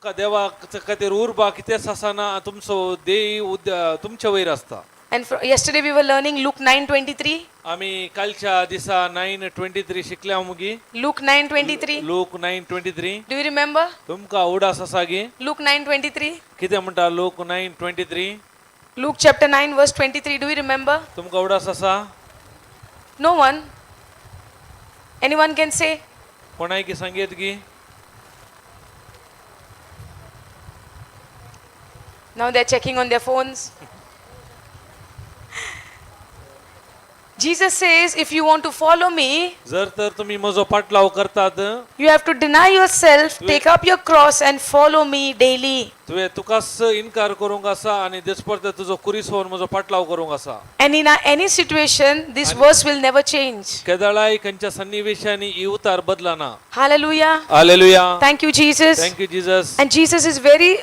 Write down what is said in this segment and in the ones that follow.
तुमकां देवा खातीर उर्बा कितेंच आसना तुमचो देय तुमचे वयर आसता. And yesterday we were learning Luke 9:23. आमी कालच्या दिसा 9:23 शिकल्या मुगी. Luke 9:23. Luke 9:23. Do you remember? तुमकां उडास आसा गी? Luke 9:23. कितें म्हणटा Luke 9:23? Luke chapter 9 verse 23. Do you remember? तुमकां उडास आसा? No one. Anyone can say? कोणायकी सांगयत गी? Now they're checking on their phones. Jesus says, if you want to follow me, जर तर तुम्ही म्हजो पाटलाव करतात, you have to deny yourself, take up your cross, and follow me daily. तुवें तुकाच इनकार करूंक आसा आनी दिसपडत तुजो कुरीस होवन म्हजो पाटलाव करूंक आसा. And in any situation, this verse will never change. केदळाय खंयच्या सन्निवेशांनी ही उतार बदलना. Hallelujah. Hallelujah. Thank you, Jesus. Thank you Jesus. And Jesus is very,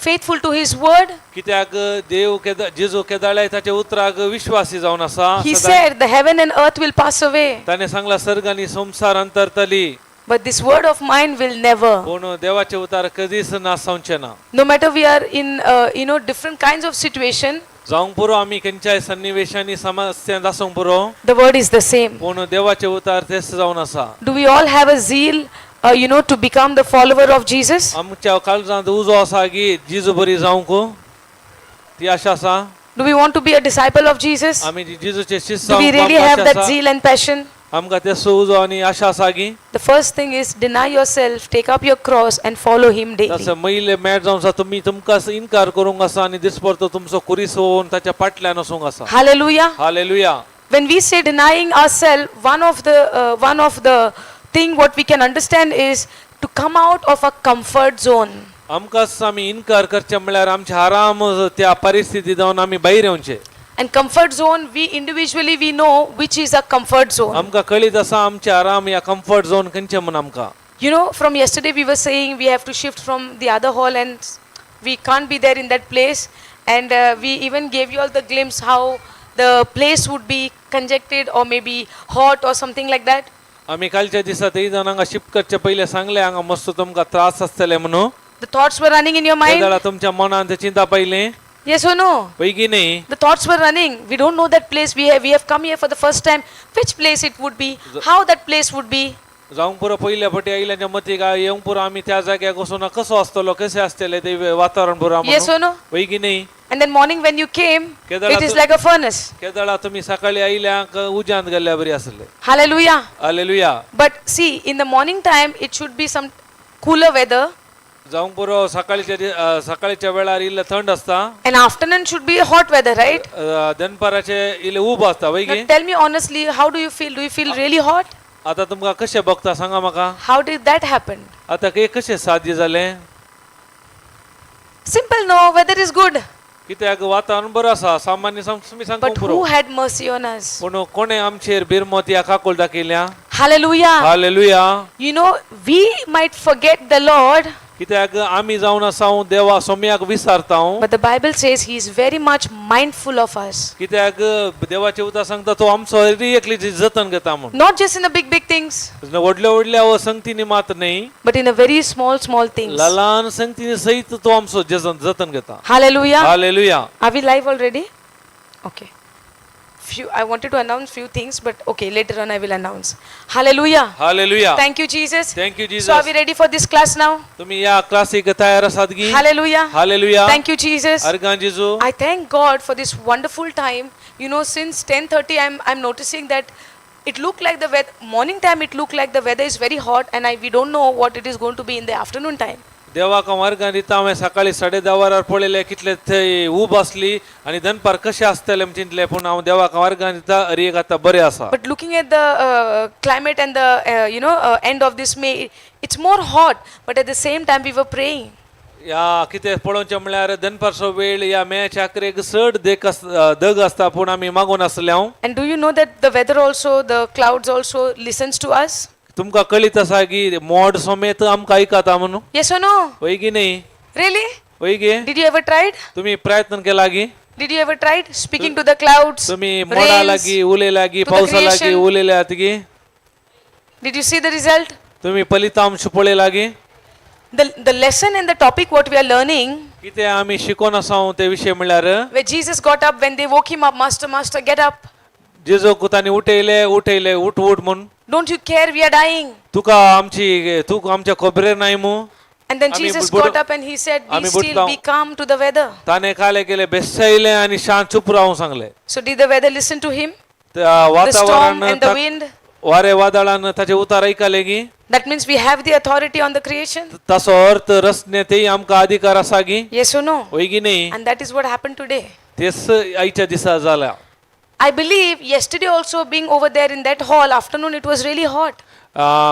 faithful to his word. कित्याक देव जेजू केदाळाय ताच्या उतराक विश्वासी जावन आसा. He सदां said, the heaven and earth will pass away, ताणें सांगला सर्ग आनी संवसार अंतरतली, but this word of mine will never. पूण देवाचे उतार कधीच ना जावचें ना. No matter we are in, different kinds of situation, जावंक पुरो आमी खंयच्याय सन्निवेशांनी समस्यांत आसूंक पुरो, the word is the same. पूण देवाचे उतार तेच जावन आसा. Do we all have a zeal, to become the follower of Jesus? आमच्या काळजांत उजो आसा की जेजू बरी जावंक ती आशा आसा. Do we want to be a disciple of Jesus? आमी जेजूचे शिश्य Do we जावंक really आमकां have आशा that आसा? zeal and passion? आमकां तेचो उजो आनी आशा आसा की? The first thing is deny yourself, take up your cross, and follow Him daily. तसं महिले मेळ जावन आसा तुमी तुमकां इनकार करूंक आसा आनी दिसपडतो तुमचो कुरीस होवन ताच्या फाटल्यान वचूंक आसा. Hallelujah. Hallelujah. When we say denying ourselves, one of the thing what we can understand is to come out of a comfort zone. आमकांच आमी इनकार करचे म्हळ्यार आमचे आराम त्या परिस्थिती जावन आमी भायर येवचे. And comfort zone, we individually we know which is a comfort zone. आमकां कळीत आसा आमचे आराम या कम्फर्ट झोन खंयचे म्हूण आमकां. From yesterday we were saying we have to shift from the other hall and we can't be there in that place. And we even gave you all the glimpse how the place would be congested or maybe hot or something like that. आमी कालच्या दिसा तेय जाण हांगा shift करचे पयले सांगले हांगा मस्त तुमकां त्रास आसतले म्हणून. The thoughts were running in your mind. तेदळा तुमच्या मनान ते चिंता पयलें. Yes or no? पयकी न्ही? The thoughts were running. We don't know that place. We have come here for the first time. Which place it would be? How that place would be? जावंक पुरो पयल्या फावटी आयिल्ल्याच्या मतीक येवंक पुरो आमी त्या जाग्याक वचून कसो आसतलो कशें आसतलें ते वातावरण पुरो. Yes or no? पयकी न्ही? And then morning when you came, केदळा it is tu- like a furnace. केदळा तुमी सकाळी आयिल्ल्यांक उज्यांत गेल्ल्या बरी आसले. Hallelujah. Hallelujah. But see, in the morning time, it should be some cooler weather. जावंक पुरो सकाळच्या सकाळच्या वेळार इल्लें थंड आसता. And afternoon should be hot weather, right? दनपाराचे इल्लें ऊब आसता वय Now गे. tell me honestly, how do you feel? Do you feel really hot? आतां तुमकां कशें भोगता सांगा म्हाका. How did that happen? आतां हे कशें साध्य जालें? Simple, no, weather is good. कित्याक वातावरण बरें आसा सामान्य तुमी सांगूंक But पुरो. who had mercy on us? पूण कोणें आमचेर बिरमत या काकूल दाखयल्या? Hallelujah. Hallelujah. We might forget the Lord, कित्याक आमी जावन आसा देवा सोम्याक विसरता. but the Bible says He is very much mindful of us. कित्याक देवाचे उतर सांगता तो आमचो एकली जतन घेता म्हूण. Not just in the big, big things, व्हडल्या व्हडल्या संगतीनी मात न्ही, but in the very small, small things. ल्हान संगतीनी सहित तो आमचो जतन घेता. Hallelujah. Hallelujah. Are we live already? Okay. Few, I wanted to announce few things, but okay, later on I will announce. Hallelujah. Hallelujah. Thank you, Jesus. Thank you So are we Jesus. ready for this class now? तुम्ही या classic तयार आसात की? Hallelujah. Hallelujah. Thank you, Jesus. अर्गां जेजू. I thank God for this wonderful time. Since 10:30, I'm noticing that it looked like the weather, morning time it looked like the weather is very hot, and I we don't know what it is going to be in the afternoon time. देवाक हांव अर्गां दिता. हांवें सकाळी 10:30 वरार पळयलें कितले थंय ऊब आसली आनी दनपार कशें आसतलें म्हण चिंतलें, पूण हांव देवाक हांव अर्गां दिता अरी एक आतां बरें आसा. But looking at the climate and the end of this May, it's more hot. But at the same time, we were praying. या कितें पळोवचें म्हळ्यार दनपारचो वेळ या मेच्या अकरेक चड देख आस दग आसता, पूण आमी मागून आसले हांव. And do you know that the weather also, the clouds also listens to us? तुमकां कळीत आसा की मोड समेत आमकां आयकता म्हणून? Yes or no? वय की न्ही? Really? वय गे? Did you ever tried? तुमी प्रयत्न केला की? Did you ever tried speaking to the clouds? तुमी मोडा Rains? लागीं उलयला की? To the पावसा लागीं creation? उलयल्यात की? Did you see the result? तुमी फलितांश पळयला की? The lesson and the topic what we are learning, कितें आमी शिकोन आसा ते विशय म्हणल्यार where Jesus got up when they woke him up, "Master, Master, get up. जेजूक तांणी उठयले उठयले उठ उठ म्हूण. Don't you care we are dying?" तुका आमची तूं आमच्या खबरेर नाय मू. And then आमी Jesus got up and he said, "Be आमी still, बुडताव. Be calm" to the weather. ताणें काले केले बेसयलें आनी शांत चूप रावूं सांगलें. So did the weather listen to him? त्या The storm वातावरण and the wind? वारे वादळान ताचे उतार ऐकले की. That means we have the authority on the creation? ताचो अर्थ रचने तेय आमकां अधिकार आसा की. Yes or no? वय की न्ही? And that is what happened today. तेच आयच्या दिसा जाला. I believe yesterday also, being over there in that hall, afternoon it was really hot.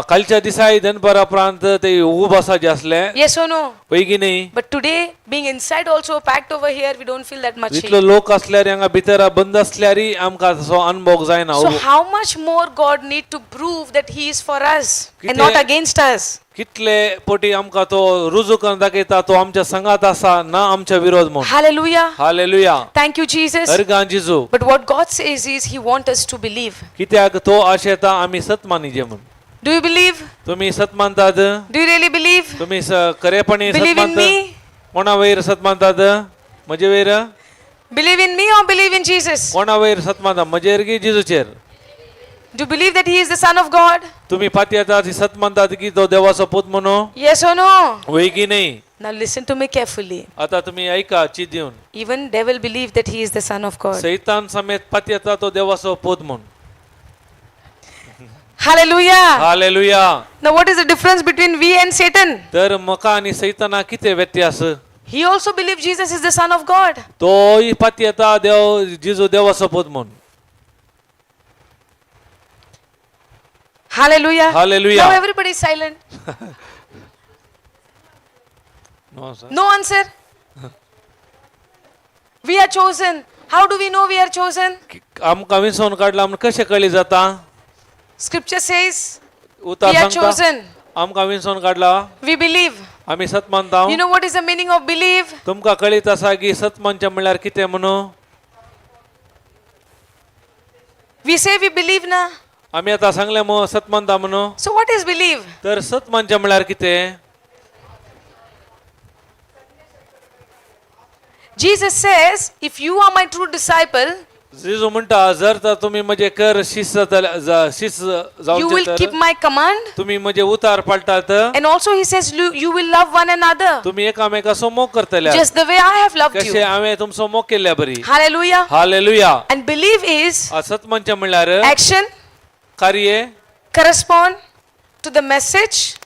कालच्या दिसाय दनपारा उपरांत ते उब आसा जे आसले. Yes or no? वय की न्ही? But today, being inside also, packed over here, we don't feel that much heat. इतलो लोक असल्यार हांगा भितर बंद असल्यार आमकां तसो अनुभव जायना. So how much more God need to prove that He is for us and not against us? कितले पटी आमकां तो रुजू करून दाखयता तो आमच्या संगात आसा ना आमच्या विरोध म्हूण. Hallelujah. Hallelujah. Thank you, Jesus. अर्गां जिजू. But what God says is He wants us to believe. कित्याक तो आशेता आमी सत मानिजे म्हूण. Do you believe? तुमी सत मानतात? Do you really believe? तुमी खरेपणी सत Believe in मानतात? me? कोणा वयर सत मानतात? म्हजे वयर? Believe in me or believe in Jesus? कोणा वयर सत मानता, म्हजेर की जिजूचेर? Do you believe that He is the Son of God? तुमी पातयेतात सत मानतात की तो देवाचो पूत म्हणून? Yes or no? वय की नाही? Now listen to me carefully. आता तुम्ही ऐका चीत दिवन. Even devil believe that he is the Son of God. सैतान समेत पातयेता तो देवाचो पूत म्हूण. Hallelujah. Hallelujah. Now what is the difference between we and Satan? तर मका आनी सैताना कितें व्यत्यास? He also believed Jesus is the Son of God. तोय पातयेता देव जिजू देवाचो पूत म्हूण. Hallelujah. Hallelujah. Now everybody is silent. No, sir. No answer. We are chosen. How do we know we are chosen? आमकां विसोवन काडला म्हूण कशें कळी जाता? Scripture says उतार we are सांगता chosen. आमकां विसोवन काडला. We believe. आमी सत मानता. You know what is the meaning of believe? तुमकां कळीत आसा की सत मानचें म्हणल्यार कितें म्हणून? We say we believe na. आमी आतां सांगलें मग सत मानता म्हणून. So what is believe? तर सत मानचें म्हणल्यार कितें? Jesus says, if you are my true disciple, जेजू म्हणटा जर तर तुमी म्हजे कर शिस्त जातले- शिस्त you जावचे will तर keep my command. तुमी म्हजे उतार पाळटात. And also he says, you will love one another तुमी एकामेकाचो मोग करतले just the way I have loved कशें you. हांवें तुमचो मोग केल्ल्या बरी. Hallelujah. Hallelujah. And believe is सत म्हणचें म्हणल्यार action कार्य correspond to the message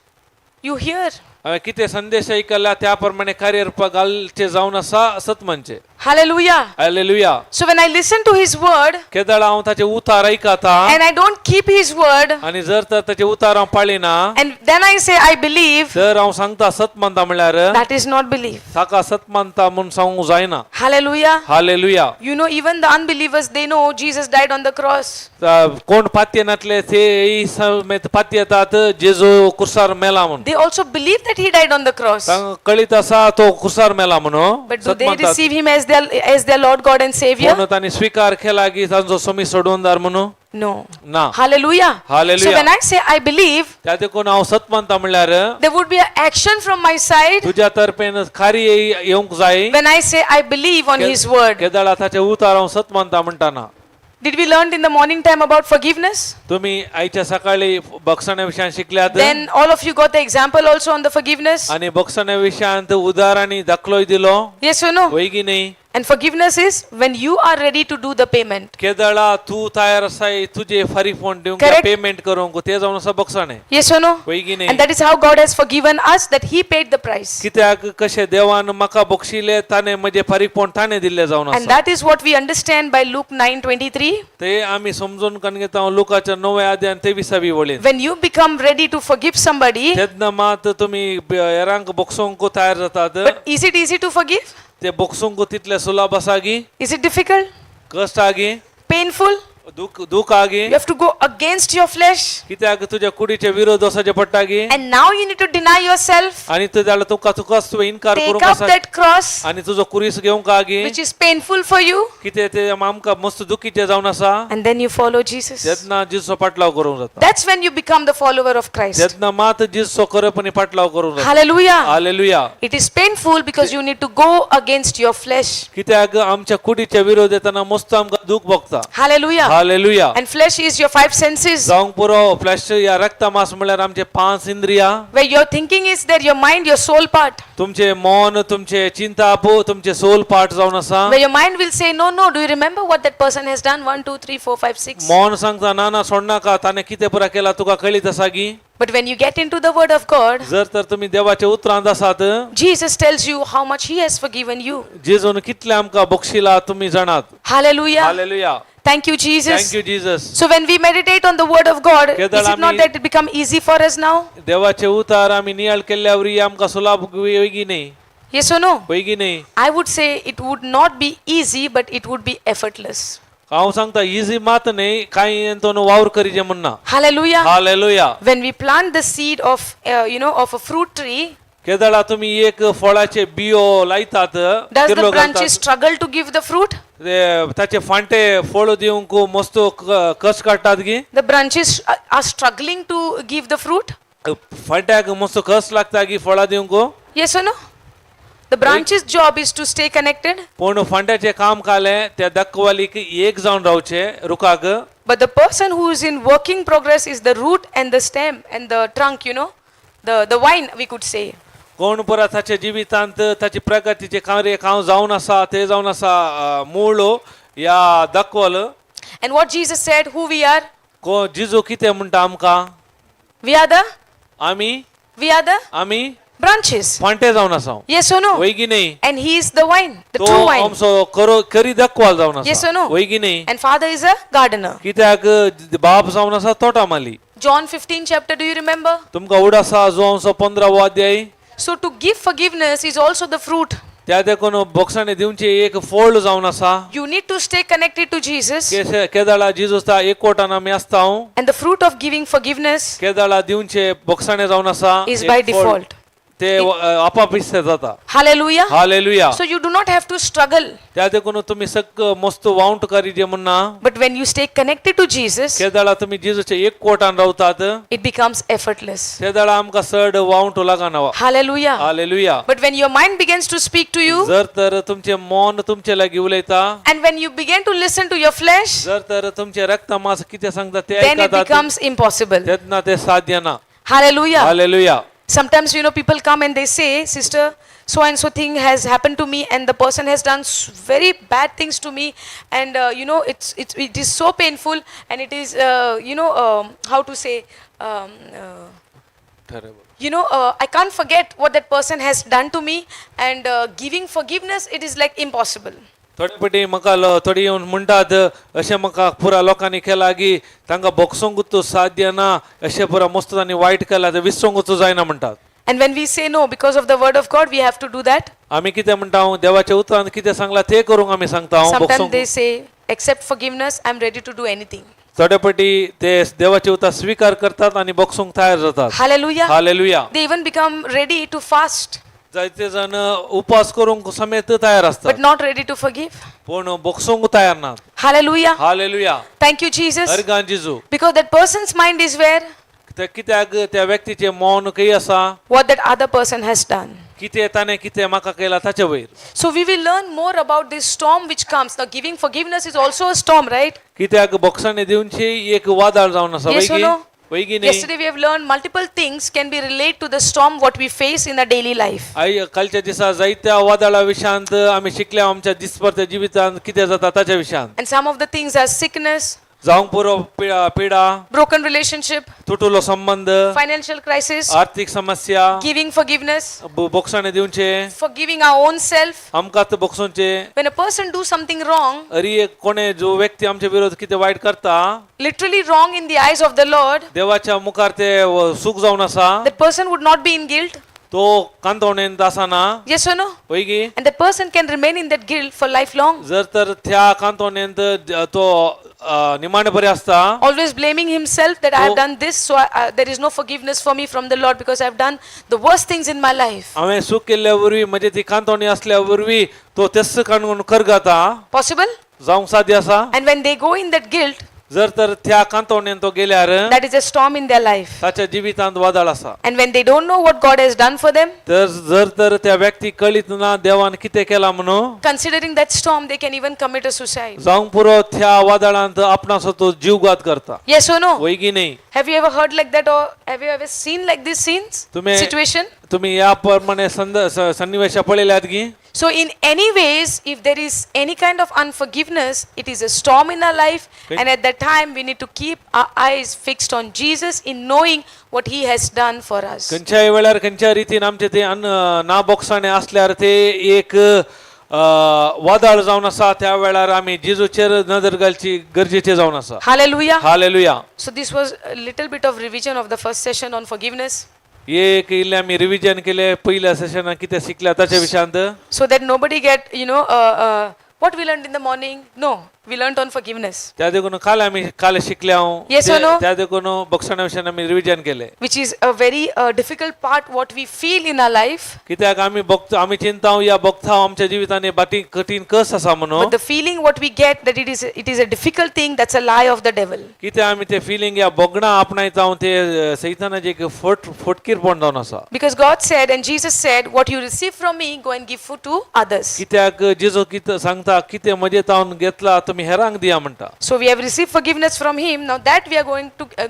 you hear. हांवें कितें संदेश ऐकला त्या प्रमाणे कार्य रुपा घालचें जावन आसा सत म्हणचें. Hallelujah. Hallelujah. So when I listen to his word केदळ हांव ताचे उतार ऐकता and I don't keep his word, आनी जर तर ताचे उतार हांव पाळिना and then I say I believe, तर हांव सांगता सत मानता म्हणल्यार that is not belief. ताका सत मानता म्हूण सांगूंक जायना. Hallelujah. Hallelujah. You know, even the unbelievers, they know Jesus died on the cross. कोण पातयेनातले ते समेत पातयेतात जेजू कुर्सार मेला म्हूण. They also believe that he died on the cross. तांकां कळीत आसा तो कुर्सार मेला म्हणून. But do सत they मानतात. Receive him as their Lord God and Savior? पूण तांणी स्विकार केला की तांचो समी सोडूनदार म्हणून? No. ना. Hallelujah. Hallelujah. So when I say I believe, त्या देखून हांव सत मानता म्हणल्यार there would be an action from my side तुज्या तर्फेन कार्य येवंक जाय when I say I believe on his word. केदळा ताचे उतार हांव सत मानता म्हणटाना. Did we learn in the morning time about forgiveness? तुम्ही आयच्या सकाळी बक्षण्या विशयान शिकल्यात. Then all of you got the example also on the forgiveness. आणि बक्षण्या विशयांत उदार आणि दाखलोय दिलो. Yes or no? वय की नाही? And forgiveness is when you are ready to do the payment. केदळा तू तयार आसाय तुजे फारीफोन दिवंक Correct. Payment करूंक ते जावन आसा बक्षणें. Yes or no? वय की नाही? And that is how God has forgiven us, that He paid the price. कित्याक कशें देवान म्हाका बक्षिले ताणें म्हजें फारीकपण ताणें दिल्लें जावन And आसा. that is what we understand by Luke 9:23. ते आमी समजून करून घेता लुकाच्या णव्या अध्याय तेविसावी वळीन. When you become ready to forgive somebody, तेन्ना मात तुमी हेरांक बक्षोवंक तयार जातात. But is it easy to forgive? ते बक्षोवंक तितले सुलभ आसा गी? Is it difficult? कश्ट आगी? Painful? दुख दुख आगी. You have to go against your flesh. कित्याक तुज्या कुडीचे विरोध वचचे पडटा गी. And now you need to deny yourself. आणि तुझ्या तुका तुकाच तुवें इन्कार Take करूंक up आसा. That cross, आणि तुजो कुरीस घेवंक आगी, which is painful for you. कितें ते आमकां मस्त दुखीचें जावन आसा. And then you follow Jesus. तेन्ना जेजूचो पाटलाव करूंक जाता. That's when you become the follower of Christ. तेन्ना मात जेजूचो खरेपणी पाटलाव करूंक जाता. Hallelujah. Hallelujah. It is painful because you need to go against your flesh. कित्याक आमच्या कुडीच्या विरोध येताना मस्त आमकां दूख भोगता. Hallelujah. Hallelujah. And flesh is your five senses, जावंक पुरो फ्लॅश या रक्तमास म्हणल्यार आमचे पांच इंद्रिया. where your thinking is there, your mind, your soul part. तुमचे मन, तुमचे चिंताप, तुमचे सोल पार्ट जावन आसा. Where your mind will say, "No, no, do you remember what that person has done? 1, 2, 3, 4, 5, 6." मन सांगता, ना ना, सोडनाका, ताणें कितें पुरा केला तुका कळीत आसा गी. But when you get into the word of God, जर तर तुम्ही देवाच्या उतरांत आसात, Jesus tells you how much he has forgiven you. जेजून कितले आमकां बक्षिला तुमी जाणात. Hallelujah. Hallelujah. Thank you, Jesus. Thank you Jesus. So when we meditate on the word of God, केदळ is it not आमी- that it become easy for us now? देवाचे उतार आमी नियाळ केल्ल्यावरी आमकां सुलाभ वयगी न्ही? Yes or no? वयगी न्ही? I would say it would not be easy, but it would be effortless. हांव सांगता इजी मात न्ही, कांय तो वावर करीजे म्हणना. Hallelujah. Hallelujah. When we plant the seed of, you know, of a fruit tree, केदळा तुम्ही एक फळाचे बियो लायतात, does the किर्लो घालतात, branches struggle to give the fruit? ते ताचे फांटे फळ दिवंक मस्त कस काडटात गी. The branches are struggling to give the fruit? फांट्याक मस्त कस लागता गी फळां दिवंक? Yes or no? The branch's job is to stay connected, पूण फांट्याचें काम कालें त्या दक्कवालीक एक जावन रावचें रुखाक. But the person who is in working progress is the root and the stem and the trunk, the vine, we could say. कोण पुरा ताच्या जिवितांत ताची प्रगतीचें कार्य काम जावन आसा ते जावन आसा मूळ या दक्वल. And what Jesus said, who we are? को जिजू कितें म्हणटा आमकां? We are the आमी we are the आमी branches. फांटे जावन आसा. Yes or no? वय की न्ही? And he is the vine, the तो true vine. आमचो करो करी दक्वाल जावन Yes आसा. or no? वय की न्ही? And father is a gardener. कित्याक बाप जावन आसा तोटामाली. John 15 chapter, do you remember? तुमकां उड आसा जो आमचो 15वो अध्याय. So to give forgiveness is also the fruit. त्या देखून बोक्सांनी दिवचे एक फोल्ड जावन आसा. You need to stay connected to Jesus. केदळा जिजूस एकवटान आमी आसता. And the fruit of giving forgiveness केदळा दिवचे बोक्साणे जावन आसा is एक by fold. Default. ते आपाप इस्ते जाता. Hallelujah. Hallelujah. So you do not have to struggle. त्या देखून तुम्ही सग मस्त वावंट करीजे म्हणना. But when you stay connected to Jesus, केदळा तुम्ही जेजूच्या एक कोटान रावतात, it becomes effortless. तेदळा आमकां चड वावंट लागना. Hallelujah. Hallelujah. But when your mind begins to speak to you, जर तर तुमचे मन तुमचे लागीं उलयता, and when you begin to listen to your flesh, जर तर तुमचे रक्त मास कितें सांगता ते then it आयकतात, becomes impossible. तेन्ना ते साध्य ना. Hallelujah. Hallelujah. Sometimes, people come and they say, "Sister, so and so thing has happened to me, and the person has done very bad things to me, and it is so painful, and it is, how to say, I can't forget what that person has done to me, and giving forgiveness, it is like impossible." थोडे पटी म्हाका थोडी येवन म्हणटात अशें म्हाका पुरा लोकांनी केलां की तांकां बोगसोंकूच साध्य ना, अशें पुरा मस्त तांणी वायट केलां तें विसरोंकूच जायना म्हणटात. And when we say no, because of the word of God, we have to do that. आमी कितें म्हणटा, देवाच्या उतरान कितें सांगलां तें करूंक आमी सांगता. Sometimes बोगसोंक they say, "Accept forgiveness, I'm ready to do anything." थोडे पटी ते देवाचे उतर स्विकार करतात आनी बोगसूंक तयार जातात. Hallelujah. Hallelujah. They even become ready to fast, जायते जाण उपास करूंक समेत तयार आसतात, but not ready to forgive. पूण बोगसूंक तयार ना. Hallelujah. Hallelujah. Thank you, Jesus. अर्गान जिजू. Because that person's mind is where? ते कित्याक त्या व्यक्तीचे मौन खंय आसा? What that other person has done. कितें ताणें कितें म्हाका केलां ताचे वयर. So we will learn more about this storm which comes. Now, giving forgiveness is also a storm, right? कित्याक बोगसाणे दिवची एक वादळ जावन आसा. Yes or वैगी no? वैगी न्ही? Yesterday we have learned multiple things can be related to the storm what we face in our daily life. आई कालच्या दिसा जायत्या वादळा विशयांत आमी शिकल्या आमच्या दिसपडत्या जिवितांत कितें जाता ताच्या विशयांत. And some of the things are sickness, जावंक पुरो पिडा पिडा, broken relationship, तुटुलो संबंध, financial crisis, आर्थीक समस्या, giving forgiveness, बोगसाणे दिवचे, forgiving our own self. आमकां तर बोगसोवचे. When a person do something wrong, अरी एक कोणे जो व्यक्ती आमच्या विरोध कितें वायट करता, literally wrong in the eyes of the Lord, देवाच्या मुखार ते सुख जावन आसा, that person would not be in guilt. तो कांतवणेंत आसना. Yes or no? वय की? And the person can remain in that guilt for lifelong, जर तर त्या कांतवणेंत तो निमाणे बरे आसता. Always blaming himself that I have Oh. done this, so there is no forgiveness for me from the Lord because I have done the worst things in my life. हांवें चूक केल्ल्या वरवीं म्हणजे ती कांतवणी असल्या वरवीं तो तेच काणून करगाता. Possible? जावंक साध्य आसा. And when they go in that guilt, जर तर त्या कांतवणेन तो गेल्यार that is a storm in their life. ताच्या जिवितांत वादळ आसा. And when they don't know what God has done for them, तर जर तर त्या व्यक्ती कळीत ना देवान कितें केलां म्हणून, considering that storm, they can even commit a suicide. जावंक पुरो त्या वादळांत आपणाचो तो जीवघात करता. Yes or no? वय की नाही? Have you ever heard like that or have you ever seen like these scenes? Situation? तुम्ही या प्रमाणे सन्निवेश पळयल्यात की? So, in any ways, if there is any kind of unforgiveness, it is a storm in our life, and at that time, we need to keep our eyes fixed on Jesus in knowing what He has done for us. खंयच्याय वेळार खंयच्या रितीन आमचे ते ना बोगसाणे असल्यार ते एक वादळ जावन आसा, त्या वेळार आमी जेजूचेर नदर घालची गरजेचे जावन आसा. Hallelujah. Hallelujah. So, this was a little bit of revision of the first session on forgiveness एक इल्लें आमी रिविजन केलें पयल्या सेशनाक कितें शिकल्या ताच्या विशयांत. So that nobody get, what we learned in the morning. No, we learned on forgiveness, त्या देखून काल आमी काल शिकल्या. Yes or no? त्या देखून बक्षणा विशयान आमी रिविजन केलें. Which is a very difficult part what we feel in our life. कित्याक आमी बघतो, आमी चिंता या बघता आमच्या जिवितांनी बाटी कठीण कस आसा म्हणून. But the feeling what we get that it is a difficult thing, that's a lie of the devil. कित्याक आमी ते फिलिंग या बगणां आपणायता ते सैतानाचें एक फटकीरपण जावन आसा. Because God said and Jesus said, "What you receive from me, go and give food to others." कित्याक जेजू कितें सांगता, कितें म्हजे तावन घेतला तुमी हेरांक दिया म्हणटा. So we have received forgiveness from Him. Now that we are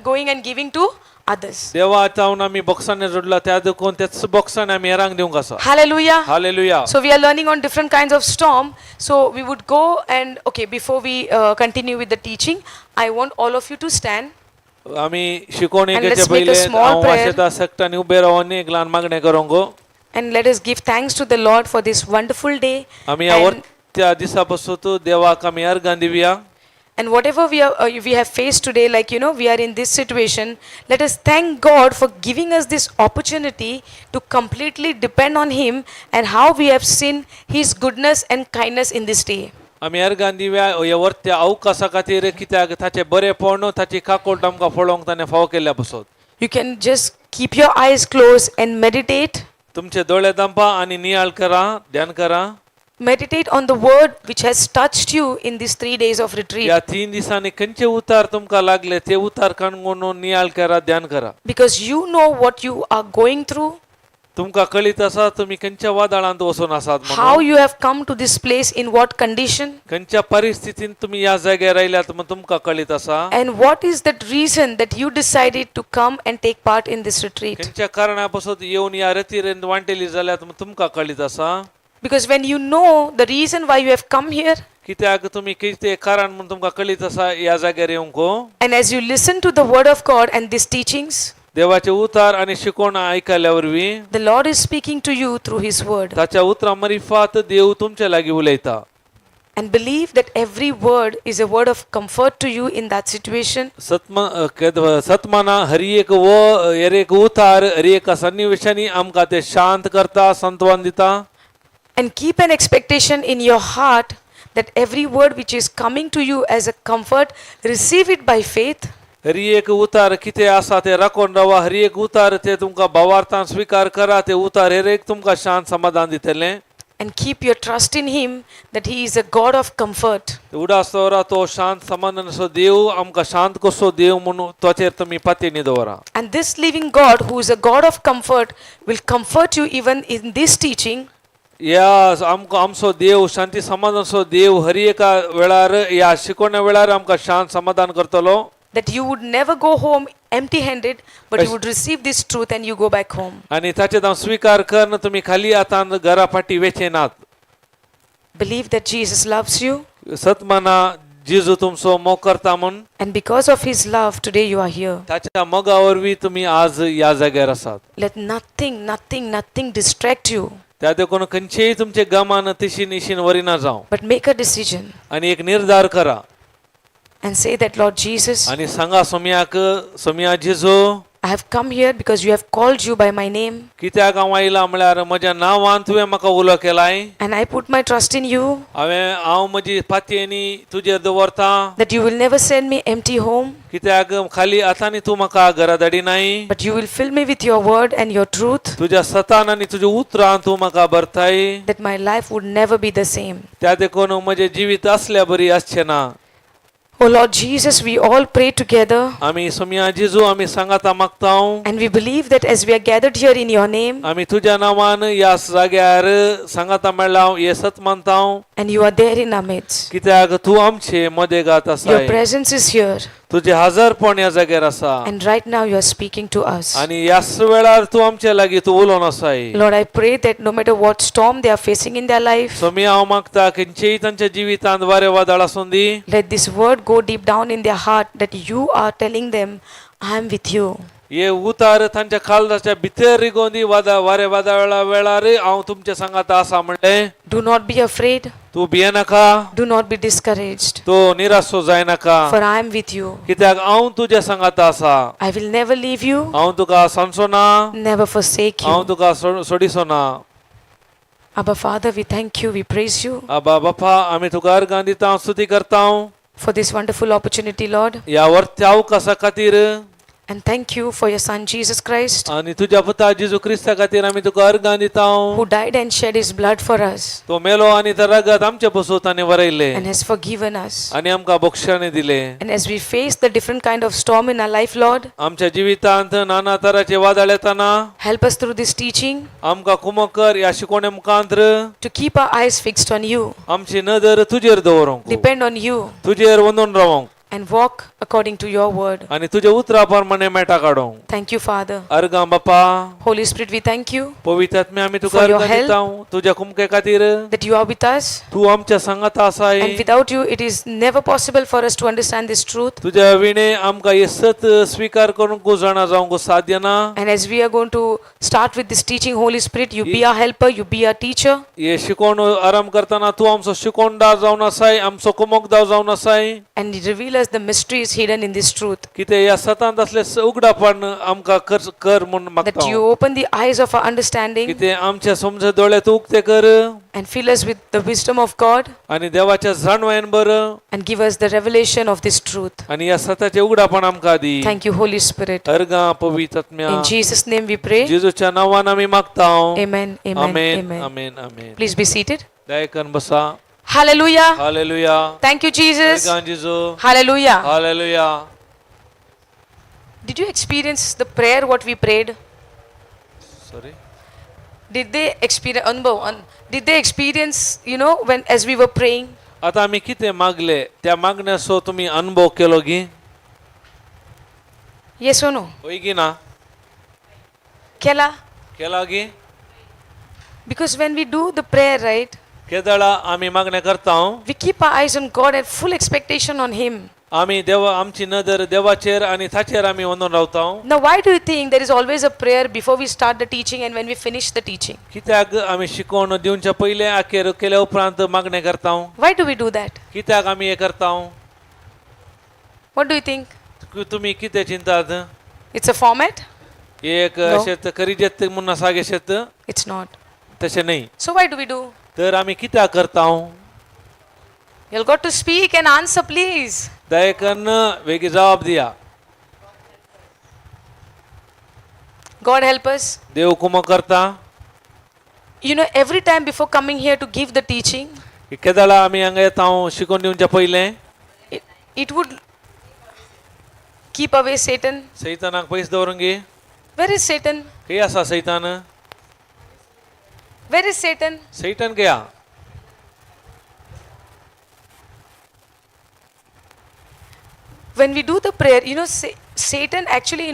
going and giving to others. देवा तावन आमी बक्षांनी जोडला, त्या देखून तेच बक्षांनी आमी हेरांक दिवंक आसा. Hallelujah. Hallelujah. So we are learning on different kinds of storm. So we would go and okay, before we continue with the teaching, I want all of you to stand. आमी शिकोवणी And घेचे let's make a पयले small हांव prayer. आशेता सगटांनी उबे रावन एक ल्हान मागणें करूंक. And let us give thanks to the Lord for this wonderful day. आमी ह्या त्या दिसा पासून देवाक आमी अर्गां दिवया. And whatever we have faced today, like we are in this situation, let us thank God for giving us this opportunity to completely depend on Him and how we have seen His goodness and kindness in this day. आमी अर्गां दिवया ह्या वरत्या अवकाशा खातीर, कित्याक ताचें बरेपण ताची काकोट आमकां पळोवंक ताणें फावो केल्ल्या पासत. You can just keep your eyes closed and meditate. तुमचे दोळे दांपा आनी नियाळ करा, ध्यान करा. Meditate on the word which has touched you in these 3 days of retreat. ह्या 3 दिसांनी खंयचे उतार तुमकां लागले ते उतार काणकोण नियाळ करा, ध्यान करा. Because you know what you are going through, तुमकां कळीत आसा तुमी खंयच्या वादळांत वचून आसात how म्हणून, you have come to this place, in what condition, खंयच्या परिस्थितीन तुमी ह्या जाग्यार आयल्यात म्हूण तुमकां कळीत आसा, and what is that reason that you decided to come and take part in this retreat. खंयच्या कारणा पासत येवन ह्या रतीरेन वांटेली जाल्यात म्हूण तुमकां कळीत आसा. Because when you know the reason why you have come here, कित्याक तुमी कितें कारण म्हूण तुमकां कळीत आसा ह्या जाग्यार येवंक, and as you listen to the word of God and these teachings, देवाचे उतार आनी शिकवण आयकल्या वरवीं the Lord is speaking to you through His word. ताच्या उतरां मरिफात देव तुमचे लागीं उलयता. And believe that every word is a word of comfort to you in that situation. सतमाना Hari एक व हर एक उतार हर एका सन्निवेशांनी आमकां ते शांत करता, संतवन दिता. And keep an expectation in your heart that every word which is coming to you as a comfort, receive it by faith. Hari एक उतार कितें आसा ते राखून रावा, हरी एक उतार ते तुमकां भावार्थान स्विकार करा, ते उतार हर एक तुमकां शांत समाधान दितलें. And keep your trust in Him that He is a God of comfort. उडास दवरा तो शांत समाधानाचो देव आमकां शांत कसो देव म्हणून ताचेर तुमी पातयेनी दवरा. And this living God, who is a God of comfort, will comfort you even in this teaching. ह्या आमकां आमचो देव शांती समाधानाचो देव हर एका वेळार ह्या शिकवण्या वेळार आमकां शांत समाधान करतलो. That you would never go home empty handed, but you would receive this truth and you go back home. आनी ताचें हांव स्विकार करन तुमी खाली हातान घरा फाटी वेचे नात. Believe that Jesus loves you, सतमाना जेजू तुमचो मोग करता म्हूण. And because of His love, today you are here. ताच्या मोगा वरवीं तुमी आज ह्या जाग्यार आसात. Let nothing, nothing, nothing distract you, त्या देखून खंयचेय तुमचे गमान तिशीन निशीन वरिना जावं, but make a decision आनी एक निर्धार करा and say that, "Lord Jesus, आनी सांगा सोमयाक, सोमया जेजू, I have come here because you have called you by my name, कित्याक हांव आयला म्हळ्यार म्हज्या नांवान तुवें म्हाका उलो केलाय. And I put my trust in you हांवें हांव म्हजी पातयेनी तुजेर दवरता that you will never send me empty home, कित्याक खाली हातांनी तूं म्हाका घरा धाडिनाय, but you will fill me with your word and your truth, तुज्या सतान आनी तुज्या उतरान तूं म्हाका भरताय, that my life would never be the same. त्या देखून म्हजें जिवीत असल्या बरी आसचें ना. Oh Lord Jesus, we all pray together आमी सोमया जेजू आमी सांगाता मागता and we believe that as we are gathered here in your name आमी तुज्या नांवान ह्या जाग्यार सांगाता मेळ्ळा हे सत मानता and you are there in our midst. कित्याक तूं आमचे मदेगात Your आसाय. Presence is here, तुजें हजारपण ह्या जाग्यार आसा and right now you are speaking to us. आनी ह्याच वेळार तूं आमचे लागीं तूं उलोवन आसाय. Lord, I pray that no matter what storm they are facing in their life, Somi हांव मागता खंयचेय तांच्या जिवितांत वारें वादळ आसूं दी, let this word go deep down in their heart that you are telling them, I am with you. हे उतार तांच्या काळजाच्या भितर रिगोवन दी वादा वारें वादळा वेळार हांव तुमच्या सांगाता आसा म्हणलें. Do not be afraid, तूं भियेनाका, do not be discouraged, तो निरासो जायनाका, for I am with you. कित्याक हांव तुज्या सांगाता आसा. I will never leave you, हांव तुका सांगचो ना, never forsake हांव you. तुका सोडिसो ना. Abba Father, we thank you, we praise you आबा बापा आमी तुका अर्गां दिता स्तुती करता for this wonderful opportunity, Lord. ह्या वर्त्या अवकाशा खातीर. And thank you for your Son Jesus Christ, आनी तुज्या पुता जेजू क्रिस्ता खातीर आमी तुका अर्गां दिता. who died and shed his blood for us तो मेलो आनी तो रगत आमचे पसून ताणें वरयलें and has forgiven us. आनी आमकां बक्षाणे दिले. And as we face the different kind of storm in our life, Lord, आमच्या जिवितांत नाना तराचे वादळ येताना help us through this teaching आमकां कुमक कर ह्या शिकोवणे मुखांत्र to keep our eyes fixed on you, आमची नदर तुजेर दवरूंक, depend on you, तुजेर वंदून रावंक and walk according to your word. आनी तुज्या उतरा प्रमाणे मेटा काडूंक. Thank you, Father. अर्गां बापा. Holy Spirit, we thank you पवित्र आत्म्या आमी तुका For your अर्गां help. दिता तुज्या कुमके खातीर that you are with us. तूं आमच्या सांगाता आसाय. And without you, it is never possible for us to understand this truth. तुज्या विणे आमकां हे सत स्विकार करूंक जाणा जावंक साध्य ना. And as we are going to start with this teaching, Holy Spirit, you be our helper, you be our teacher. हे शिकोवन आराम करतना तूं आमचो शिकोवणदार जावन आसाय आमचो कुमकदार जावन आसाय And reveal us the mysteries hidden in this truth. कितें ह्या सतांत असले उगडापण आमकां कर कर म्हूण That मागता you open the eyes of our understanding कितें आमच्या समज दोळे तूं उक्ते कर and fill us with the wisdom of God आनी देवाच्या जाणवायेन बर and give us the revelation of this truth. आनी ह्या सताचें उगडापण आमकां दी. Thank you, Holy Spirit. अर्गां पवित्र आत्म्या. In Jesus' name we pray. जेजूच्या नांवान आमी मागता. Amen. Amen. Amen. Amen. Amen amen. Please be seated. दयाकन बसा. Hallelujah. Hallelujah. Thank you, Jesus. अर्गां जेजू. Hallelujah. Hallelujah. Did you experience the prayer what we prayed? Sorry. Did they experience Anubhav, did they experience, when as we were praying? आता आमी कितें मागले त्या मागण्याचो तुमी अनुभव केलो गी? Yes or no? हय गी ना? Kela? केला गी? Because when we do the prayer, right, केदळा आमी मागणें करता we keep our eyes on God and full expectation on Him. आमी देवा आमची नदर देवाचेर आनी ताचेर आमी वंदून रावता. Now, why do you think there is always a prayer before we start the teaching and when we finish the teaching? कित्याक आमी शिकोवन दिवच्या पयलें अखेर केल्या उपरांत मागणें करता? Why do we do that? कित्याक आमी हें करता? What do you think? तुमी कितें चिंतात? It's a format? एक No. अशें करीजेत म्हूण आसा गेशेत? It's not. तशें न्ही. So, why do we do? तर आमी कित्याक करता? You've got to speak and answer, please. दयेकन वेगळी जबाब दिया. God help us. देव कुमक करता. Every time before coming here to give the teaching, केदळा आमी हांगा येता शिकोवन दिवच्या पयलें it would keep away Satan. सैतानाक पयस दवरूंक गी. Where is Satan? खंय आसा सैतान? Where is Satan? सैतान खंय आहा? When we do the prayer, Satan actually,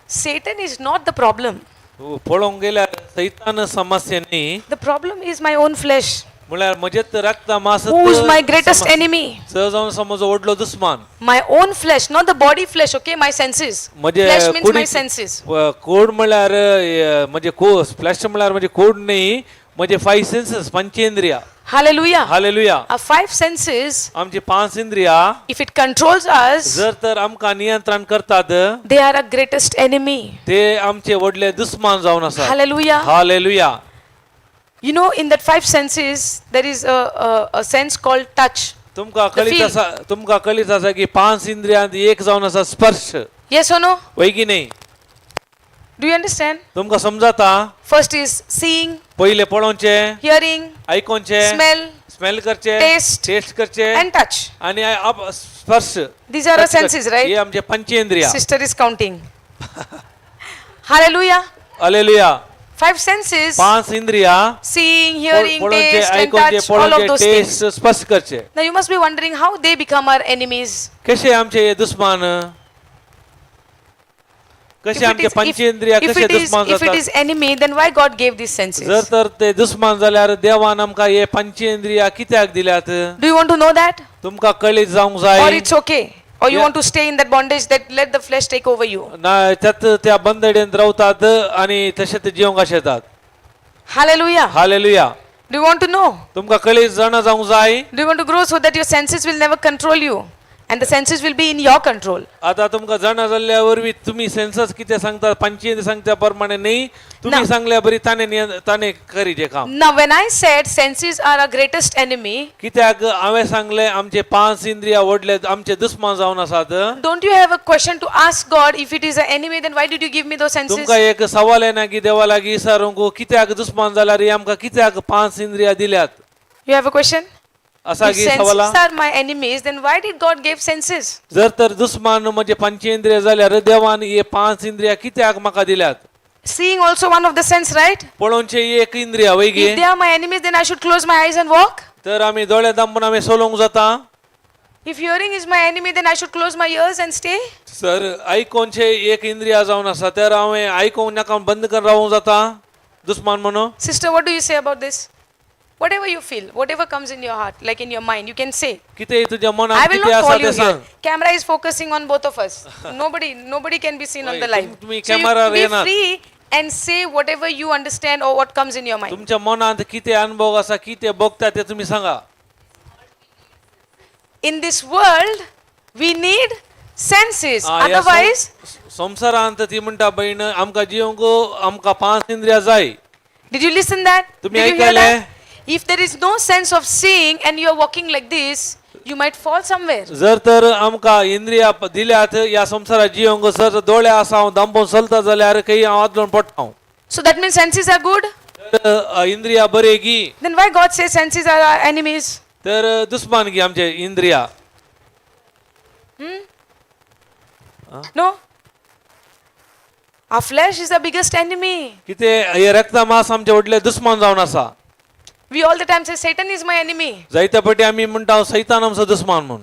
Satan is not the problem. पळोवंक गेल्यार सैतान समस्या न्ही. The problem is my own flesh. म्हळ्यार म्हजेच रक्त मास Who is my greatest enemy? चड जावन समज व्हडलो दुस्मान. My own flesh, not the body flesh, okay? My senses. म्हणजे Flesh means my कुडीची- senses. कोड म्हळ्यार म्हणजे फ्लॅश म्हळ्यार म्हणजे कोड न्ही, म्हणजे फायव सेन्सेस पंचेंद्रिया. Hallelujah. Hallelujah. Our five senses, आमची पांच इंद्रिया if it controls us, जर तर आमकां नियंत्रण करतात, they are our greatest enemy. ते आमचे व्हडले दुस्मान जावन आसात. Hallelujah. Hallelujah. You know, in that five senses, there is a sense called touch. तुमकां The कळीत feel. आसा, तुमकां कळीत आसा की पांच इंद्रियांत एक जावन आसा स्पर्श. Yes or no? वय की न्ही? Do you understand? तुमकां समजता? First is seeing, पयले पळोवचें, hearing, आयकोवचें, smell, smell करचे, taste, test करचे and touch. आणि स्पर्श. These are our touch करचे. senses, right? हे आमचे पंचेंद्रिया. Sister is counting. Hallelujah. Hallelujah. Five senses: पांच इंद्रिया, seeing, hearing, पळोवचे, taste, and आयकोवचे, touch, all of पळोवचे, those things. Test, स्पर्श करचे. Now you must be wondering how they become our enemies. कसे आमचे हे दुस्मान, कसे If it आमचे is, पंचेंद्रिया if कसे it is, दुस्मान if it जातात? is enemy, then why God gave these जर senses? तर ते दुस्मान जाल्यार देवान आमकां हे पंचेंद्रिया कित्याक दिल्यात? Do you want to know that? तुमकां कळीत जावंक Or जाय? it's okay? Or you Yeah. want to stay in that bondage that let the flesh take over you? ना, त्यात त्या बंदडेन रावतात आणि तशे ते जिवंक येतात. Hallelujah. Hallelujah. Do you want to know? तुमकां कळीत जाणा जावंक जाय? Do you want to grow so that your senses will never control you and the senses will be in your control? आता तुमकां जाणा जाल्ल्या वरवीं तुमी सेन्सस कितें सांगता, पंचेंद्रिय सांगता प्रमाणे न्ही, तुमी ना. सांगल्या बरी ताणें ताणें करीजे काम. Now, when I said senses are our greatest enemy, कित्याक हांवें सांगलें आमचे पांच इंद्रिया व्हडले आमचे दुस्मान जावन आसात. don't you have a question to ask God, if it is an enemy, then why did you give me those senses? तुमकां एक सवाल येना की देवा लागीं विचारूंक, कित्याक दुस्मान जाल्यार ही आमकां कित्याक पांच इंद्रिया दिल्यात? You have a question? असा If की सवाला? senses are my enemies, then why did God give senses? जर तर दुस्मान म्हणजे पंचेंद्रिय जाल्यार देवान हे पांच इंद्रिया कित्याक म्हाका दिल्यात? Seeing also one of the sense, right? पळोवचे एक इंद्रिया वय गे. If they are my enemies, then I should close my eyes and walk. तर आमी दोळे दांबून आमी सोलोवंक जाता. If hearing is my enemy, then I should close my ears and stay. Sir आयकोनचे एक इंद्रिया जावन आसा तर हांवें आयकोंक नाका बंद करून रावूंक जाता दुस्मान म्हणून? Sister, what do you say about this? Whatever you feel, whatever comes in your heart, like in your mind, you can say. कितें तुज्या I मनांत will कितें not आसा call तें you here. सांग. Camera is focusing on both of us. Nobody can be seen on होय, the live. तुम्ही So you camera be येणार. free and say whatever you understand or what comes in your mind. तुमच्या मनांत कितें अनुभव आसा, कितें भोगता तें तुमी सांगा. In this world, we need senses. आ, ह्या Otherwise, संवसारांत ती म्हणटा भयण आमकां जिवंक आमकां पांच इंद्रिया जाय. Did you listen that? तुम्ही Did you hear ऐकलंय? that? If there is no sense of seeing and you are walking like this, you might fall somewhere. जर तर आमकां इंद्रिया दिल्यात ह्या संवसारात जिवंक, जर दोळे आसा हांव दांबून चलता जाल्यार खंय हांव आदलोन पडटा हांव. So that means senses are good. तर इंद्रिया बरे गी. Then why God says senses are our enemies? तर दुस्मान गी आमचे इंद्रिया? No. Our flesh is the biggest enemy. कितें हे रक्त मांस आमचे व्हडले दुस्मान जावन आसा. We all the time say Satan is my enemy. जायते पटी आमी म्हणटा सैतान आमचो दुस्मान म्हूण.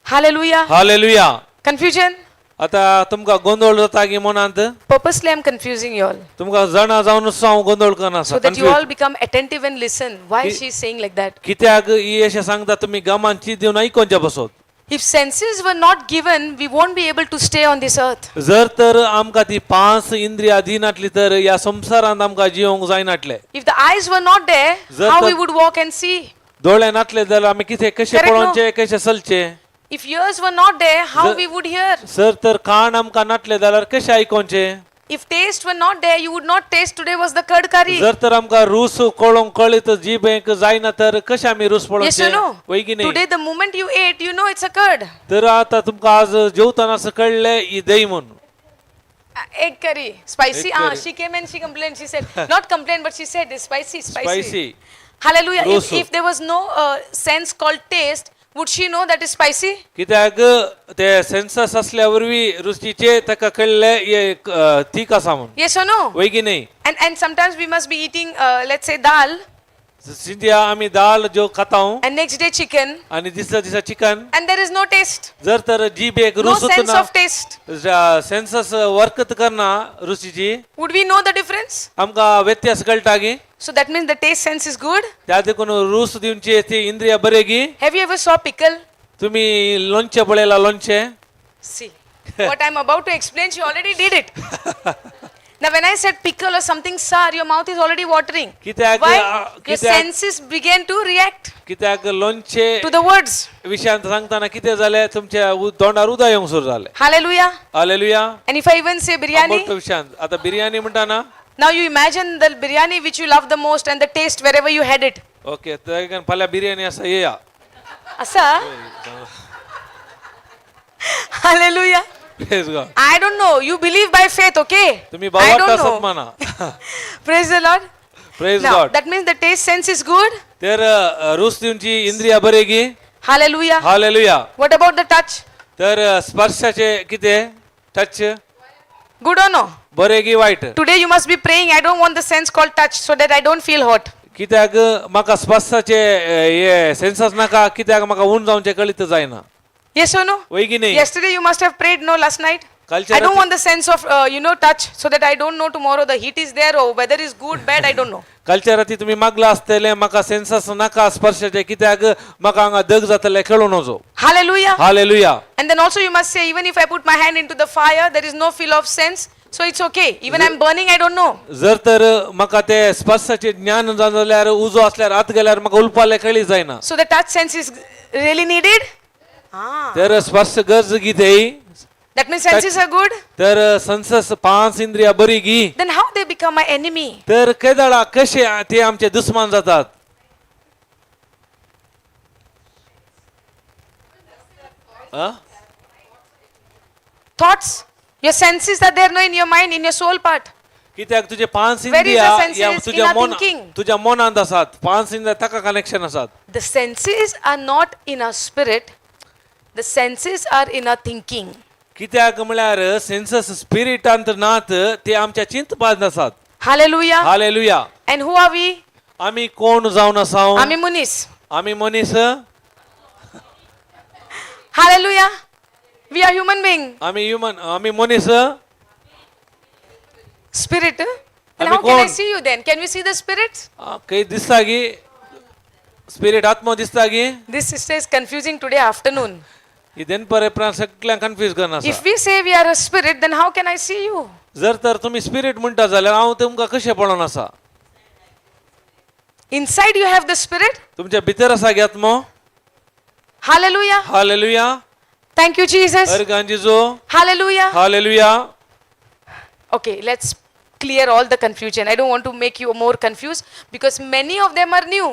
Hallelujah. Hallelujah. Confusion? आता तुमकां गोंदळ जाता की मनांत? Purposely I'm confusing you all. तुमकां जाणा जावन हांव गोंदळ करना So that you all become attentive and listen. Why she is saying like that? कित्याक ही अशें सांगता, तुमी गमान चीत दिवन आयकोनचे बसत. If senses were not given, we won't be able to stay on this earth. जर तर आमकां ती पांच इंद्रिया दिनातली तर ह्या संवसारांत आमकां जिवंक जायनाटले. If the eyes were not there, जर how तर- we would walk and see? दोळे नातले जाल्यार आमी कितें कशें Correct, no? पळोवचें, कशें चलचें? If ears were not there, how जर- we would hear? Sir तर कान आमकां नातले जाल्यार कशें आयकोवचें? If taste were not there, you would not taste today was the curd curry. जर तर आमकां रूस कळोंक कळ्ळी तर जीबेक जायना तर कशें आमी रूस Yes पळोवचें? or no? वय की न्ही? Today, the moment you ate, you know it's a curd. तर आतां तुमकां आज जेवतना असं कळ्ळें ही दही म्हूण. Egg curry. Spicy. Egg Ah, curry. she came and she complained. She said, not complained, but she said, it's spicy, spicy. Spicy. Hallelujah. If, Rosu. if there was no sense called taste, would she know that is spicy? कित्याक ते census असल्या वरवीं रुचीचे ताका कळ्ळें हे तीख आसा म्हूण. Yes or no? वय की न्ही? And sometimes we must be eating, let's say, dal, Scindia आमी दाल ज्यो खाता and next day chicken, आनी दिसता दिसा chicken, and there is no taste. जर तर जीबेक No रुसूच sense ना, of taste. Census वर्कत करना रुचीची. Would we know the difference? आमकां व्यत्यास कळटा की? So that means the taste sense is good. त्या देखून रूस दिवची ती इंद्रिया बरे की. Have you ever saw pickle? तुम्ही लोणचें पळयला लोणचें? See, what I'm about to explain, she already did it. Now, when I said pickle or something sour, your mouth is already watering. कित्याक Why? Your कित्याक senses began to react कित्याक लोणचे to the words. विशयांत सांगतना कितें जालें तुमच्या तोंडार उदक येवंक सुरू जालें. Hallelujah. Hallelujah. And if I even say biryani, आंबट विशयांत आता बिर्याणी म्हणटा ना. Now you imagine the biryani which you love the most and the taste wherever you had it. Okay, तर फाल्यां बिर्याणी आसा येया. Asa? Hallelujah. Praise God. I don't know. You believe by faith, okay? तुम्ही I भावार्थ don't आसत know. म्हणा. Praise the Lord. Praise Now, God. that means the taste sense is good. तर रूच तुमची इंद्रिया बरे की. Hallelujah. Hallelujah. What about the touch? तर स्पर्शाचे कितें टच? Good or no? बरे की वायट? Today you must be praying, I don't want the sense called touch so that I don't feel hot. कित्याक म्हाका स्पर्शाचे हे सेन्सस नाका, कित्याक म्हाका ऊन जावचें कळीत जायना. Yes or no? वय की नाही? Yesterday you must have prayed, no, last night? कालच्या I don't रात्री- want the sense of, touch so that I don't know tomorrow the heat is there or weather is good, bad, I don't know. कालच्या राती तुम्ही मागला आसतले म्हाका census नाका स्पर्शाचे, कित्याक म्हाका हांगा दग जातले खेळून वचो. Hallelujah. Hallelujah. And then also you must say, even if I put my hand into the fire, there is no feel of sense, so it's okay. Even I'm burning, I don't know. जर तर म्हाका ते स्पर्शाचे ज्ञान जाण जाल्यार उजो असल्यार आत गेल्यार म्हाका उलपाले कळी जायना. So the touch sense is really needed? Ah. तर स्पर्श गरज कितें? That means senses are good? तर संसस पांच इंद्रिया बरी गी. Then how they become my enemy? तर केदाळा कशे ते आमचे दुस्मान जातात? आ? Thoughts. Your senses are there no in your mind, in your soul part. कित्याक तुझे पांच Where is इंद्रिया the senses? या In तुझ्या our मन thinking. तुझ्या मनांत आसात, पांच इंद्रिया ताका कनेक्शन आसात. The senses are not in our spirit, the senses are in our thinking. कित्याक म्हळ्यार सेन्सस स्पिरिटांत नात, ते आमच्या चिंतपांत आसात. Hallelujah. Hallelujah. And who are we? आमी कोण जावन आसा? Ami Munis. आमी मनीस. Hallelujah. We are human being. आमी ह्युमन, आमी मनीस. Spirit. Eh? And Ami how can I कोण? See you then? Can we see the spirits? खंय दिसता गी स्पिरीट, आत्मो दिसता गी? This sister is confusing today afternoon. ही देनपर उपरांत सगळ्यांक कन्फ्यूज करना आसा. If we say we are a spirit, then how can I see you? जर तर तुमी स्पिरीट म्हणटा जाल्यार हांव तुमकां कशें पळोवन आसा? Inside you have the spirit. तुमच्या भितर आसा गी आत्मो? Hallelujah. Hallelujah. Thank you, Jesus. अर्गांजीजो. Hallelujah. Hallelujah. Okay, let's clear all the confusion. I don't want to make you more confused because many of them are new.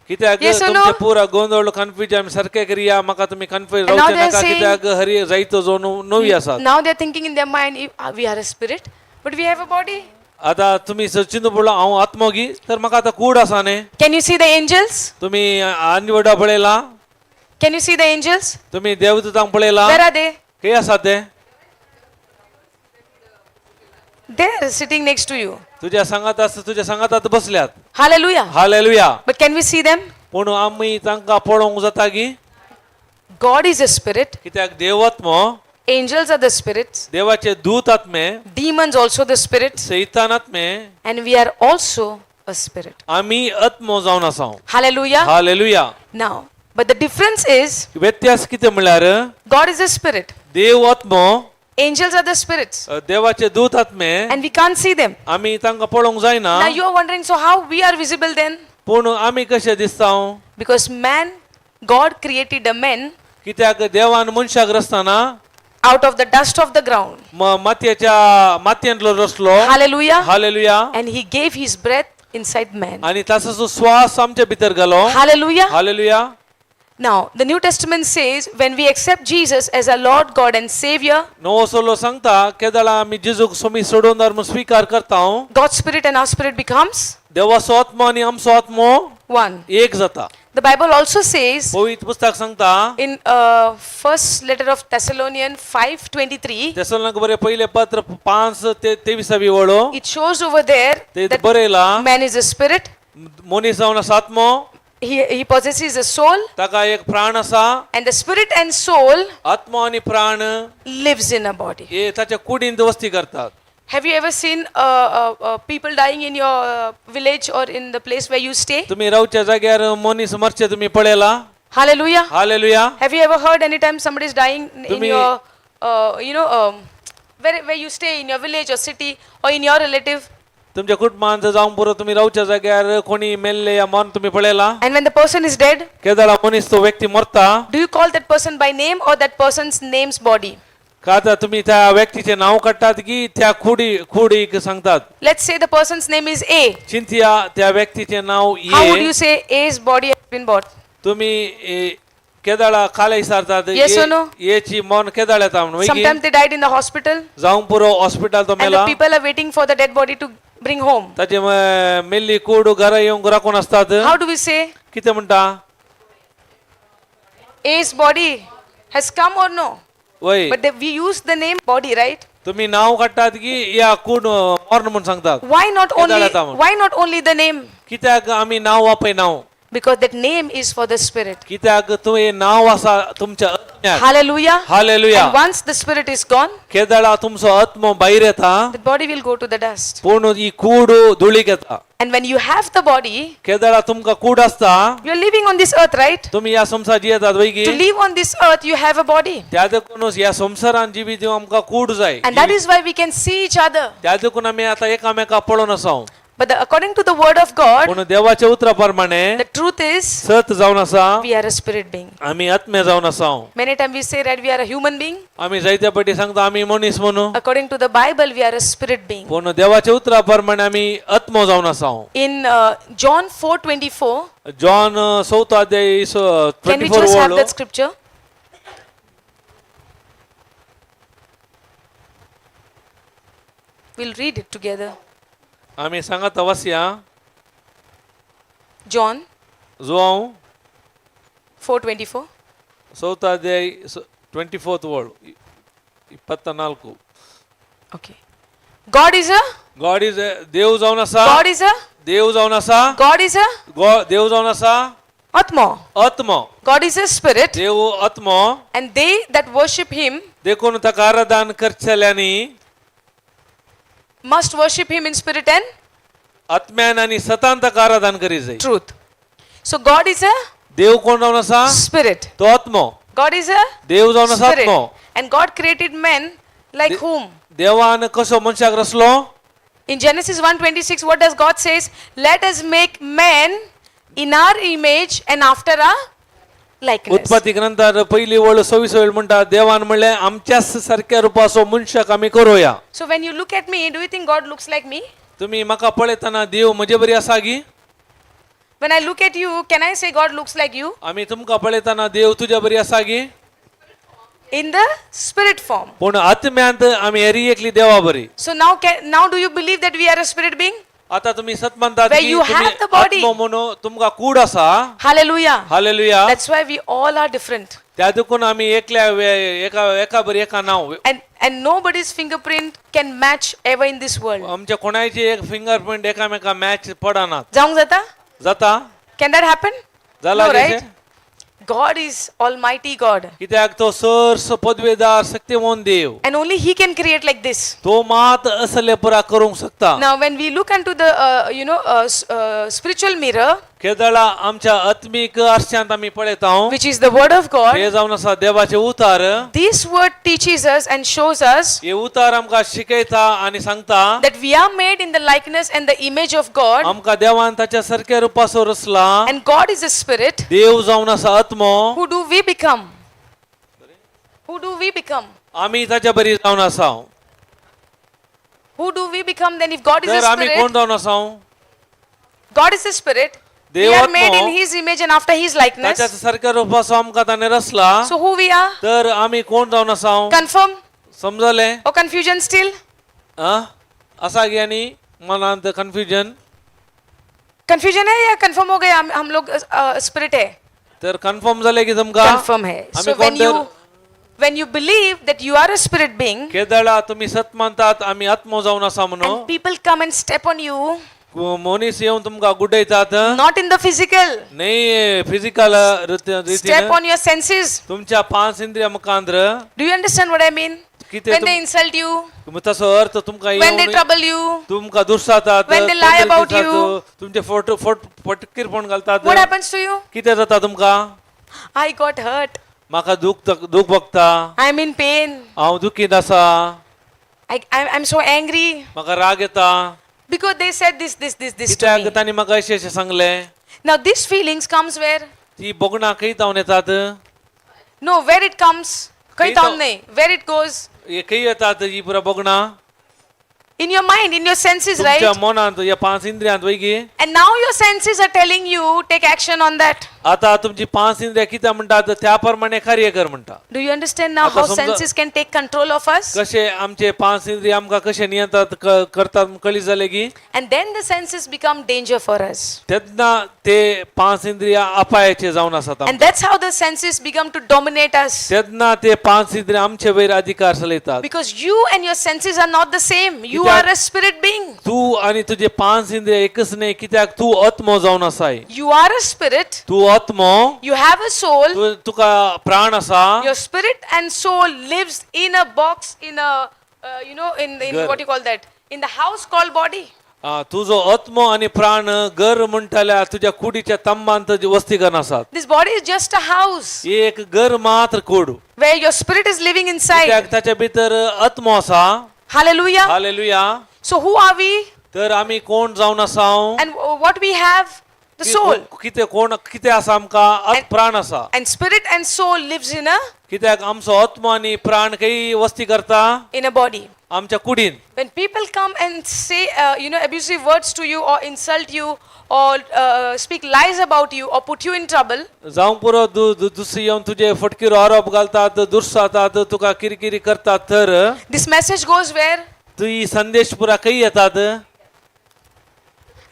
कित्याक Yes or no? तुमचे पुरा गोंदळ confusion सारकें करिया, म्हाका तुमी confuse And now रावचे they are नाका. saying- कित्याक हरी जायतो जो नवी आसात. Now they're thinking in their mind, if we are a spirit, but we have a body. आता तुमी चिंतू पडलो हांव आत्मो गी, तर म्हाका आतां कूड आसा न्ही. Can you see the angels? तुमी आनी पळयला? Can you see the angels? तुमी देवदूतांक पळयला? Where are they? खंय आसात ते? They're sitting next to you. तुझ्या सांगात आसा, तुझ्या सांगातात बसल्यात. Hallelujah. Hallelujah. But can we see them? पूण आमी तांकां पळोवंक जाता गी? God is a spirit. कित्याक देवात्मो. Angels are the spirits. देवाचे दूत आत्मे. Demons also the spirits. सैतान आत्मे. And we are also a spirit. आमी आत्मो जावन आसा. Hallelujah. Hallelujah. Now, but the difference is व्यत्यास कितें म्हणल्यार God is a spirit. देव आत्मो. Angels are the spirits. देवाचे दूत आत्मे. And we can't see them. आमी तांकां पळोवंक जायना. Now you are wondering, so how we are visible then? पूण आमी कशे दिसता? Because man, God created a man कित्याक देवान मनशाक रचतना out of the dust of the ground. मातयेच्या मातयेंतलो रचलो. Hallelujah. Hallelujah. And he gave his breath inside man. आनी ताचो श्वास आमच्या भितर घालो. Hallelujah. Hallelujah. Now, the New Testament says when we accept Jesus as our Lord, God, and Savior, नवो solo सांगता केदळा आमी जेजूक सोमी सोडोवदार म्हूण स्विकार करता, God's Spirit and our spirit becomes देवाचो आत्मो आनी आमचो आत्मो one. एक जाता. The Bible also says पवित्र पुस्तक सांगता in first letter of Thessalonian 5:23, तेसलोनीक बरे पयलें पत्र पांच ते तेविसावी वळो it shows over there ते that बरयला man is a spirit, मनीस जावन आसा आत्मो. he possesses a soul, ताका एक प्राण आसा. And the spirit and soul आत्मो आनी प्राण lives in a body. हे ताच्या कुडींत वस्ती करतात. Have you ever seen people dying in your village or in the place where you stay? तुमी रावच्या जाग्यार मनीस मरचे तुमी पळयला? Hallelujah. Hallelujah. Have you ever heard anytime somebody is dying in तुम्ही- your, Where you stay in your village or city or in your relative, तुमच्या कुटुंबांत जावंक पुरो तुमी रावच्या जाग्यार कोणी मेल्ले या मरण तुमी पळयला. And when the person is dead, केदळा मनीस तो व्यक्ती मरता, do you call that person by name or that person's name's body? का आता तुम्ही त्या व्यक्तीचे नाव काडटात की त्या कुडी कुडीक सांगतात? Let's say the person's name is A. चिंतिया त्या व्यक्तीचे नाव How would ये. You say A's body has been bought? तुम्ही ए, केदाळा खाले विचारतात Yes or no? येची मन केदाळ येता म्हणून वय की? Sometimes they died in the hospital जावंक पुरो हॉस्पिटल तो and the मेला. People are waiting for the dead body to bring home. ताचे मेल्ली कूड घरा येवंक राखून आसतात. How do we say? कितें म्हणटा? A's body has come or no? वय. But we use the name body, right? तुम्ही नाव काडटात की या कूड मर्ण म्हूण सांगतात? Why not only केदाळ येता म्हूण. Why not only the name? कित्याक आमी नांव वापयनाव? Because that name is for the spirit. कित्याक तुवें नांव आसा तुमच्या आत्म्याक. Hallelujah. Hallelujah. And once the spirit is gone, केदळा तुमचो आत्मो भायर येता, the body will go to the dust. पूण ही कूड धुळीक येता. And when you have the body, केदळा तुमकां कूड आसता, you are living on this earth, right? तुमी ह्या संवसार जियेतात वय की? To live on this earth, you have a body. त्या देखूनच ह्या संवसारान जिवीत दिवंक आमकां कूड जाय. And that is why we can see each other. त्या देखून आमी आतां एकामेका पळोवन आसा. But according to the word of God, पूण देवाच्या उतरा प्रमाणे the truth is सत जावन आसा, we are a spirit being. आमी आत्मे जावन आसा. Many times we say, right, we are a human being. आमी जायत्या पटी सांगता आमी मनीस म्हणून. According to the Bible, we are a spirit being. पूण देवाच्या उतरा प्रमाणे आमी आत्मो जावन आसा. In John 4:24, John चवथो अध्याय can twenty we four just have वळो. That scripture? We'll read it together. आमी सांगत वसया. John जुआंव 4:24. चवथो अध्याय 24th word 24. Okay. God is a God is देव जावन आसा. God is a देव जावन आसा. God is a देव जावन आसा Atma. आत्मो. God is a spirit, देव आत्मो. And they that worship him देखून ताका आराधन करचेल्यांनी must worship him in spirit and आत्म्यान आनी सतान ताका आराधन करी जाय. Truth. So God is a देव कोण जावन आसा? Spirit. तो आत्मो. God is a देव जावन आसा spirit. आत्मो. And God created men like whom? देवान कसो मनशाक रचलो? In Genesis 1:26, what does God says? Let us make man in our image and after our likeness. उत्पत्ती ग्रंथार पहिली वळ 26 वेळ म्हणटा देवान म्हणलें आमच्याच सारक्या रुपाचो मनशाक आमी करूया. So when you look at me, do you think God looks like me? तुम्ही म्हाका पळयतना देव म्हजे बरी आसा गी? When I look at you, can I say God looks like you? आमी तुमकां पळयतना देव तुज्या बरी आसा गी? In the spirit form. पूण आत्म्यांत आमी एरी एकली देवा बरी. So now do you believe that we are a spirit being? आता तुम्ही सत म्हणतात Where की you तुम्ही have the body. आत्मो म्हणून तुमकां कूड आसा. Hallelujah. Hallelujah. That's why we all are different. त्या देखून आमी एकल्या एका एका बरी एका नांव. And nobody's fingerprint can match ever in this world. आमच्या कोणायची एक फिंगर प्रिंट एकामेका मॅच पडनात. जाऊंक जाता? जाता? Can that happen? जाला No, कशें? Right? God is Almighty God. कित्याक तो सर्स पदवेदार शक्तिमान देव. And only He can create like this. तो मात असले पुरा करूंक शकता. Now, when we look into the spiritual mirror, केदळा आमच्या आत्मीक आरशांत आमी पळयता, which is the Word of God, हे जावन आसा देवाचे उतार, this Word teaches us and shows us हे उतार आमकां शिकयता आनी सांगता that we are made in the likeness and the image of God, आमकां देवान ताच्या सारक्या रुपासो रचला. And God is a spirit. देव जावन आसा आत्मो. Who do we become? Who do we become? आमी ताच्या बरी जावन आसा. Who do we become then if God is a तर आमी spirit? कोण जावन आसा? God is a spirit. We देव are made आत्मो. In His image and after His likeness. ताच्या सारक्या रुपासो आमकां ताणें रचला. So who we are? तर आमी कोण जावन आसा? Confirm समजलें or confusion still? आ आसा गी आनी मनांत कन्फ्युजन? कंफ्यूजन है या कंफर्म हो गया हम लोग स्पिरिट है? तर कन्फर्म जालें की तुमकां? कंफर्म है. आमी सो when कोण you तर when you believe that you are a spirit being केदळा तुमी सत मानतात आमी आत्मो जावन आसा म्हणून, and people come and step on you, मनीस येवन तुमकां गुड्डयतात. Not in the physical, न्ही फिजिकल रितीन, step on your senses. तुमच्या पांच इंद्रिया मुखांद्र. Do you understand what I mean? कितें? When they insult you, तसो अर्थ तुमकां when they येवन trouble you, तुमकां दुर्सातात, when they lie तोंड about दितात, you. तुमचे फोटो फोट फटकीरपण घालतात. What happens to you? कितें जाता तुमकां? I got hurt. म्हाका दूख दूख भोगता. I'm in pain. हांव दुखीत आसा. I'm so angry म्हाका राग येता because they said this, this, this, this to कित्याक me. तांणी म्हाका अशें अशें सांगलें. Now these feelings comes where? ती भोगणां खंय जावन येतात? No, where it comes? खंय खंय जावन जाव- न्हय. Where it goes? हे खंय येतात ही पुरा भोगणां? In your mind, in your senses, right? तुमच्या मनांत ह्या पांच इंद्रियांत वय की. And now your senses are telling you take action on that. आता तुमची पांच इंद्रिया कितें म्हणटात त्या प्रमाणे कार्य कर म्हणटा. Do you understand now आता how समजा- senses can take control of us? कशे आमचे पांच इंद्रिय आमकां कशे नियंत्रण करतात कळी जाले की. And then the senses become danger for us. तेन्ना ते पांच इंद्रिया अपायाचे जावन आसात. And that's how the senses become to dominate us. तेन्ना ते पांच इंद्रिया आमचे वयर अधिकार चलयतात. Because you and your senses are not the same. You कित्याक- are a spirit being. तूं आनी तुजे पांच इंद्रिया एकच न्हय कित्याक तूं आत्मो जावन आसाय. You are a spirit. तूं आत्मो. You have a soul. तूं तुका प्राण आसा. Your spirit and soul lives in a box, in a, you know, in Ghar. what you call that? In the house called body. आ, तुजो आत्मो आनी प्राण घर म्हणटाल्या तुज्या कुडीच्या तंबांत वस्ती करून आसात. This body is just a house एक घर मात्र कूड where your spirit is living inside. कित्याक ताच्या भितर आत्मो आसा. Hallelujah. Hallelujah. So who are we तर आमी कोण जावन आसा? and what we have? The soul. कितें कोण कितें आसा आमकां? आत प्राण आसा. And spirit and soul lives in a कित्याक आमचो आत्मो आनी प्राण खंय वस्ती करता? in a body. आमच्या कुडीन. When people come and say, abusive words to you or insult you or speak lies about you or put you in trouble, जावंक पुरो दुसरी येवन तुजे फटकीर आरोप घालतात दुर्सातात तुका किरकिरी करतात तर this message goes where? तूं ही संदेश पुरा खंय येतात?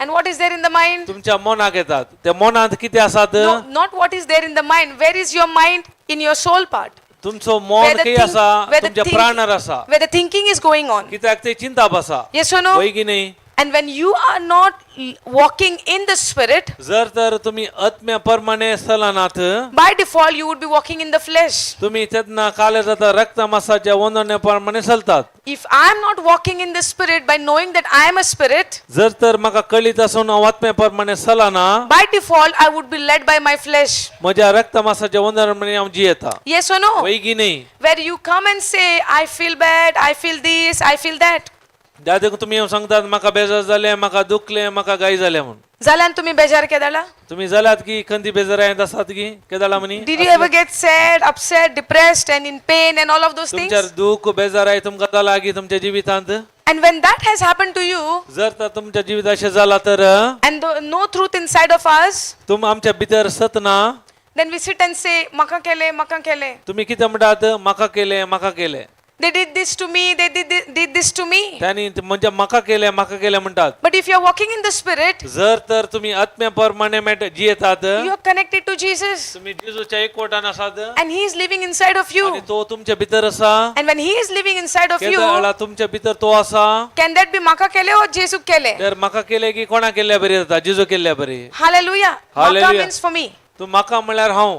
And what is there in the mind? तुमच्या मनाक येतात. त्या मनांत कितें आसात? No, not what is there in the mind. Where is your mind? In your soul part. तुमचो मन खंय आसा? where the तुमच्या think- प्राणार आसा. where the thinking is going on. कित्याक ते चिंताप आसा. Yes or no? वय की न्ही? And when you are not walking in the spirit, जर तर तुम्ही आत्म्या प्रमाणे चलनात by default you would be walking in the flesh. तुम्ही तेन्ना काले जाता रक्त मासाच्या वंदने प्रमाणे चलतात. If I am not walking in the spirit by knowing that I am a spirit, जर तर म्हाका कळीत आसून हांव आत्म्या प्रमाणे चलना by default I would be led by my flesh. म्हज्या रक्त मासाच्या वंदना प्रमाणे हांव जियेता. Yes or no? वय की न्ही? Where you come and say, I feel bad, I feel this, I feel that. ज्या देखून तुमी येवन सांगतात म्हाका बेजार जालें म्हाका दुखलें म्हाका गाय जालें म्हूण. जाल्यान तुम्ही बेजार केदाळा? तुमी जाल्यात की खंती बेजारायत आसात की केदाळा म्हणी? Did you ever get sad, upset, depressed, and in pain and all of those things? तुमच्या दुःख बेजाराय तुमकां जाला की तुमच्या जिवितांत? And when that has happened to you, जर तर तुमच्या जिवित अशें जाला तर and the, no truth inside of us, तुम आमच्या भितर सत ना. then we sit and say, Maka kele, maka kele. तुमी कितें म्हणटात? म्हाका केलें म्हाका केलें. They did this to me, they did this to me. त्यांनी ते म्हणजे म्हाका केलें म्हाका केलें म्हणटात. But if you are walking in the Spirit, जर तर तुमी आत्म्या प्रमाणे मेट जियेतात you are connected to Jesus, तुमी जेजूच्या एकवटान आसात and He is living inside of you. आनी तो तुमच्या भितर आसा. And when He is living inside of you, केदळा तुमच्या भितर तो आसा. can that be maka kele or Jesu kele? तर म्हाका केलें की कोणा केल्ल्या बरी जाता? जेजू केल्ल्या बरी. Hallelujah. Maka Hallelujah. means for me. तूं म्हाका म्हणल्यार हांव.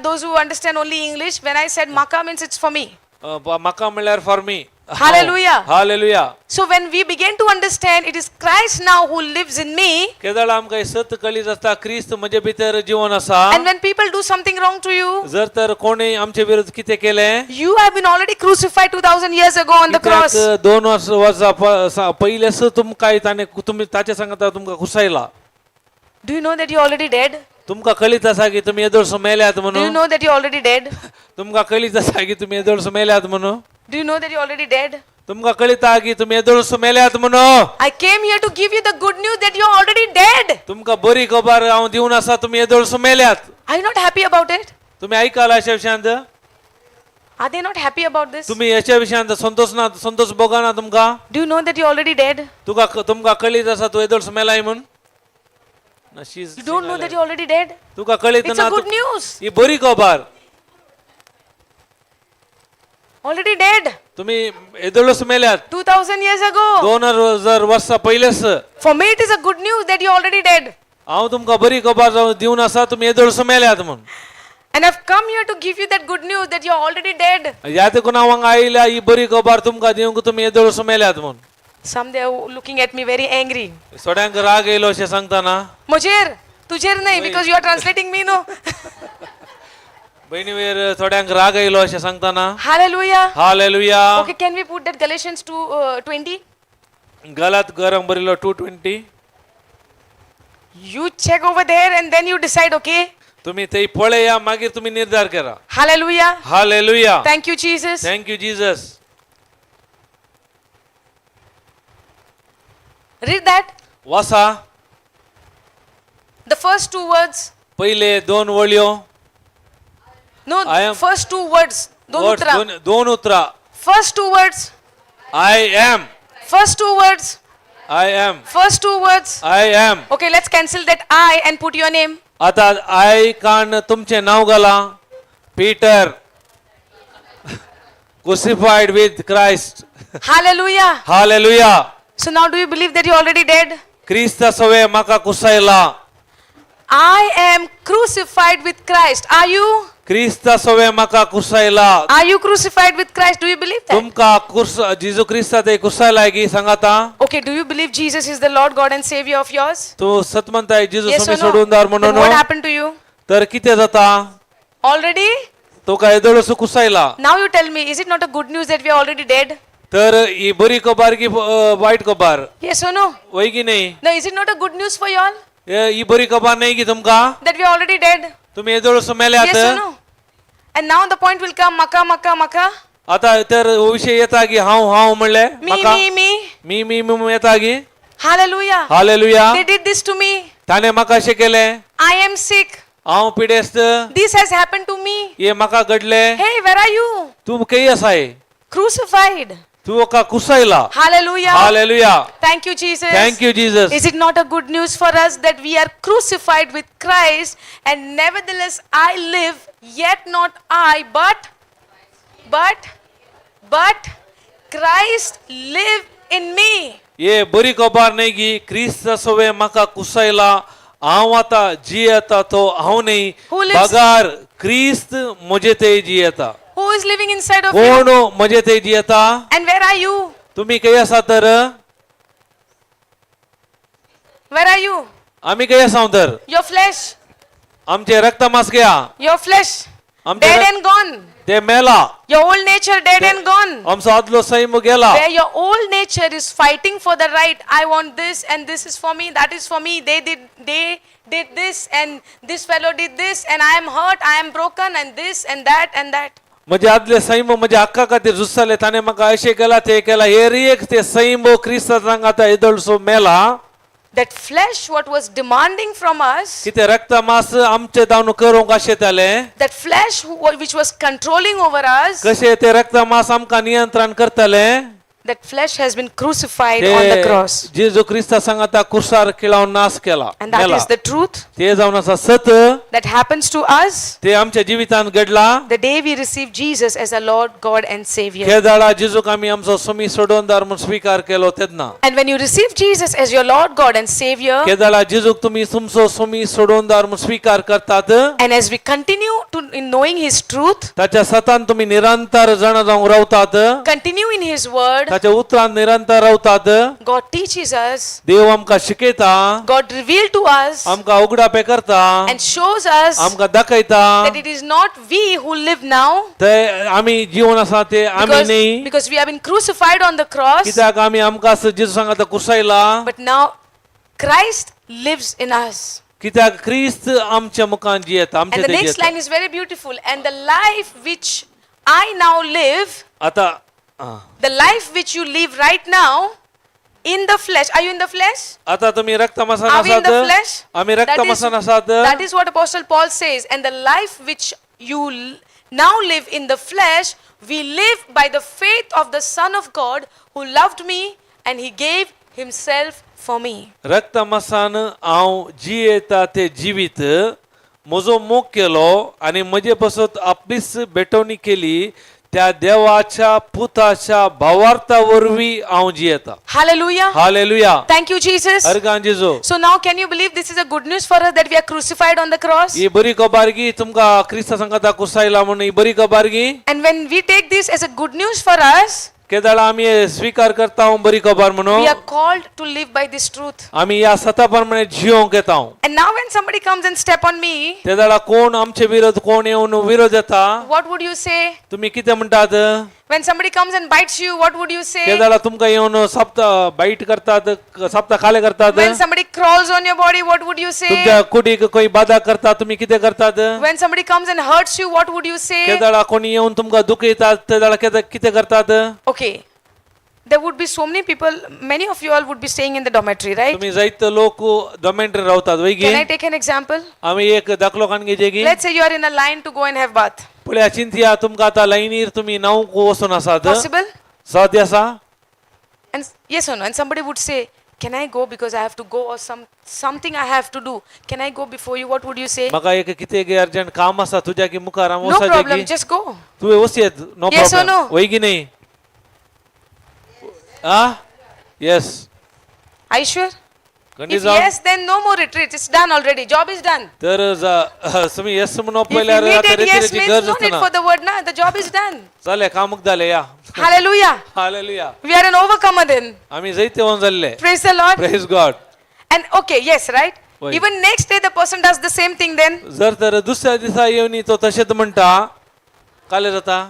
Those who understand only English, when I said maka means it's for me. म्हाका म्हणल्यार for me. Hallelujah. Hallelujah. So when we begin to understand it is Christ now who lives in me, केदळा आमकां सत कळीत आसता क्रिस्त म्हजे भितर जिवन आसा. and when people do something wrong to you, जर तर कोणी आमचे विरुद्ध कितें केलें you have been already crucified 2000 years ago on the cross. कित्याक दोन वर्स वर्सां पयलेंच तुमकां ताणें तुमी ताचे सांगता तुमकां खुसायला. Do you know that you're already dead? तुमकां कळीत आसा की तुमी येदोळसो मेल्यात Do you म्हणून. know that you're already dead? तुमकां कळीत आसा की तुमी येदोळसो मेल्यात म्हणून. Do you know that you're already dead? तुमकां कळीत आहा की तुमी येदोळसो मेल्यात म्हणून. I came here to give you the good news that you're already dead. तुमकां बरी खबर हांव दिवन आसा तुमी येदोळसो मेल्यात. Are you not happy about it? तुमी आयकला अशा विशयांत? Are they not happy about this? तुमी हेच्या विशयांत संतोष ना संतोष भोगना तुमकां? Do you know that you're already dead? तुका तुमकां कळीत आसा तूं येदोळसो मेलाय म्हूण? ना, she's You don't know that you're already dead? तुका कळीत It's ना a good तूं- news. ही बरी खबर. Already dead. तुमी येदोळच मेल्यात. 2000 years ago. 2000 वर्सां पयलेच. For me, it is a good news that you're already dead. हांव तुमकां बरी खबर दिवन आसा तुमी येदोळसो मेल्यात म्हूण. And I've come here to give you that good news that you're already dead. ह्या देखून हांव हांगा आयल्या ही बरी खबर तुमकां दिवंक तुमी येदोळसो मेल्यात म्हूण. Some they are looking at me very angry. थोड्यांक राग येयलो अशें सांगतना. Mujher, तुझेर nahi, because you are translating me, no. भयणी वेर थोड्यांक राग येयलो अशें सांगतना. Hallelujah. Hallelujah. Okay, can we put that Galatians 2 20? गलत गरम बरयलो 2:20. You check over there and then you decide, okay? तुम्ही ते पळया मागीर तुम्ही निर्धार करा. Hallelujah. Hallelujah. Thank you, Jesus. Thank you Jesus. Read that. Vasa. The first two words. पहिले दोन वळयो. No, I am- first two words. दोन Words, उतरा. दोन उतरा. First two words. I am. First two words. I am. First two words. I am. Okay, let's cancel that I and put your name. आता I कान तुमचें नांव घालां. Peter crucified with Christ. Hallelujah. Hallelujah. So now do you believe that you're already dead? क्रिस्ता सवे म्हाका कुसायला. I am crucified with Christ. Are you? क्रिस्ता सवे म्हाका कुसायला. Are you crucified with Christ? Do you believe that? तुमकां कुर्स जेजू क्रिस्ता ते कुसायला की सांगाता. Okay, do you believe Jesus is the Lord God and Savior of yours? तूं सत म्हणताय जेजू Yes स्वामी or no? सोडून दार Then म्हणून. what happened to you? तर कितें जाता? Already? तुका येदोळसो कुसायला. Now you tell me, is it not a good news that we are already dead? तर ही बरी खबर की वायट खबर? Yes or no? वय की नाही? No, is it not a good news for you all ही बरी खबर नाही की तुमकां that we are already dead? तुम्ही येदोळसो मेल्यात. Yes or no? And now the point will come, maka, maka, maka. आता तर हो विषय येता की हांव हांव म्हणले Me, म्हाका me, me. मी मी मी येता की. Hallelujah. Hallelujah. They did this to me. ताणें म्हाका अशें केलें. I am sick. हांव पिडेस्त. This has happened to me. हे म्हाका घडलें. Hey, where are you? तूं खंय आसाय? Crucified. तूं ओका कुसायला. Hallelujah. Hallelujah. Thank you, Jesus. Thank you Jesus. Is it not a good news for us that we are crucified with Christ and nevertheless I live, yet not I, but Christ live in me. ये बरी खबर न्ही की क्रिस्त सवे म्हाका कुसायला. हांव आतां जियेता तो हांव न्ही, Who lives- बगार क्रिस्त म्हजे ते जियेता. Who is living inside of you? कोण म्हजे ते जियेता? And where are you? तुमी खंय आसा तर? Where are you? आमी खंय आसा तर? Your flesh, आमचे रक्तमास घ्या. Your flesh, आमचे dead and gone. ते मेला. Your old nature dead and gone. आमचो आदलो सैम गेला. Where your old nature is fighting for the right, I want this and this is for me, that is for me. They did this and this fellow did this and I am hurt, I am broken and this and that and that. म्हणजे आदले सैम म्हणजे हक्का खातीर झुजताले. ताणें म्हाका अशें केला ते केला हे एक ते सैम क्रिस्तांक आतां येदोळसो मेला. That flesh what was demanding from us, कितें रक्तमास आमचे जावन करूंक आशेताले. That flesh which was controlling over us, कशें ते रक्तमास आमकां नियंत्रण करताले. that flesh has been crucified on the ते cross. जेजू क्रिस्ता सांगाता कुर्सार किळावन नाश केला. And that मेला. is the truth ते जावन आसा सत. That happens to us ते आमच्या जिवितांत घडला. The day we receive Jesus as our Lord, God, and Savior. केदाळा जेजूक आमी आमचो समी सोडोवदार म्हूण स्विकार केलो तेन्ना. And when you receive Jesus as your Lord, God, and Savior, केदाळा जेजूक तुमी तुमचो समी सोडोवदार म्हूण स्विकार करतात. and as we continue to in knowing His truth, ताच्या सतान तुमी निरंतर जाणा जावंक रावतात. Continue in His Word, ताच्या उतरान निरंतर रावतात. God teaches us, देव आमकां शिकयता. God revealed to us, आमकां उगडापे करता. And shows us आमकां दाखयता. That it is not we who live now, ते आमी जीवन आसा ते आमी because, न्ही, because we have been crucified on the cross, कित्याक आमी आमकां जेजू सांगाता कुसायला. But now Christ lives in us. कित्याक क्रिस्त आमच्या मुखान जियेता आमचे And the ते next जियेता. Line is very beautiful. And the life which I now live, आता आं. The life which you live right now in the flesh. Are you in the flesh? आता तुम्ही रक्तमासान Are we in the आसात. Flesh? आमी That is, रक्तमासान आसात. That is what Apostle Paul says. And the life which you now live in the flesh, we live by the faith of the Son of God who loved me and he gave himself for me. रक्तमासान हांव जियेता ते जिवीत म्हजो मोग केलो आनी म्हजे पासत आपलीच भेटवणी केली त्या देवाच्या पुताच्या भावार्था वरवीं हांव जियेता. Hallelujah. Hallelujah. Thank you, Jesus. Organ जेजू. So now, can you believe this is a good news for us that we are crucified on the cross? ही बरी खबर गी तुमकां क्रिस्ता सांगाता कुसायला म्हणून ही बरी खबर गी. And when we take this as a good news for us, केदाळा आमी हे स्वीकार करता बरी खबर म्हणून We are called to live by this truth. आमी ह्या सता प्रमाणे जियोंक येता. And now when somebody comes and step on me, ते जाल्यार कोण आमचे विरोध कोण येवन विरोध येता, what would you say? तुमी कितें म्हणटात? When somebody comes and bites you, what would you say? ते जाल्यार तुमकां येवन सप्ता बायट करतात, सप्ता खाले करतात. When somebody crawls on your body, what would you say? तुमच्या कुडीक खंय बादा करता, तुमी कितें करतात? When somebody comes and hurts you, what would you say? केदाळा कोणी येवन तुमकां दुखयतात, ते जाल्यार कितें करतात? Okay. There would be so many people, many of you all would be staying in the dormitory, right? तुमी जायते लोक डॉमेट्री रावतात वय Can I गी? take an example? आमी एक दाखलो काडून घेवचे की? Let's say you are in a line to go and have bath. पळया चिंतया, तुमकां आतां लायनीर तुमी न्हावंक वचून आसात. Possible? साध्य आसा? And yes or no? And somebody would say, "Can I go because I have to go or something I have to do? Can I go before you?" What would you say? म्हाका एक कितें urgent काम आसा, तुज्या की मुखार हांव No वचपाचें problem, की? just go. तुवें वचयेत, no Yes or problem. no? वय की न्ही? आ, yes. Are you sure? खंडीत If जावन yes, then no more retreats. It's done already. Job is done. तर तुमी येस म्हणून If पळयल्यार आतां immediate yes रेतिरेची means गरज no need आसना. For the word, na? The job is done. जालें कामूक जालें या. Hallelujah. Hallelujah. We are an overcomer then. आमी जैतवंत जाल्ले. Praise the Lord. Praise God. And okay, yes, right? Why? Even next day the person does the same thing then. जर तर दुसऱ्या दिसा येवन तो तशेंच म्हणटा, काले जाता.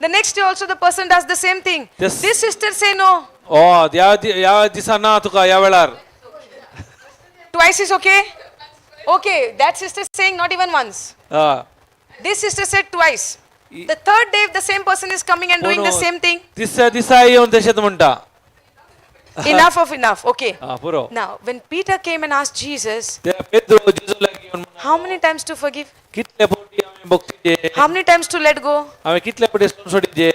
The next day also the person does the same thing. Yes. This sister say no. ओ ह्या दिसा ना तुका ह्या वेळार. Twice is okay. Okay, that sister saying not even once. हा. This sister said twice. The third day, if the same person is coming and doing the कोण same thing, तिसऱ्या दिसा येवन तशेंच म्हणटा. Enough of enough. Okay. हा, पुरो. Now, when Peter came and asked Jesus, ते पेद्रो जेजू लागीं येवन म्हणटा, how many times to forgive? कितले फावटी हांवें भोगचे? How many times to let go? हांवें कितले फावटी सोडचे?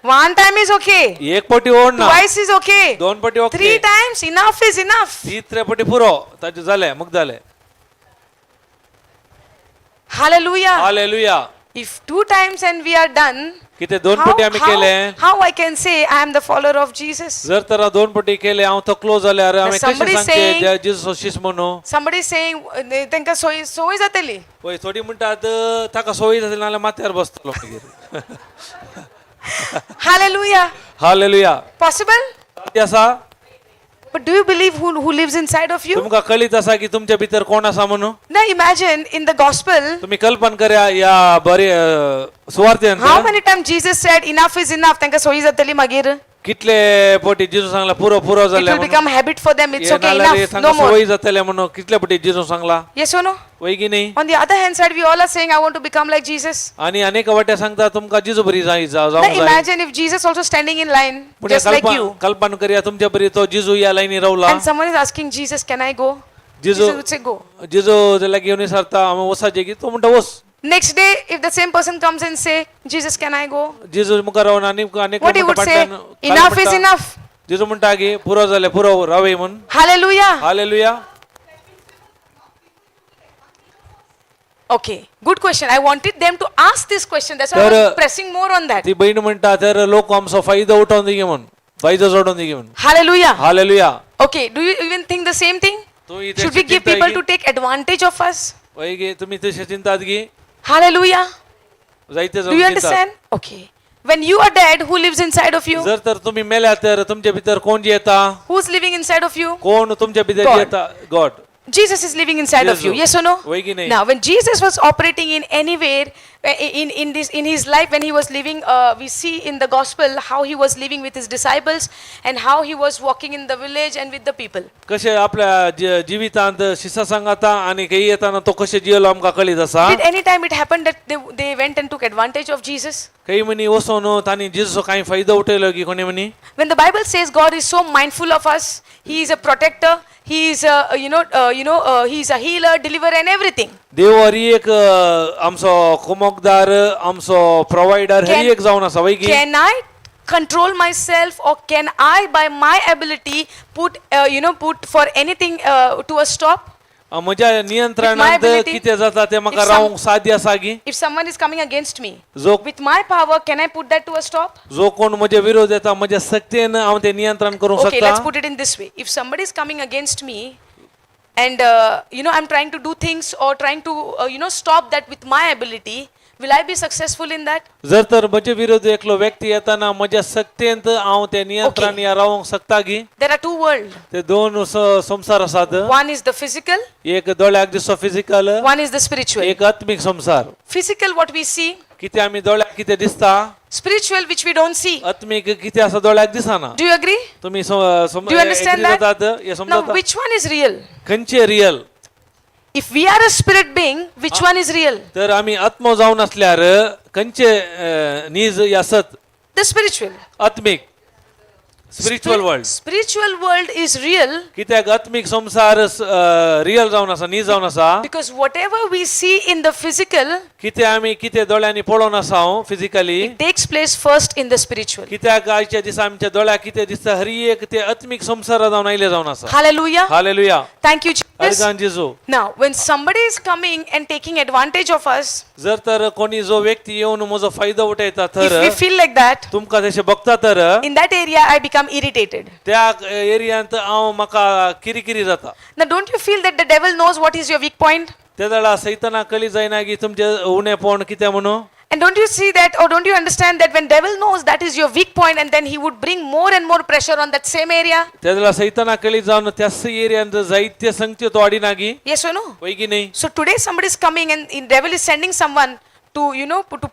One time is okay. एक फावटी ओड ना. Twice is okay. दोन फावटी okay. Three times, enough is enough. तिसरे फावटी पुरो, ताजें जालें, मुग जालें. Hallelujah. Hallelujah. If two times and we are done, कितें दोन how, फावटी आमी केले, how I can say I am the follower of Jesus? जर तर दोन फावटी केले हांव थकलो जाल्यार हांवें कशें somebody सांगचें जेजूचो शीस म्हणून? Somebody is saying, तांकां सोय सोय जातली. पळय थोडी म्हणटात ताका सोय जातली, नाल्यार माथ्यार बसतलो मागीर. Hallelujah. Hallelujah. Possible? साध्य आसा? But do you believe who lives inside of you? तुमकां कळीत आसा की तुमच्या भितर कोण आसा म्हणून? Now imagine in the gospel, तुमी कल्पन करया ह्या बरे सुवार्थेंत how many times Jesus said, "Enough is enough." तांकां सोय जातली मागीर. कितले फावटी जेजू सांगला पुरो पुरो It जालें will म्हणून. become habit for them. It's हे okay, नाल्यार हे enough, तांकां no more. संवय जातलें म्हणून कितले फावटी जेजू सांगला? Yes or no? वय की न्ही? On the other hand side, we all are saying, "I want to become like Jesus." आनी अनेक वाट्या सांगता तुमकां जेजू बरी जाय Now जावंक जाय. imagine if Jesus also standing in line, पूण हे just like कल्पन you, कल्पन करया तुमच्या बरी तो जेजू ह्या लायनी रावला. And someone is asking Jesus, "Can I go?" जेजू Jesus would say, "Go." जेजू लागीं येवन विचारता हांवें वचपाचें की? तो म्हणटा वच. Next day, if the same person comes and say, "Jesus, can I go?" जेजू मुखार रावन आनी आनी What he would say? "Enough is enough." जेजू म्हणटा की पुरो जालें, पुरो, रावय म्हूण. Hallelujah. Hallelujah. Okay, good question. I wanted them to ask this question. That's why I तर- was pressing more on that. ती बहीण म्हणटा तर लोक आमचो फायदो उठोवन दी म्हूण, फायदो जोडून दी म्हूण. Hallelujah. Hallelujah. Okay, do you even think the same thing? तुम्ही ते Should we give चिंता people की- to take advantage of us? वय गे तुम्ही तशें चिंतात की? Hallelujah. जायते Do जाण you चिंतात. Understand? Okay. When you are dead, who lives inside of you? जर तर तुम्ही मेल्या तर तुमच्या भितर कोण येता? Who's living inside of you? कोण तुमच्या भितर God. येता? God. Jesus is living inside of you. Jesus. Yes or no? वय की नाही? Now, when Jesus was operating in anywhere in his life, when he was living, we see in the gospel how he was living with his disciples and how he was walking in the village and with the people. कशे आपल्या जिवितांत शिसा सांगाता आणि काही येताना तो कशे जियलो आमकां कळीत आसा. Did any time it happen that they went and took advantage of Jesus? काही म्हणी वचोन तांणी जेजूचो कांय फायदो उठयलो की कोणी म्हणी? When the Bible says God is so mindful of us, He is a protector, He is a he is a healer, deliverer, and everything. देव हरी एक आमचो कुमोकदार, आमचो प्रोवायडर हरी एक जावन आसा, वय की? Can I control myself, or can I, by my ability, put put for anything to a stop? म्हज्या नियंत्रणांत ability, कितें जाता तें म्हाका if some- रावंक साध्य आसा की? If someone is coming against me, जो with my power, can I put that to a stop? जो कोण म्हजे विरोध येता, म्हज्या शक्तीन हांव तें नियंत्रण करूंक Okay, let's शकता? Put it in this way. If somebody is coming against me, and I'm trying to do things or trying to stop that with my ability, Will I be successful in that? जर तर म्हजे विरुद्ध एकलो व्यक्ती येताना म्हज्या सक्तेंत हांव ते नियंत्रण या रावंक शकता की? There are two worlds. ते दोन संवसार आसात. One is the physical, एक दोळ्याक दिसतो physical, one is the spiritual. एक आत्मीक संवसार. Physical, what we see, कितें आमी दोळ्याक कितें दिसता, spiritual, which we don't see. आत्मीक कितें आसा दोळ्याक दिसना. Do you agree? तुमी Do you understand agree that? जातात हे Now, समजता? Which one is real? खंयचे real? If we are a spirit being, which one is real? तर आमी आत्मो जावन आसल्यार खंयचे नीज या सत? The spiritual. आत्मीक, spiritual world. Spiritual world is real कित्याक आत्मीक संवसार रियल जावन आसा, नीज जावन आसा. because whatever we see in the physical कितें आमी कितें दोळ्यांनी पळोवन आसा physically, takes place first in the spiritual. कित्याक आयच्या दिसा आमच्या दोळ्याक कितें दिसता हर एक ते आत्मीक संवसारा जावन आयले जावन आसा. Hallelujah. Hallelujah. Thank you, Jesus. Organ जेजू. Now, when somebody is coming and taking advantage of us, जर तर कोणी जो व्यक्ती येवन म्हजो फायदो उठयता if तर we feel like that, तुमकां तशें बघता तर in that area I become irritated. त्या एरियांत हांव म्हाका किरिकिरी जाता. Now, don't you feel that the devil knows what is your weak point? ते जाल्यार सैताना कळी जायना की तुमचें उणेपण कितें म्हणून. And don't you see that, or don't you understand that when devil knows that is your weak point, and then he would bring more and more pressure on that same area? ते जाल्यार सैताना कळी जावन त्याच एरियांत जायते संगत्यो तो हाडिना की? Yes or no? वय की न्ही? So today somebody is coming and in devil is sending someone to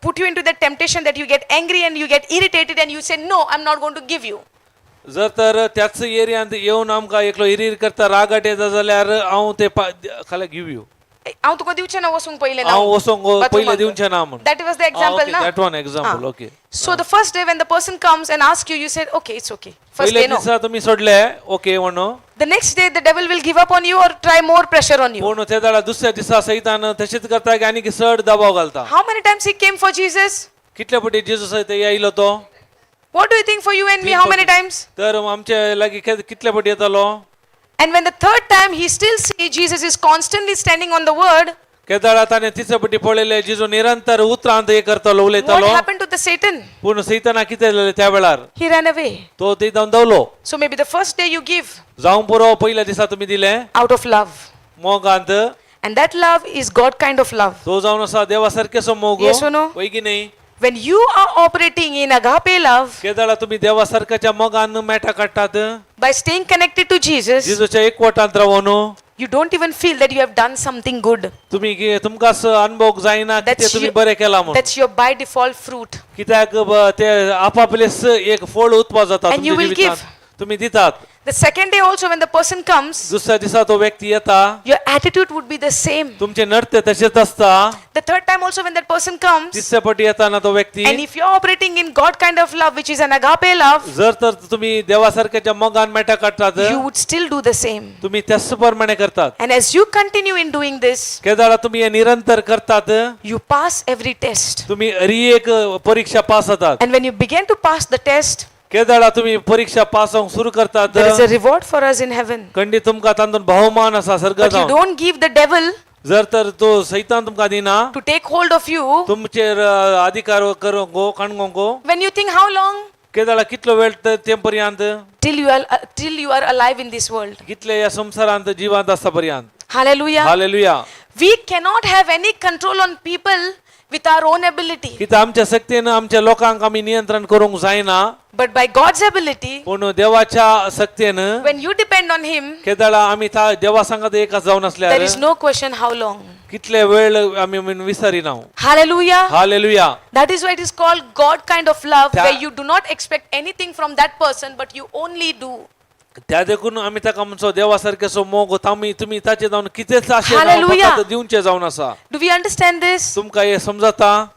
put you into that temptation that you get angry and you get irritated and you say, "No, I'm not going to give you." जर तर त्याच एरियांत येवन आमकां एकलो हिरीर करता, रागाट येता जाल्यार हांव ते खाला घेव you. हांव तुका दिवचें ना वचूंक पयलें. हांव वचोंक पयलें दिवचें ना म्हूण. That was the example ना. That one example, okay. So the first day when the person comes and asks you, you said, "Okay, it's okay." First पयल्या day, no. दिसा तुमी सोडले ओके म्हणून. The next day the devil will give up on you or try more pressure on you. पूण ते जाल्यार दुसऱ्या दिसा सैतान तशेंच करता की आनीक चड दबाव घालता. How many times he came for Jesus? कितले पटी जेजू ते आयलो तो? What do you think for you and me? How many times? तर आमचे लागीं कितले पटी येतालो? And when the third time he still see Jesus is constantly standing on the word, केदाळा ताणें तिसरे पटी पळयलें जेजू निरंतर उतरांत हे करतालो, what उलयतालो. Happened to the Satan? पूण सैताना कितें जालें त्या वेळार? He ran away. तो थंय जावन धांवलो. So maybe the first day you give जावं पुरो पयल्या दिसा तुमी दिलें out of love. मोगांत. And that love is God kind of love. तो जावन आसा देवा सारकेचो मोग. Yes or no? वय की न्ही? When you are operating in agape love केदाळा तुमी देवा सारक्याच्या मोगान मेटा काडटात by staying connected to Jesus, जेजूच्या एकवटांत रावन, you don't even feel that you have done something good. तुमी तुमकां असो अनुभव जायना की ते That's तुमी your- बरें केलां म्हणून. That's your by default fruit. कित्याक ते आपापलेच एक फळ उत्पन्न जाता And you तुमच्या will जिवितांत. तुमी दितात. The second day also, when the person comes, दुसऱ्या दिसा तो व्यक्ती येता, your attitude would be the same. तुमचे नडते तशेंच आसता. The third time also, when that person comes, तिसऱ्या पटी येताना तो व्यक्ती, and if you're operating in God kind of love, which is an agape love, जर तर तुम्ही देवासारख्याच्या मोगान मेटा काडटात, you would still do the same. तुम्ही त्याच प्रमाणे करतात. And as you continue in doing this, केदाळा तुम्ही हे निरंतर करतात, you pass every test. तुम्ही हरी एक परीक्षा पास जातात. And when you begin to pass the test, केदाळा तुम्ही परीक्षा पास जावंक सुरू करतात, there is a reward for us in heaven. खंडीत तुमकां तातूंत बहुमान आसा सर्गात But you जावन. Don't give the devil जर तर तो सैतान तुमकां दिना to take hold of you. तुमचेर अधिकार करूंक काणगोंक. When you think how long? केदाळा कितलो वेळ ते पर्यंत? Till you are alive in this world. कितले ह्या संवसारांत जिवांत आसता पर्यंत. Hallelujah. Hallelujah. We cannot have any control on people with our own ability. कित्याक आमच्या शक्तीन आमच्या लोकांक आमी नियंत्रण करूंक जायना. But by God's ability, पूण देवाच्या शक्तीन, when you depend on Him, केदाळा आमी देवा सांगात एकच जावन आसल्यार, there is no question how long. कितले वेळ आमी विसरिना. Hallelujah. Hallelujah. That is why it is called God kind of love, where you do not expect anything from that person, but you only do. त्या देखून आमी ताका म्हणचो देवा सारकेचो मोग तामी तुमी ताचे जावन कितेंच आशे Hallelujah. दिवचे जावन आसा. Do we understand this? तुमकां हें समजता?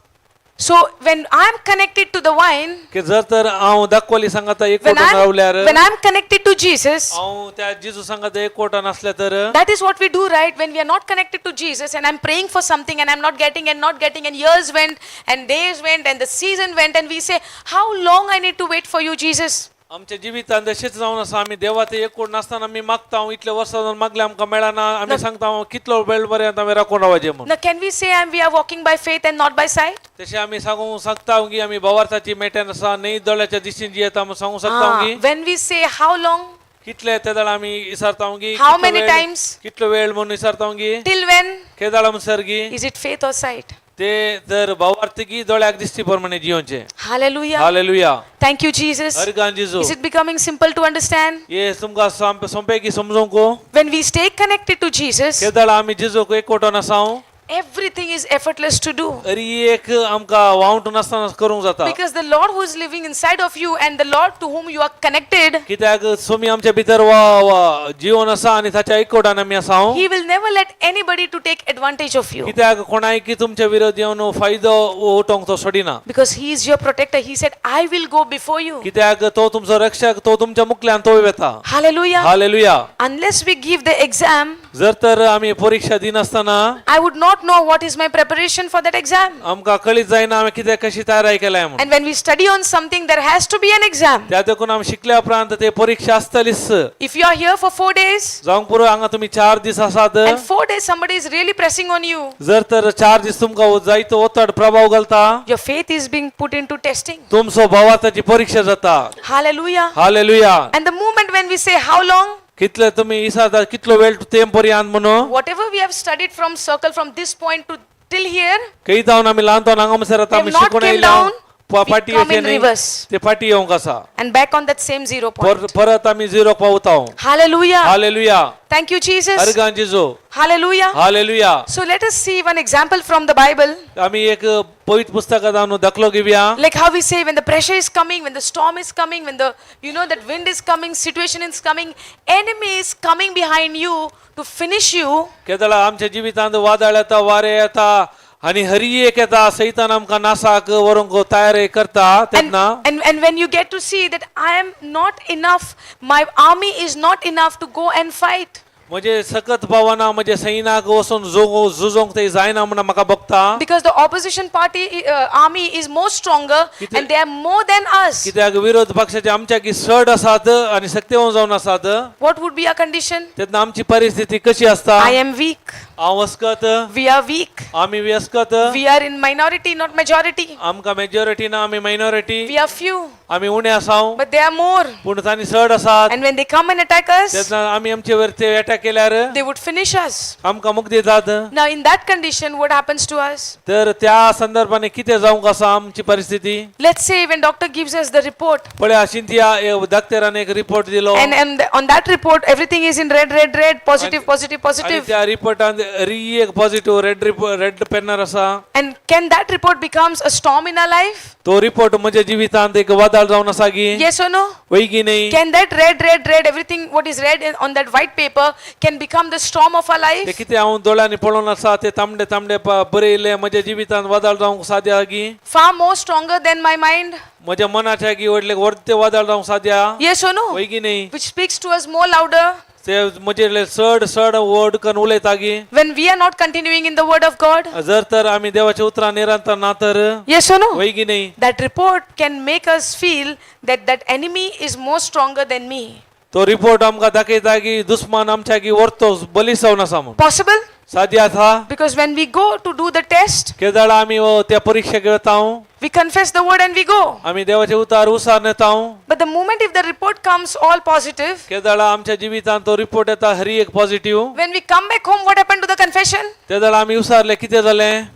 So when I am connected to the vine, की जर तर हांव दाखवली सांगाता when एकवटान I'm, रावल्यार, when I'm connected to Jesus, हांव त्या जेजू सांगाता एकवटान आसल्या तर, that is what we do, right? When we are not connected to Jesus and I'm praying for something and I'm not getting and not getting, and years went and days went and the season went, and we say, "How long I need to wait for you, Jesus?" आमच्या जिवितान तशेंच जावन आसा. आमी देवा ते एकवट नासतना आमी मागता, इतले वर्सां जावन मागले आमकां मेळना, आमी सांगता कितलो वेळ पर्यंत आमी राखून रावपाचें म्हणून. Now, can we say we are walking by faith and not by sight? तशें आमी सांगूंक शकता की आमी भावार्थाची मेट्यान आसा न्ही दोळ्याच्या दिश्टीन जियेता म्हणून सांगूंक शकता Ah, की? when we say how long, कितले ते जाण आमी विसरता की? How many times? कितलो वेळ म्हणून विसरता की? Till when, केदाळ म्हणसर की? Is it faith or sight? ते तर भावार्थी दोळ्याक दिसती प्रमाणे जियोचे. Hallelujah. Hallelujah. Thank you, Jesus. Organ जेजू. Is it becoming simple to understand? ये तुमकां सोंपें की समजूंक. When we stay connected to Jesus, केदळ आमी जेजूक एकवटून आसाव, everything is effortless to do. तरी एक आमकां वावटून नासतना करूंक जाता. Because the Lord who is living inside of you and the Lord to whom you are connected, कित्याक स्वामी आमच्या भितर वा वा जीवन आसा आनी ताच्या एकवटान आमी आसाव. He will never let anybody to take advantage of you. कित्याक कोणायकी तुमच्या विरोध येवन फायदो उठोवंक तो सोडिना. Because He is your protector. He said, "I will go before you." कित्याक तो तुमचो रक्षक, तो तुमच्या मुखल्यान तो वेता. Hallelujah. Hallelujah. Unless we give the exam, जर तर आमी परीक्षा दिनासतना, I would not know what is my preparation for that exam. आमकां कळीत जायना आमी कित्याक कशी तयारी केल्या म्हणून. And when we study on something, there has to be an exam. त्या देखून आमी शिकल्या उपरांत ते परीक्षा आसतलीच. If you are here for 4 days, जावंक पुरो हांगा तुमी 4 दीस आसात, and 4 days somebody is really pressing on you, जर तर 4 दीस तुमकां जायतो ओतड प्रभाव घालता, your faith is being put into testing. तुमचो भावार्थाची परीक्षा जाता. Hallelujah. Hallelujah. And the moment when we say, "How long?" कितले तुमी इसाता कितलो वेळ तेम पर्यंत म्हणून, Whatever we have studied from circle from this point to till here, खंय जावन आमी ल्हान जावन हांगा म्हणसर आता we आमी have not शिकून came आयल्या, down, we फाटी come येवचें in न्ही, reverse ते फाटी येवंक आसा. And back on that same zero point. परत आमी झिरोक पावता. Hallelujah. Hallelujah. Thank you, Jesus. Organ जेजू. Hallelujah. Hallelujah. So let us see one example from the Bible. आमी एक पवित्र पुस्तकात जावन दाखलो घेवया. Like how we say, when the pressure is coming, when the storm is coming, when the you know that wind is coming, situation is coming, enemy is coming behind you to finish you. केदळा आमच्या जिवितांत वादळ येता, वारे येता आनी हरी एक येता, सैतान आमकां नासाक व्हरूंक तयारी करता And, तेन्ना, and when you get to see that I am not enough, my army is not enough to go and fight. म्हजे सकत पावना, म्हजे सैनाक वचून झुजोंक ते जायना म्हणून म्हाका बघता. Because the opposition party army is more stronger and they are more than us. कित्याक विरोध पक्षाचे आमच्या की चड आसात आनी शक्तिवान जावन आसात. What would be our condition? तेन्ना आमची परिस्थिती कशी आसता? I am weak. हांव अस्कत. We are weak. आमी व्यस्कत. We are in minority, not majority. आमकां मेजॉरिटी ना, आमी minority. We are few, आमी उणे आसाव. But they are more. पूण तांणी चड आसात. And when they come and attack us, तेन्ना आमी आमचे वयर ते अटॅक केल्यार, they would finish us. आमकां मुक्ती दितात. Now, in that condition, what happens to us? तर त्या संदर्भाने कितें जावंक आसा आमची परिस्थिती? Let's say when doctor gives us the report, पळया शिंतिया डॉक्टरान एक रिपोर्ट दिलो. and on that report, everything is in red, red, red, positive, positive, आनी positive. त्या रिपोर्टान री एक पॉझिटिव्ह रेड रेड पेनार आसा. And can that report becomes a storm in our life? तो report म्हज्या जिवितांत एक वादळ जावन आसा की? Yes or no? वय की न्ही? Can that red, red, red, everything what is red on that white paper can become the storm of our ते life? कितें हांव दोळ्यांनी पळोवन आसा ते तांबडे तांबडे बरयल्ले म्हज्या जिवितांत वादळ जावंक साध्य आहा की? Far more stronger than my mind? म्हज्या मनाच्या की व्हडले व्हडते वादळ जावंक साध्य आहा? Yes or no? वय की न्ही? Which speaks to us more louder ते म्हजे चड चड व्हड करून उलयता की? When we are not continuing in the word of God? जर तर आमी देवाच्या उतरां निरंतर ना तर. Yes or no? वय की न्ही? That report can make us feel that that enemy is more stronger than me. तो रिपोर्ट आमकां दाखयता की दुस्मान आमच्या की व्हरतो बलिश जावन आसा म्हणून. Possible? साध्य आसा. Because when we go to do the test, केदळा आमी हो त्या परीक्षेक वता, we confess the word and we go. आमी देवाचे उतार उसार येता. But the moment if the report comes all positive, केदळा आमच्या जिवितांत तो रिपोर्ट येता हरी एक positive, when we come back home, what happened to the confession? तेदळा आमी उसारले कितें जालें?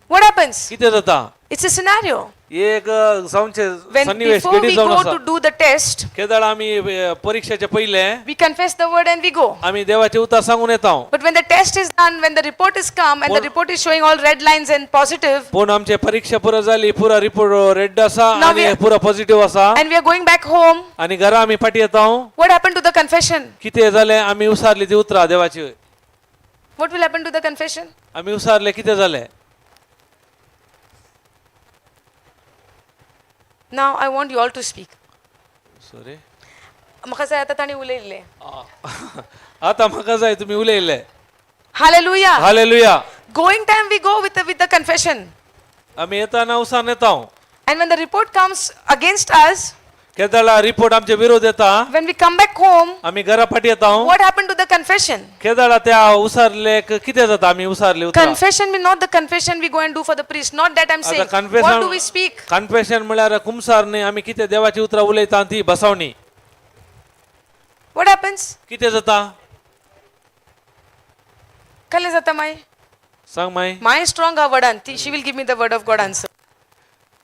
What happens? कितें जाता? It's a scenario. एक जावचे When सन्निवेश before घडीत we जावन go आसा. To do the test, केदळा आमी परीक्षेचे पयले, we confess the word and we go. आमी देवाचे उतार सांगून येता. But when the test is done, when the report is come and the report is showing all red lines and positive, पूण आमचे परीक्षा पुरा जाली, पुरा रिपोर्ट रेड आसा Now आनी पुरा पॉझिटिव्ह आसा. And we are going back home, आनी घरा आमी फाटी येता. What happened to the confession? कितें जालें? आमी उसारली ती उतरां देवाची. What will happen to the confession? आमी उसारले कितें जालें? Now I want you all to speak. Sorry. म्हाका जाय आतां तांणी उलयल्लें. आतां म्हाका जाय तुमी उलयल्ले. Hallelujah. Hallelujah. Going time we go with the confession. आमी येताना उसान येता. And when the report comes against us, केदळा रिपोर्ट आमचे विरोध येता, when we come back home, आमी घरा फाटी येता. What happened to the confession? केदळा त्या उसारलेक कितें जाता आमी उसारले उतरां? Confession means not the confession we go and do for the priest. Not that I'm saying. आतां What confession do we speak? Confession म्हळ्यार कुमसार न्ही, आमी कितें देवाची उतरां उलयता ती बसावणी. What happens? कितें जाता? कसलें जाता मागीर? सांग माई. My strong हा वर्डान ती she will give me the word of God answer.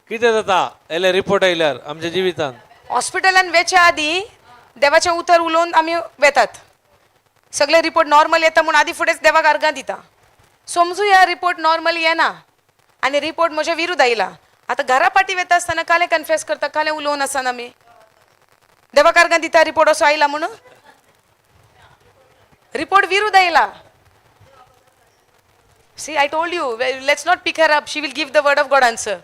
कितें जाता येयल्यार, रिपोर्ट आयल्यार आमच्या जिवितांत? हॉस्पिटलान वेच्या आदी देवाचें उतर उलोवन आमी वेतात. सगळे रिपोर्ट नॉर्मल येता म्हूण आदी फुडेंच देवाक अर्गां दिता. समजुया रिपोर्ट नॉर्मल येना आनी रिपोर्ट म्हज्या विरुद्ध आयला. आतां घरा पाटी वेता आसतना कालें कन्फेस करता, कालें उलोवन आसतना आमी देवाक अर्गां दिता रिपोर्ट असो आयला म्हणून. रिपोर्ट विरुद्ध आयला. See, I told you, let's not pick her up. She will give the word of God answer.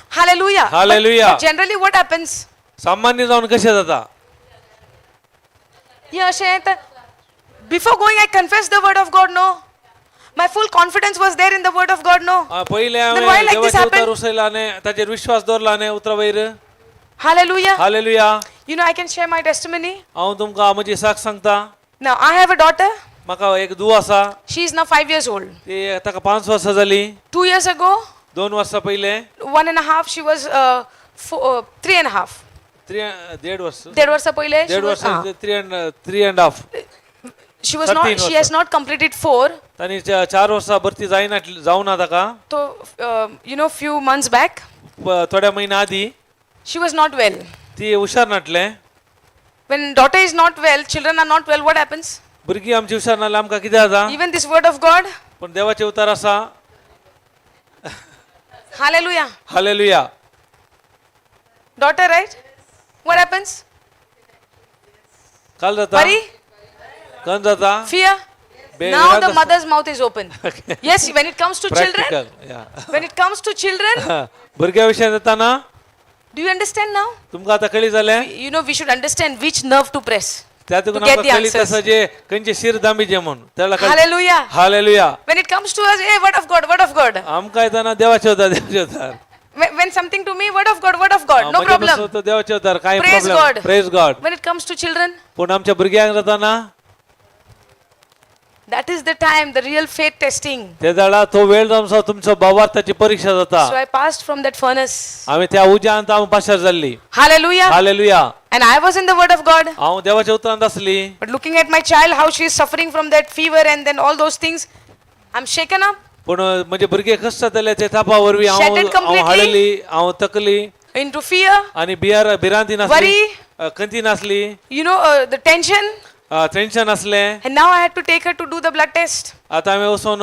Hallelujah. Hallelujah. But generally what happens? सामान्य जावन कशें जाता? हे अशें तर before going I confess the word of God, no? My full confidence was there in the word of God, no? पयलें Then why हांवें like this देवाचें उतर happened? उसयलां आनी ताचेर विश्वास दवरला न्ही उतरा वयर. Hallelujah. Hallelujah. You know, I can share my testimony. हांव तुमकां म्हजी साक्ष सांगता. Now, I have a daughter. म्हाका एक धूव आसा. She is now 5 years old. ती ताका 5 वर्सां जालीं. 2 years ago, 2 वर्सां पयलें, one and a half, she was four, three and a half. Three देड वर्स. देड वर्सा पयलें, she देड was, वर्सां, three and half. She was not, 13 she has not completed 4. तांणी 4 वर्सां भरती जायना जावना ताका. So, few months back, थोड्या म्हयन्या आदीं she was not well. ती हुशार नाटलें. When daughter is not well, children are not well, what happens? भुरगीं आमची हुशार नाल्यार आमकां कितें जाता? Even this word of God, पूण देवाचें उतर आसा. Hallelujah. Hallelujah. Daughter, right? What happens? काल जाता. Worry, कन जाता. Fear. Now the विरांत. Mother's mouth is open. Yes, when it comes to children, practical या. When it comes to children, भुरग्या विशयान जाता. Do you understand now? तुमकां आतां कळी जालें? We should understand which nerve to press त्या to तुका get the कळीत answers. आसा जे खंयचे शिर दामीचे म्हूण त्याला. Hallelujah. Hallelujah. When it comes to us, hey, word of God, word of God. आमकां येताना देवाचे उतार, देवाचे उतार. When something to me, word of God, word of God, no problem. देवाचे उतार काय Praise problem. God. Praise God. When it comes to children, पूण आमच्या भुरग्यांक जाताना, that is the time, the real faith testing. ते जाणा तो वेळ जावन तुमचो भावार्थाची परीक्षा जाता. So I passed from that furnace. आमी त्या उज्यांत हांव पाशार जाल्ली. Hallelujah. Hallelujah. And I was in the word of God. हांव देवाच्या उतरांत आसली. But looking at my child, how she is suffering from that fever and then all those things, I'm shaken up पूण म्हणजे भुरगे कश्ट जाताले ते तापा वरवीं हांव Shattered हांव completely. हाडली, हांव तकली into fear, आनी बियार भिरांती नासली, worry, खंती नासली, the tension. Tension आसलें. And now I had to take her to do the blood test. आतां हांवें वचून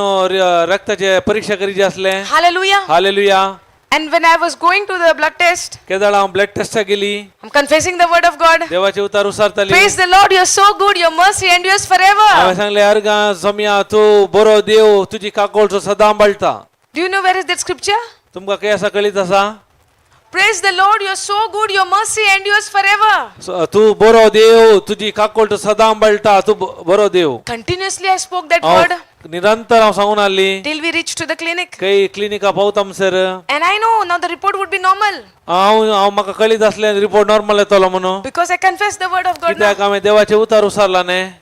रक्ताचे परीक्षा करीची आसलें. Hallelujah. Hallelujah. And when I was going to the blood test, केदाळ हांव ब्लड टेस्टाक गेली, I'm confessing the word of God. देवाचे उतार उसारताली. Praise the Lord, you're so good, your mercy endures forever. हांवें सांगलें, अर्गां सोम्या, तूं बरो देव, तुजी काकोळचो सदां बाळटा. Do you know where is that scripture? तुमकां खंय आसा कळीत आसा? Praise the Lord, you're so good, your mercy endures forever. तूं बरो देव, तुजी काकोळट सदां बाळटा, तूं बरो देव. Continuously I spoke that हांव word निरंतर हांव सांगून आहली till we reached to the clinic. खंय क्लिनिका पावता म्हणसर. And I know now the report would be normal हांव हांव म्हाका कळीत आसलें रिपोर्ट नॉर्मल येतलो म्हणून. Because I confessed the word of God now. कित्याक हांवें देवाचें उतार उसारला न्ही.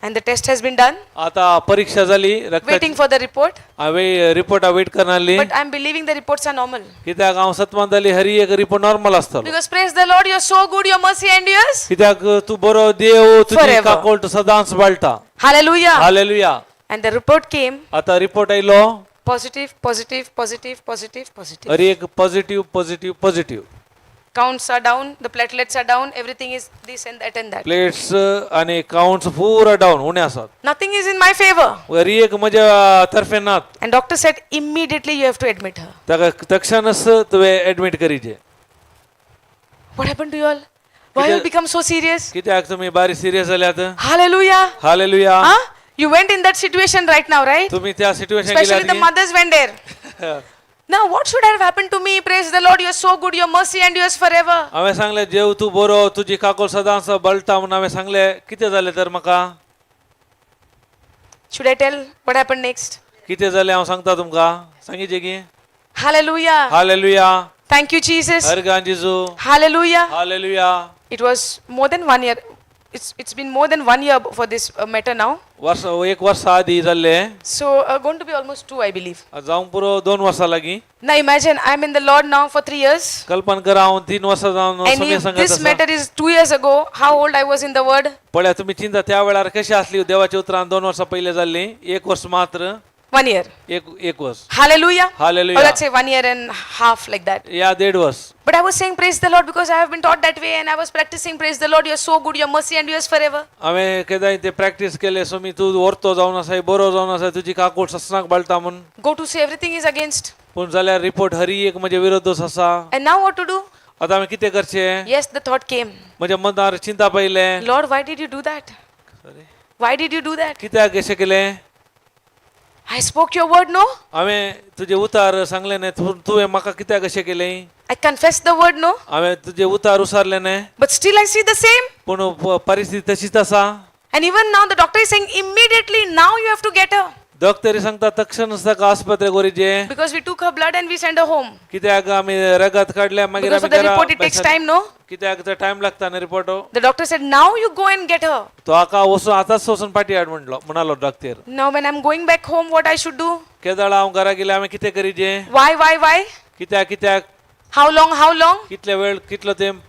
And the test has been done, आता परीक्षा जाली रक्ताची. Waiting for the report. हांवें रिपोर्टा weight करनासली. But I'm believing the reports are normal. कित्याक हांव सतमान जाली हरी एक रिपोर्ट नॉर्मल आसतलो. Because praise the Lord, you're so good, your mercy endures. कित्याक तूं बरो देव, तुजी Forever. काकोळट सदांच बाळटा. Hallelujah. Hallelujah. And the report came आता रिपोर्ट आयलो positive, positive, positive, positive, positive. Hari एक positive, positive, positive. Counts are down, the platelets are down, everything is this and that and that. Plates आणि counts पुरा down उणे आसात. Nothing is in my favor. Hari एक म्हज्या तर्फे नात. And doctor said, immediately you have to admit her. ताका तक्षणच तुवें admit करीचे. What happened to you all? Why you become so serious? कित्याक तुमी बारी सिरियस जाल्यात? Hallelujah. Hallelujah. Huh? You went in that situation right now, right? तुम्ही त्या situation. Especially the mothers went there. Now, what should have happened to me? Praise the Lord, you're so good, your mercy endures forever. हांवें सांगलें, देव तूं बरो, तुजी काकोळ सदांच बळटा म्हणून हांवें सांगलें. कितें जालें तर म्हाका? Should I tell what happened next? कितें जालें हांव सांगता तुमकां, सांगीचें की? Hallelujah. Hallelujah. Thank you, Jesus. अर्गां जेजू. Hallelujah. Hallelujah. It was more than one year. it's been more than one year for this matter now. वर्स एक वर्सा आदी जाल्ले. So going to be almost 2, I believe. जावंक पुरो 2 वर्सां लागीं. Now imagine I'm in the Lord now for 3 years. कल्पना करा, हांव 3 वर्सां जावन And सोम्या if संगत this आसा. Matter is 2 years ago, how old I was in the word? पळया, तुमी चिंता त्या वेळार कशी आसली देवाच्या उतरान. 2 वर्सां पयलीं जाल्ली, एक वर्स मात्र. One year. एक एक वर्स. Hallelujah. Hallelujah. Or let's say one year and half, like that. या देड वर्स. But I was saying, "Praise the Lord," because I have been taught that way and I was practicing, "Praise the Lord, you're so good, your mercy endures forever." हांवें केदांय ते practice केले, सोमी तूं व्हरतो जावन आसाय, बरो जावन आसाय, तुजी काकूट ससनाक बाळटा म्हूण. Go to see, everything is against. पूण जाल्यार रिपोर्ट हरी एक म्हजे विरोध आसा. And now what to do? आतां हांवें कितें करचें? Yes, the thought came. म्हज्या मनार चिंता पयलें. "Lord, why did you do that? Why did you do that?" कित्याक अशें केलें? "I spoke your word, no?" हांवें तुजें उतार सांगलें न्ही, तुवें म्हाका कित्याक अशें केलें? "I confessed the word, no?" हांवें तुजें उतार उसारलें न्ही? "But still I see the same." पूण परिस्थिती तशीच आसा. And even now the doctor is saying, "Immediately now you have to get her." डॉक्टरी सांगता, तक्षण ताका आस्पत्रेक व्हरीजे. Because we took her blood and we sent her home. कित्याक आमी रगत काडलें, मागीर Because आमी for the घरा report it takes time, no? कित्याक ते टायम लागता न्ही report. The doctor said, "Now you go and get her." तो हाका वचून आतांच वचून पाटी हाड म्हणलो म्हणालो doctor. Now when I'm going back home, what I should do? केदळा हांव घरा गेले, हांवें कितें करीजे? Why, why? कित्याक, कित्याक? How long, how long? कितले वेळ, कितलो तेंप?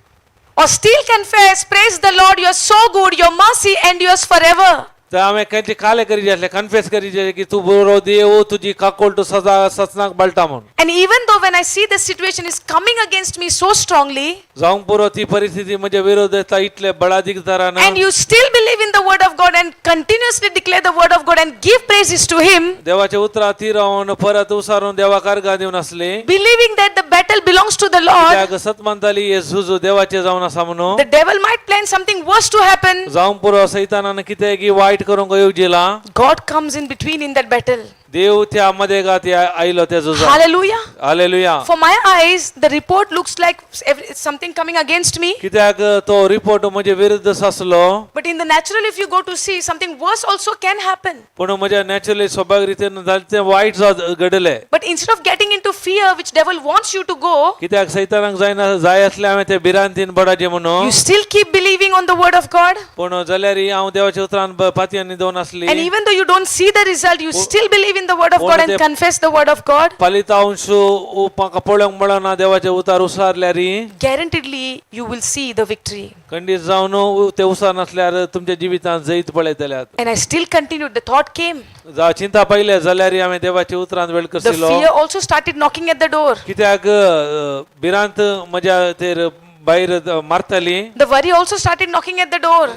Or still confess, "Praise the Lord, you're so good, your mercy endures forever." तर हांवें खंयचे काले करीजे आसले, कन्फेस करीजे की तूं बरो देव, तुजी काकोळ तूं सदा सचनाक बाळटा म्हूण. And even though when I see the situation is coming against me so strongly, जावंक पुरो ती परिस्थिती म्हज्या विरोध येता इतले बळादीक तरान, and you still believe in the word of God and continuously declare the word of God and give praises to Him, देवाच्या उतरां ती रावन परत उसारून देवाक अर्गां दिवन आसली, believing that the battle belongs to the Lord, कित्याक सत मानताली हे झुज देवाचे जावन आसा म्हणून, the devil might plan something worse to happen. जावंक पुरो सैतानान कितें की वायट करूंक येवजिला, God comes in between in that battle. देव त्या मदेगात आयलो त्या झुजात. Hallelujah. Hallelujah. For my eyes, the report looks like something coming against me. कित्याक तो रिपोर्ट म्हजे विरुद्ध आसलो. But in the natural, if you go to see, something worse also can happen. पूण म्हज्या नॅचरली स्वभाव रितीन जालें तें वायट घडलें. But instead of getting into fear, which devil wants you to go, कित्याक सैतानाक जायना जाय आसलें हांवें ते भिरांतीन पडाचें म्हणून, you still keep believing on the word of God. पूण जाल्यार हांव देवाच्या उतरान पातयांनी दवरून आसली. And even though you don't see the result, you still believe in the word of God and confess the word of God. फलितांश म्हाका पळोवंक मेळना, देवाचे उतार उसारल्यार, Guaranteedly, you will see the victory. खंडीत जावन ते उसार नासल्यार तुमच्या जिवितांत जैत पळयतल्यात. And I still continued. The thought came. जा चिंता पयले जाल्यार हांवें देवाच्या उतरान वेळ The करशिलो. Fear also started knocking at the door. कित्याक भिरांत म्हज्या तेर भायर मारताली. The worry also started knocking at the door.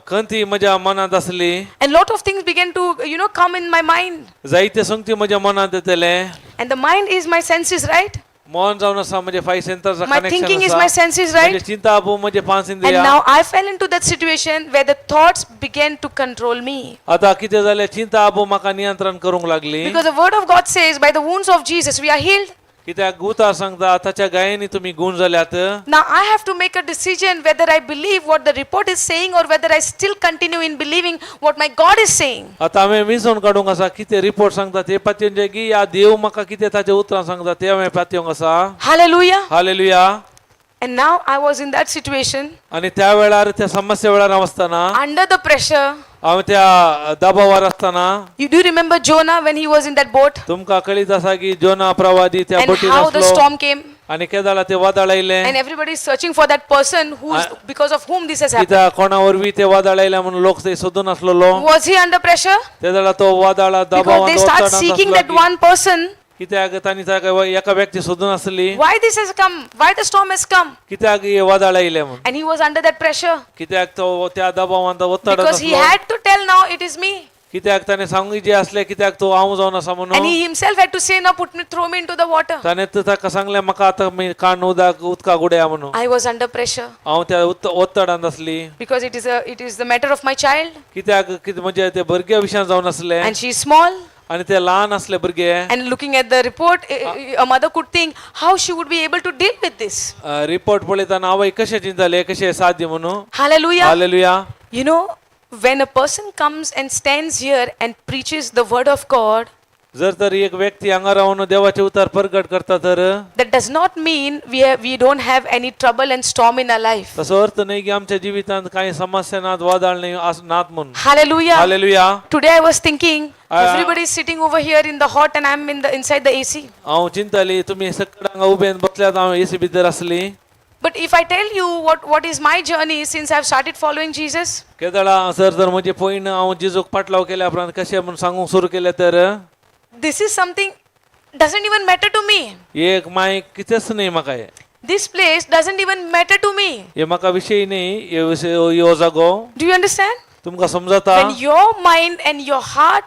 खंती म्हज्या मनांत आसली. And lot of things began to come in my mind. जायते संगती म्हज्या मनांत येतले. And the mind is my senses, right? मन जावन आसा म्हजे five सेंतराचो My connection thinking is आसा. My senses, right? म्हजें चिंता म्हजे पांच And इंद्रिया. now I fell into that situation where the thoughts began to control me. आता कितें जालें, चिंता आबू म्हाका नियंत्रण करूंक लागली. Because the word of God says, by the wounds of Jesus, we are healed. कित्याक गुतार सांगता, ताच्या गायेनी तुमी गुण जाल्यात. Now I have to make a decision whether I believe what the report is saying or whether I still continue in believing what my God is saying. आता हांवें विंचोवन काडूंक आसा, कितें रिपोर्ट सांगता ते पातयेवन की या देव म्हाका कितें ताचे उतरां सांगता ते हांवें पातयेवंक आसा. Hallelujah. Hallelujah. And now I was in that situation, आनी त्या वेळार, त्या समस्ये वेळार हांव आसतना, under the pressure. हांव त्या दबावार आसतना, You do remember Jonah when he was in that boat तुमकां कळीत आसा की जोना प्रवादी त्या and बोटीर how the आसलो storm came आनी केदाळा ते वादळ आयलें, and everybody is searching for that person who's because of whom this has happened. कित्याक कोणा वरवीं ते वादळ आयलें म्हणून लोक ते सोदून आसलेलो. Was he under pressure? ते जाल्यार तो वादळा Because दबावान they start seeking that one person. कित्याक तांणी ताका एका व्यक्ती सोदून आसली. Why this has come? Why the storm has come? कित्याक हे वादळ आयलें म्हणून. And he was under that pressure कित्याक तो त्या दबावान ಒತ್ತಡ because he had to tell, "Now it is me." कित्याक ताणें सांगूंक जे असले, कित्याक तो हांव जावन आसा And म्हणून. he himself had to say, "Now put me, throw me into the water." ताणें तर ताका सांगलें, म्हाका आतां मी काण उदक उदकाक उडया म्हणून. I was under pressure हांव त्या ಒತ್ತडांत आसली. Because it is the matter of my child कित्याक कितें म्हणजे ते भुरग्या विशयान जावन आसले. And she is small. आनी ते ल्हान आसले भुरगे. And looking at the report, a mother could think how she would be able to deal with this. Report पळयतना आवय कशें चिंतताले, कशें साध्य म्हणून. Hallelujah. Hallelujah. When a person comes and stands here and preaches the word of God, जर तर एक व्यक्ती हांगा रावन देवाचे उतार प्रगट करता तर that does not mean we don't have any trouble and storm in our life. तसो अर्थ नाही की आमच्या जिवितांत काही समस्या नात, वादळ नाही नात म्हणून. Hallelujah. Hallelujah. Today I was thinking, everybody is sitting over here in the hot and I'm in the inside the AC. हांव चिंताली तुमी सगळे हांगा उबेन बसल्यात, हांव एसी भितर आसली. But if I tell you what is my journey since I've started following Jesus, केदळा sir जर म्हजे पयन हांव जेजूक पाटलाव केल्या उपरांत कशें म्हूण सांगूंक सुरू केलें तर this is something doesn't even matter to me. एक माय कितेंच न्ही म्हाका हें. This place doesn't even matter to me. हे म्हाका विशय न्ही हे विशय ह्यो जागो. Do you understand? तुमकां समजता? When your mind and your heart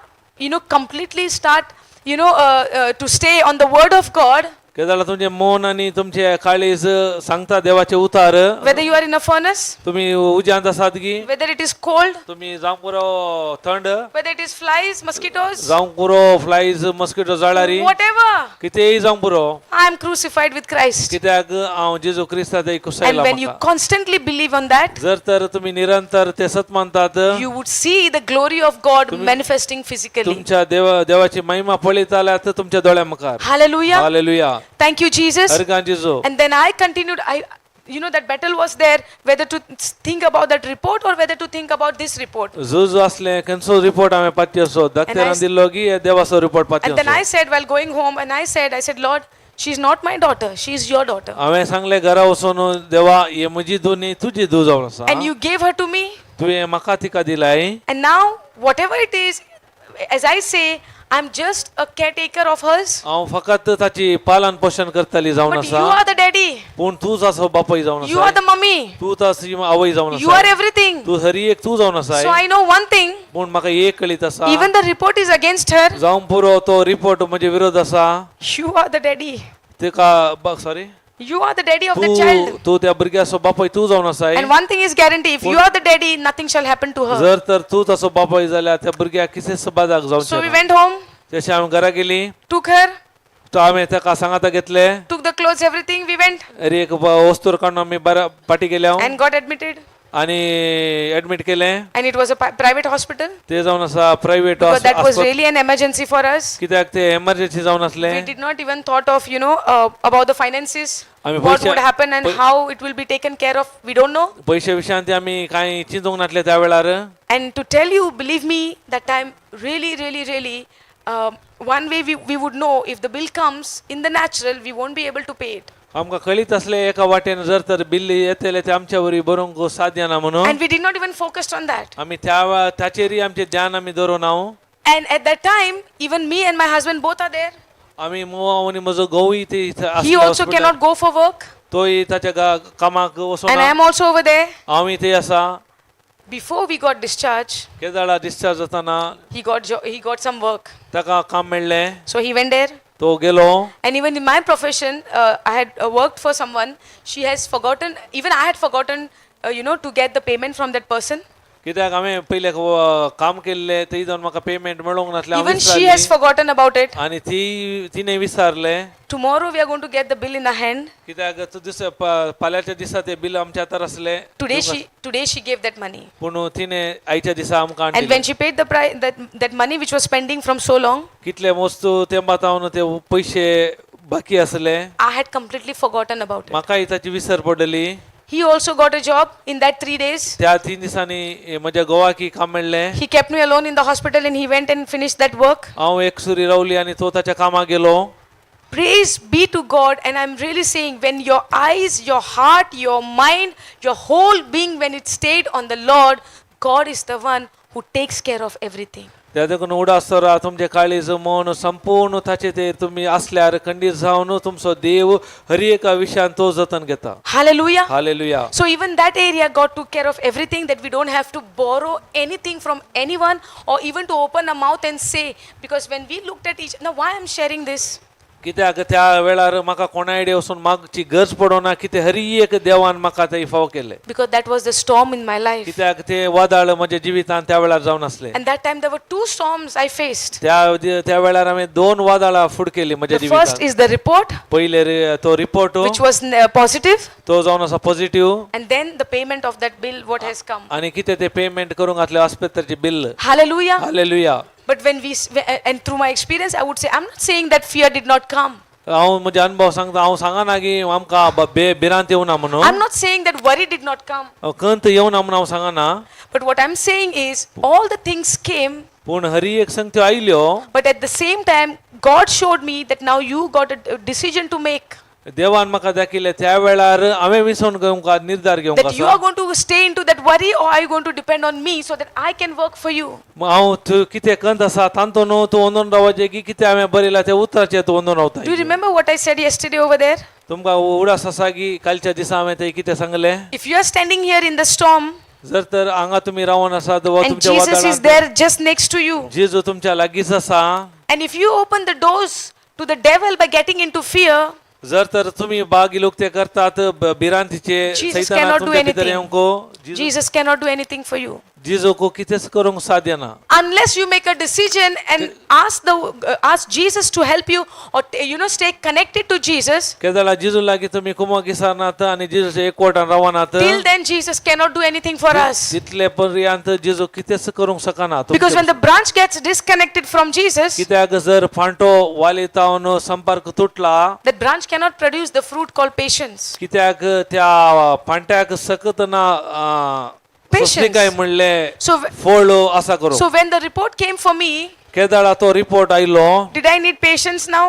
completely start to stay on the word of God, केदळा तुमचें मन आनी तुमचें काळीज सांगता देवाचे उतार, whether you are in a furnace, तुमी उज्यांत आसात की whether it is cold, तुमी जावंक पुरो थंड, whether it is flies, mosquitoes, जावंक पुरो फ्लायज मस्किटो जळारी, whatever, कितेंय जावंक पुरो, I am crucified with Christ. कित्याक हांव जेजू क्रिस्ता And कुसायला when you म्हाका. Constantly believe on that, जर तर तुम्ही निरंतर ते सत मानतात, you would see the glory of God manifesting physically. तुमच्या देवा देवाची महिमा पळयत जाल्यार तर तुमच्या दोळ्या मुखार. Hallelujah. Hallelujah. Thank you, Jesus. हरगां जेजू. And then I continued. I, you know, that battle was there whether to think about that report or whether to think about this report. झूज असलें खंयचो रिपोर्ट हांवें पातयो असो दाक्तेरान दिल्लो की देवाचो रिपोर्ट पातयो And then असो. I said while going home, and I said, "Lord, she's not my daughter, she's your daughter. हांवें सांगलें घरा वचून, देवा हे म्हजी धूव न्ही, तुजी धूव जावन आसा. And you gave her to me. तुवें म्हाका तिका दिलाय. And now, whatever it is, as I say, I'm just a caretaker of hers. हांव फकत ताची पालन पोशण करतली जावन But you आसा. are the daddy. पूण तूंच आसो बापूय जावन You are आसा. the mummy. तूं ताची आवय जावन You are आसा. Everything. तूं हरी एक तूं जावन आसा. So I know one thing. पूण म्हाका एक कळीत आसा, Even the report is against her. जावं पुरो तो रिपोर्ट म्हजे विरोध आसा, You are the daddy. तिका sorry, You are the daddy of the तूं child. तूं त्या भुरग्याचो बापूय तूं जावन आसाय. And one thing is guarantee, if you are the daddy, nothing shall happen to her." जर तर तूं तसो बापूय जाल्यार त्या भुरग्याक कितेंच बादाक So जावचें we ना. went home, तशें आमी घरा गेली, took her, तो आमी ताका सांगाता घेतले, took the clothes, everything. We went अरे एक वस्तूर काडून आमी बऱ्या फाटी गेले and got admitted. आनी एडमीट केलें. And it was a private hospital ते जावन आसा private, because that was really an emergency for us. कित्याक ते एमर्जन्सी जावन आसलें. We did not even thought of, about the finances, आमी what पैसे would happen and how it will be taken care of. We don't know. पयशे विशयान ते आमी कांय चिंतूंक नासले त्या वेळार. And to tell you, believe me, that time really, really, really, one way we would know if the bill comes in the natural, we won't be able to pay it. आमकां कळीत आसलें एका वाटेन जर तर बिल येतलें ते आमच्या वरी बरोवंक साध्य ना म्हणून. And we did not even focus on that. आमी त्या ताचेरय आमचें ध्यान आमी दवरून हांव. And at that time, even me and my husband both are there. आमी हांव आनी म्हजो घोवूय ते इथं He आसलो also hospital. Cannot go for work. तोय ताच्या कामाक And I वचना. am also over there. हांवूय थंय आसा. Before we got discharged, केदाळा डिस्चार्ज जाताना he got some work. ताका काम मेळ्ळें. So he went there. तो गेलो. And even in my profession, I had worked for someone. She has forgotten, even I had forgotten to get the payment from that person. कित्याक हांवें पयलें काम केल्लें थंय जावन म्हाका पेमेंट मेळोंक नासलें, हांव Even she विसरली. has forgotten about it. आनी ती तिणें विसरलें. Tomorrow we are going to get the bill in our hand. कित्याक तो दुसऱ्या फाल्यांच्या दिसा ते बिल आमच्या हातार आसलें. Today she gave that money. पूण तिणें आयच्या दिसा आमकां And हाडलें. when she paid the price, that money which was pending from so long, कितले वस्तू तेंपा तावन ते पयशे बाकी आसले, I had completely forgotten about it. म्हाकाय ताची विसर पडली. He also got a job in that 3 days. त्या तीन दिसांनी म्हज्या घोवाकी काम मेळ्ळें. He kept me alone in the hospital and he went and finished that work. हांव एकसुरी रावली आनी तो ताच्या कामाक गेलो. Praise be to God. And I'm really saying, when your eyes, your heart, your mind, your whole being, when it stayed on the Lord, God is the one who takes care of everything. त्या देखून उडास तर तुमचे काळीज मन संपूर्ण ताचे ते तुम्ही असल्यार खंडीत जावन तुमचो देव हर एका विशयान तो जतन घेता. Hallelujah. Hallelujah. So, even that area, God took care of everything, that we don't have to borrow anything from anyone or even to open our mouth and say. Because when we looked at each now, why I'm sharing this? कित्याक त्या वेळार म्हाका कोणा वचून मागची गरज पडना, कितें हरी एक देवान म्हाका ते फाव केले. Because that was the storm in my life. कित्याक ते वादळ म्हज्या जिवितान त्या वेळार जावन आसले. And that time there were two storms I faced. त्या त्या वेळार हांवें दोन वादळां फुड केली म्हज्या The first जिवितान. is the report, पयले तो रिपोर्ट, which was positive, तो जावन आसा positive, and then the payment of that bill, what has come. आनी कितें ते पेमेंट करूंक घातलें आस्पेत्राचें bill. Hallelujah. Hallelujah. But when we, and through my experience, I would say, I'm not saying that fear did not come. हांव म्हजे अनुभव सांगता, हांव सांगना की आमकां भिरांत येवना म्हणून. I'm not saying that worry did not come. कंत येवना म्हणून हांव सांगना. But what I'm saying is, all the things came, पूण हरी एक संगत्यो आयल्यो. But at the same time, God showed me that now you got a decision to make. देवान म्हाका दाखयलें त्या वेळार हांवें विसवण घेवंक निर्धार घेवंक That you आसा. Are going to stay into that worry or are you going to depend on me so that I can work for you? मग हांव तूं कितें कंत आसा तांतून न्हू तूं अंदून रावचें की कितें हांवें बरयलां तें उतराचेर तूं अंदून रावता. Do you remember what I said yesterday over there? तुमकां उडास आसा की कालच्या दिसा हांवें तें कितें सांगलें? If you are standing here in the storm जर तर हांगा तुमी रावन आसात वा and तुमच्या Jesus is वादळांत there just next to you, जेजू तुमच्या लागींच आसा, and if you open the doors to the devil by getting into fear, जर तर तुमी बागील उक्ते करतात भिरांतीचे Jesus सैतानाक cannot do तुमच्या भितर anything. येवंक Jesus cannot do anything for you. जेजूक कितेंच करूंक साध्य ना. Unless you make a decision and ask Jesus to help you or stay connected to Jesus, केदळा जेजू लागीं तुमी कुमक दिसनात आनी जेजूच्या एकवटान रावनात, till then Jesus cannot do anything for us. तितले पर्यंत जेजू कितेंच करूंक शकना. Because when the branch gets disconnected from Jesus, कित्याक जर फांटो वालीतावन संपर्क तुटला, that branch cannot produce the fruit called patience. कित्याक त्या फांट्याक सकत ना Patience. सोंसणीकाय म्हणले फळ आसा करूं. So when the report came for me, केदळा तो रिपोर्ट आयलो, did I need patience now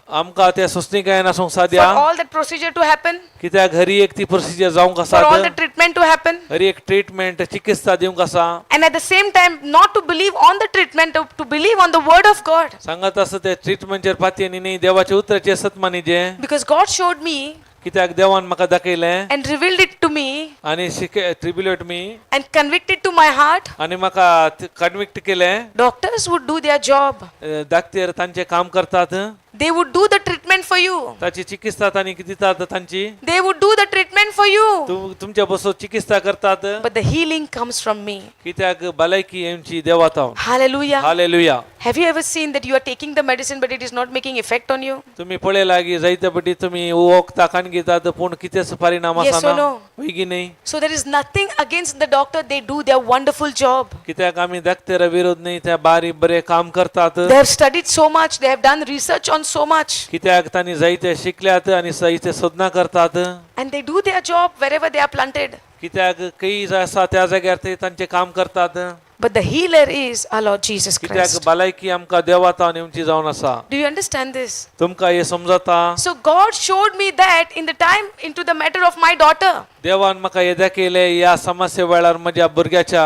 आमकां त्या सोंसणीकायेन आसूंक for साद्या all that procedure to happen, कित्याक हरी एक ती प्रोसिजर जावंक for all आसा, the treatment to happen? Hari एक ट्रिटमेंट चिकित्सा दिवंक आसा. And at the same time, not to believe on the treatment, to believe on the word of God. सांगत आसा ते ट्रिटमेंटचेर पातयेनी न्ही, देवाचे उतराचेर सत मानिजे. Because God showed me कित्याक देवान म्हाका दाखयलें and revealed it to me आनी शिके ट्रिब्युलेट मी and convicted to my heart. आनी म्हाका कन्विक्ट केलें. Doctors would do their job. दाक्तेर तांचे काम करतात. They would do the treatment for you. ताची चिकित्सा तांणी दितात तांची. They would do the treatment for you. तुमच्या बसून चिकित्सा करतात. But the healing comes from me. कित्याक भलायकी येवची देवाता. Hallelujah. Hallelujah. Have you ever seen that you are taking the medicine but it is not making effect on you? तुम्ही पळयला की जायते पटी तुम्ही वखदां खाण घेतात पूण कितेंच परिणाम Yes आसना. Or no? हय की न्ही? So there is nothing against the doctor. They do their wonderful job. कित्याक आमी दाक्तेरा विरोध न्ही, त्या बारी बरे काम करतात. They have studied so much. They have done research on so much. कित्याक तांणी जायते शिकल्यात आनी जायते सोदना करतात. And they do their job wherever they are planted. कित्याक कई आसा त्या जाग्यार ते तांचे काम करतात. But the healer is our Lord Jesus कित्याक Christ. भलायकी आमकां देवाता येवची जावन आसा. Do you understand this? तुमकां हें समजता? So God showed me that in the time into the matter of my daughter. देवान म्हाका हें दाखयलें ह्या समस्ये वेळार म्हज्या भुरग्याच्या.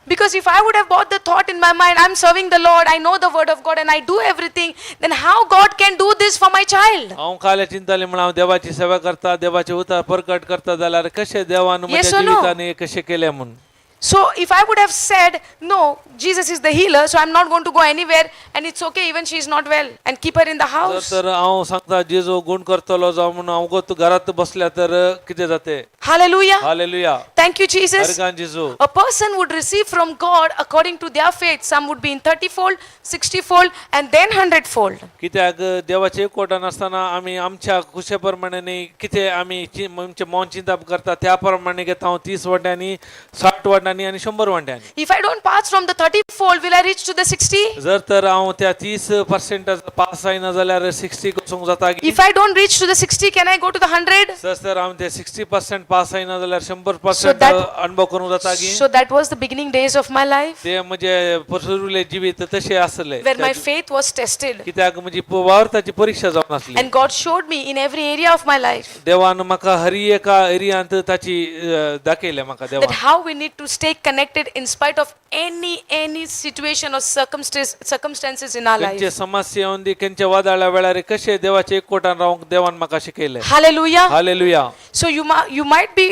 Because if I would have bought the thought in my mind, I'm serving the Lord, I know the word of God, and I do everything, then how God can do this for my child? हांव काल चिंताले म्हण हांव देवाची सेवा करता, देवाचे उतर परकट करता जाल्यार कशें देवान Yes म्हज्या or no? जिवितान हें कशें केलें म्हूण. So if I would have said, no, Jesus is the healer, so I'm not going to go anywhere, and it's okay, even she is not well, and keep her in the जर house. तर हांव सांगता जेजू गुण करतलो जावं म्हणून हांव गोत घरात बसल्या तर कितें जातें? Hallelujah. Hallelujah. Thank you, Jesus. हरगान जेजू. A person would receive from God according to their faith. Some would be in 30 fold, 60 fold, and then 100 fold. कित्याक देवाचे एकवटान आसतना आमी आमच्या खुशे प्रमाणे न्ही, कितें आमी आमचें मन चिंतप करता त्या प्रमाणे घेता हांव 30 वांट्यांनी, 60 वांट्यांनी आनी 100 वांट्यांनी. If I don't pass from the 30 fold, will I reach to the 60? जर तर हांव त्या 30% पास जायना जाल्यार 60 वचूंक जाता की? If I don't reach to the 60, can I go to the 100? जर तर हांव ते 60% पास जायना जाल्यार 100% अनुभव करूंक जाता की? So that was the beginning days of my life ते म्हणजे पसरविले जिवीत तशें आसले. where my faith was tested. कित्याक म्हजी वावरताची परीक्षा जावन आसली. And God showed me in every area of my life देवान म्हाका हरी एका एरियांत ताची दाखयलें म्हाका that देवान how we need to stay connected in spite of any situation or circumstances in our life. खंयचे समस्या येवन दी, खंयच्या वादळा वेळार कशें देवाचे एकवटान रावंक देवान म्हाका शिकयलें. Hallelujah. Hallelujah. So you might be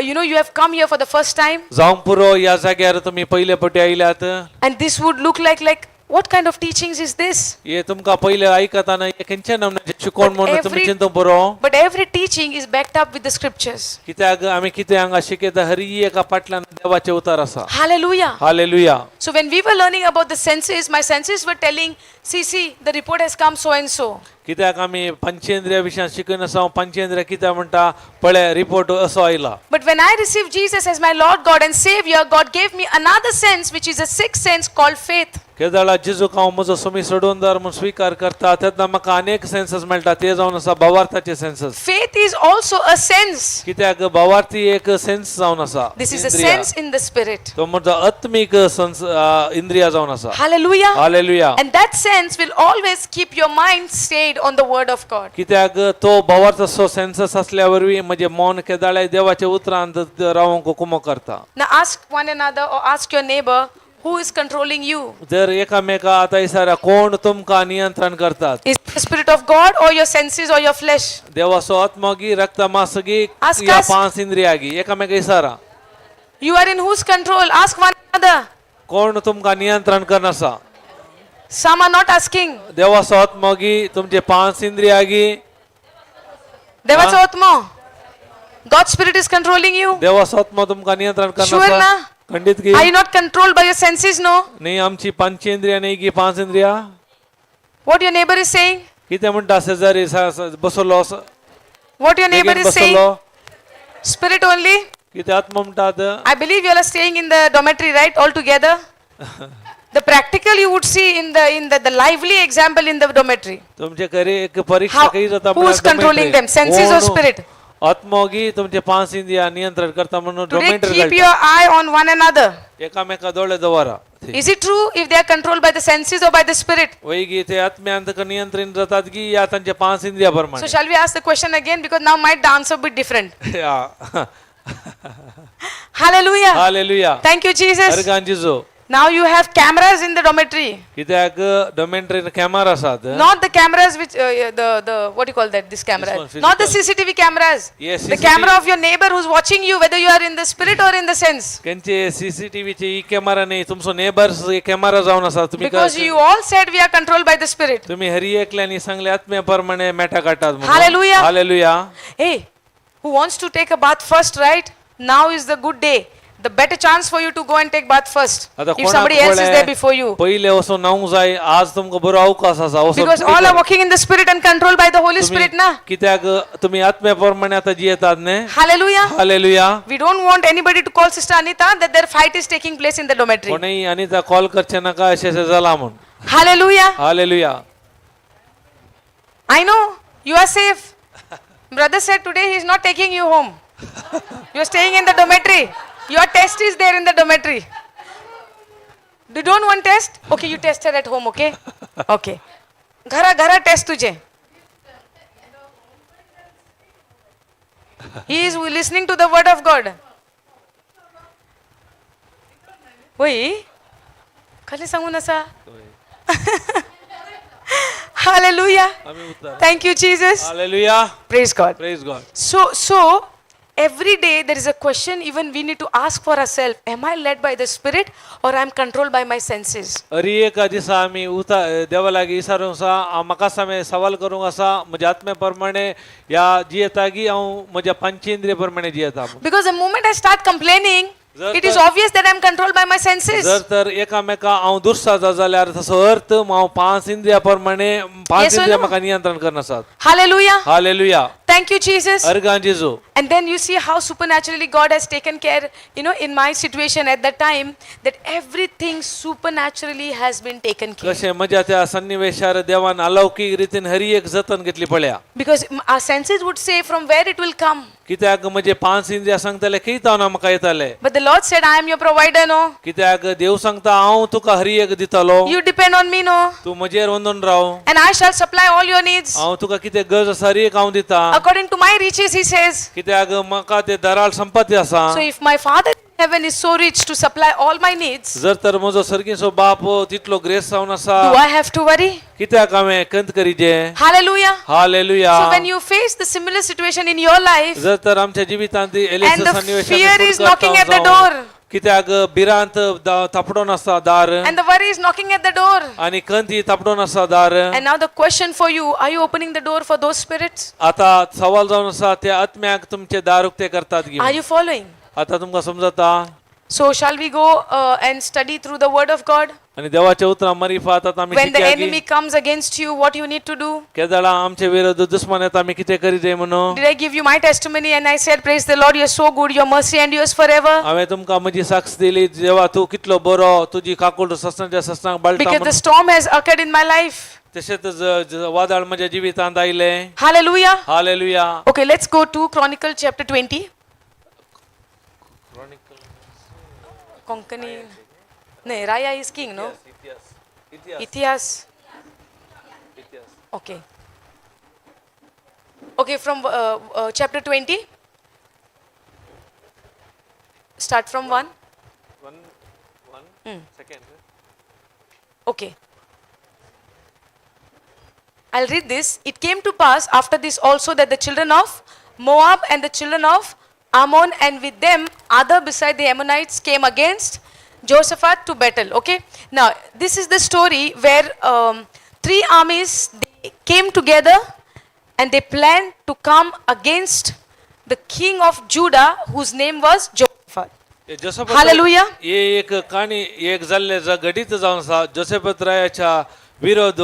you have come here for the first time, जावंक पुरो ह्या जाग्यार तुमी पयले पटी आयल्यात. And this would look like what kind of teachings is this? हे तुमकां पयले आयकतना हे खंयच्या नमुन्याचें शिकोवण म्हणून तुमी चिंतूंक पुरो. But every teaching is backed up with the scriptures. कित्याक आमी कितें हांगा शिकयता हरी एका फाटल्यान देवाचें उतर आसा. Hallelujah. Hallelujah. So when we were learning about the senses, my senses were telling, see, see, the report has come so and so. कित्याक आमी पंचेंद्रिया विशयान शिकून आसा. पंचेंद्रिया कित्याक म्हणटा पळय रिपोर्ट असो आयला. But when I received Jesus as my Lord God and Savior, God gave me another sense, which is a sixth sense called faith. केदळा जेजूक हांव म्हजो सोमी सोडूनदार म्हूण स्विकार करता तेन्ना म्हाका अनेक सेन्सस मेळटा ते जावन आसा भावार्थाचे census. Faith is also a sense. कित्याक भावार्थी एक सेन्स जावन आसा. This is a इंद्रिया. Sense in the spirit. तो म्हजो आत्मीक संस इंद्रिया जावन आसा. Hallelujah. Hallelujah. And that sense will always keep your mind stayed on the word of God. कित्याक तो भावार्थाचो सेन्सस असल्या वरवीं म्हजें मन केदाळे देवाच्या उतरांत रावंक कुमो करता. Now ask one another or ask your neighbor, who is controlling you? जर एकामेका आतां विचारा कोण तुमकां नियंत्रण करतात? Is it the spirit of God or your senses or your flesh? देवाचो आत्मगी रक्त मासगी Ask या us. पांच इंद्रियागी एकामेका विचारा. You are in whose control? Ask one another. कोण तुमकां नियंत्रण करनासा? Some are not asking. देवाचो आत्मगी तुमचे पांच इंद्रियागी. देवाचो आत्मो. God's spirit is controlling you. देवाचो आत्मो तुमकां नियंत्रण Sure करनासा. ना? खंडीत की Are you not controlled by your senses? No. न्ही आमची पंचेंद्रिया न्ही की पांच इंद्रिया. What your neighbor is saying? कितें म्हणटा शेजारी बसलो What your neighbor बेगीन is saying? बसलो. Spirit only. कितें आत्मो म्हणटात? I believe you all are staying in the dormitory, right? All together. The practical you would see in the lively example in the dormitory. तुमचे घरी एक परीक्षा खंय जाता Who is controlling them? Senses or spirit? आत्मोगी तुमचे पांच इंद्रिया नियंत्रण करता म्हणून Today, dormitory keep घालता. your eye on one another. एकामेका दोळे दवरा. Is it true if they are controlled by the senses or by the spirit? वैगी ते आत्म्यांत नियंत्रण जातात की या तांचे पांच इंद्रिया So प्रमाणे. shall we ask the question again? Because now might the answer be different. Hallelujah. Hallelujah. Thank you, Jesus. अर्गान जिजो. Now you have cameras in the dormitory. कित्याक डॉमेट्रीन कॅमेरा आसात. Not the cameras which the what do you call that? This camera. This one, Not the CCTV cameras. Yes, The CCTV. camera of your neighbor who's watching you, whether you are in the spirit or in the sense. त्यांचे सीसीटीव्हीचे E camera नाही तुमचो neighbours camera जावन आसा तुम्ही Because you all said we are controlled by the spirit. तुम्ही हरी एकल्यानी सांगले आत्म्याप्रमाणे मेटा काडटात म्हणून. Hallelujah. Hallelujah. Hey, who wants to take a bath first, right? Now is the good day. The better chance for you to go and take bath first. आता If somebody else is there before you. पहिले वचून न्हावंक जाय आज तुमकां बरो अवकाश आसा वचून Because all are walking in the spirit and controlled by the Holy तुम्ही Spirit, na? कित्याक तुम्ही आत्म्याप्रमाणे आता जियेतात न्ही. Hallelujah. Hallelujah. We don't want anybody to call Sister Anita that their fight is taking place in the dormitory. कोणीय Anita call करचे नाका अशें अशें जाला म्हूण. Hallelujah. Hallelujah. I know you are safe. Brother said today he is not taking you home. You are staying in the dormitory. Your test is there in the dormitory. You don't want test? Okay, you test her at home, okay? Okay. घरा घरा test तुझे. He is listening to the word of God. होय खाली सांगून असा. Hallelujah. आमी उतर. Thank you, Jesus. Hallelujah. Praise God. Praise God. So every day there is a question even we need to ask for ourselves. Am I led by the Spirit or I am controlled by my senses? अरी एका दिसा आमी उता देवा लागीं विचारूंक आसा हांव म्हाका सामे सवाल करूंक आसा म्हज्या आत्म्या प्रमाणे ह्या जियेता की हांव म्हज्या पंचेंद्रिय प्रमाणे जियेता म्हूण. Because the moment I start complaining, जर it is तर- obvious that I am controlled by my senses. जर तर एकामेका हांव दुर्सा जाल्यार तसो अर्थ हांव पांच इंद्रिया प्रमाणे पांच Yes or इंद्रिया no? म्हाका नियंत्रण करनासात. Hallelujah. Hallelujah. Thank you, Jesus. अर्गां जेजू. And then you see how supernaturally God has taken care, in my situation at that time, that everything supernaturally has been taken care. कशें म्हज्या त्या सन्निवेशार देवान अलौकीक रितीन हरी एक जतन घेतली पळया. Because our senses would say from where it will come. कित्याक म्हजे पांच इंद्रिया सांगताले खंय तावन म्हाका येताले. But the Lord said, I am your provider, no? कित्याक देव सांगता हांव तुका हरी एक दितलो. You depend on me, no? तूं म्हजेर वंदून राव. And I shall supply all your needs. हांव तुका कितें गरज आसा हरी एक हांव दिता. According to my riches, he says. कित्याक म्हाका ते दराळ संपत्ती आसा. So if my Father in heaven is so rich to supply all my needs, जर तर म्हजो सर्गीचो बाप तितलो ग्रेस जावन आसा do I have to worry? कित्याक हांवें कंत करीजे? Hallelujah. Hallelujah. So when you face the similar situation in your life, जर तर आमच्या जिवितांत एलिस And the सन्निवेशांत fear is फुडकार knocking at the जावन door. कित्याक भिरांत थापडोन आसा दार and the worry is knocking at the door. आनी कंत ही थापडोन आसा दार. And now the question for you, are you opening the door for those spirits? आता सवाल जावन आसा त्या आत्म्याक तुमचे दार उक्ते करतात की Are you following? आता तुमकां समजता? So shall we go and study through the word of God? आणि देवाच्या उतरा मरिफात आता आम्ही When the शिकया की enemy comes against you, what you need to do? केदळा आमचे विरुद्ध दुश्मन येता आम्ही कितें करी जाय म्हणून. Did I give you my testimony and I said, "Praise the Lord, you're so good, your mercy endures forever"? हांवें तुमकां म्हजी साक्ष दिली, देवा तूं कितलो बरो, तुजी काकूट ससनाच्या ससनाक बाळटा Because म्हणून. the storm has occurred in my life. तशेंच वादळ म्हज्या जिवितांत आयलें. Hallelujah. Hallelujah. Okay, let's go to Chronicle chapter 20. Konkani. No, Raya is king, no? Itihas. Okay. Okay, from chapter 20. Start from 1. Okay. I'll read this. It came to pass after this also that the children of Moab and the children of Ammon and with them other beside the Ammonites came against Jehoshaphat to battle. Okay. Now, this is the story where three armies, they came together and they planned to come against the king of Judah, whose name was Jehoshaphat. जोसेफत Hallelujah. हे एक काणी एक जाल्ले घडीत जावन आसा. जोसेफत रायाच्या विरोध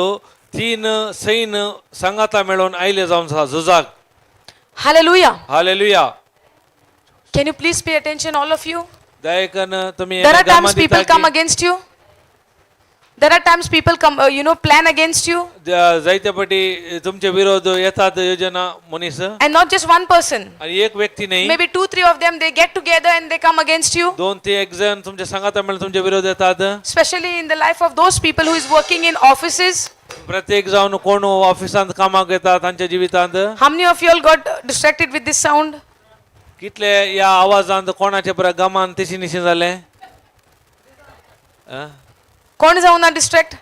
तीन सैन्य सांगाता मेळोवन आयले जावन आसा झुजाक. Hallelujah. Hallelujah. Can you please pay attention, all of you? दयेकन तुम्ही There are गमा times people दिता come की against you. There are times people come, plan against you. जायते पटी तुमचे विरोध येतात योजना मनीस. And not just one person. आणि एक व्यक्ती नाही. Maybe two, three of them, they get together and they come against you. दोन ते एक जण तुमच्या सांगाता मेळून तुमचे विरोध येतात. Especially in the life of those people who is working in offices. प्रत्येक जावन कोण ऑफिसांत कामाक येता तांच्या जिवितांत. How many of you all got distracted with this sound? कितले या आवाजांत कोणाचे बरं गमान तेशी निशी जाले? कोण जाऊ ना डिस्ट्रॅक्ट?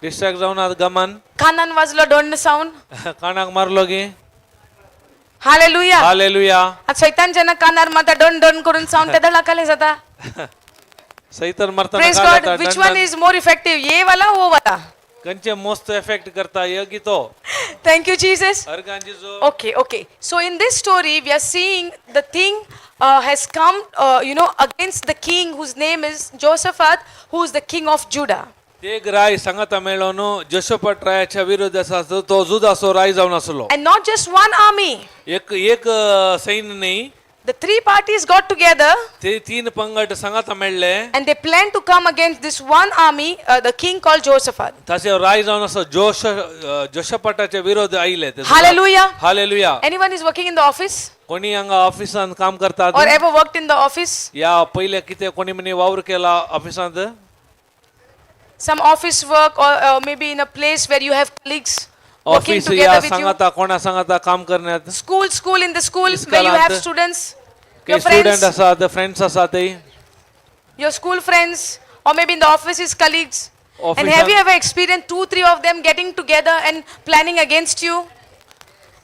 डिस्ट्रॅक्ट जावन आतां गमान. कानान वाजलो दंड साऊंड. कानाक मारलो की. हालेलुया. हालेलुया. आता शैतान जेन्ना कानार मारता डन डन करून साऊंड ते धडाकाले जाता. सैतान मारताना प्रेज कान गॉड. येता, which done one done. Is more effective, ये वाला वो वाला? खंयचे मोस्ट इफेक्ट करता यो की तो? Thank you Jesus. अर्गांची जो. Okay. So in this story, we are seeing the thing has come, against the king whose name is Jehoshaphat, who is the king of Judah. ते एक राय सांगाता मेळोन जोशपट रायाच्या विरोध आसा तो जुदासो राय जावन आसलो. And not just one army. एक एक सैन्य न्ही. The three parties got together ते तीन पंगड सांगाता मेळ्ळे. and they planned to come against this one army, the king called Jehoshaphat. तशें राय जावन आसा जोश जोशपटाचे विरोध आयले ते. Hallelujah. Hallelujah. Anyone is working in the office कोणी हांगा ऑफिसांत काम करतात? or ever worked in the office? या पयले कितें कोणी म्हणी वावर केला ऑफिसांत? Some office work or maybe in a place where you have colleagues working office या together with you. सांगाता कोणा सांगाता काम करण्यात. School, in the school where you have इस्कॉलांत. Students, your काही स्टुडंट friends. आसात, फ्रेंड्स आसात ते. Your school friends, or maybe in the offices colleagues. Office And have you ever experienced two, three of them getting together and planning against you?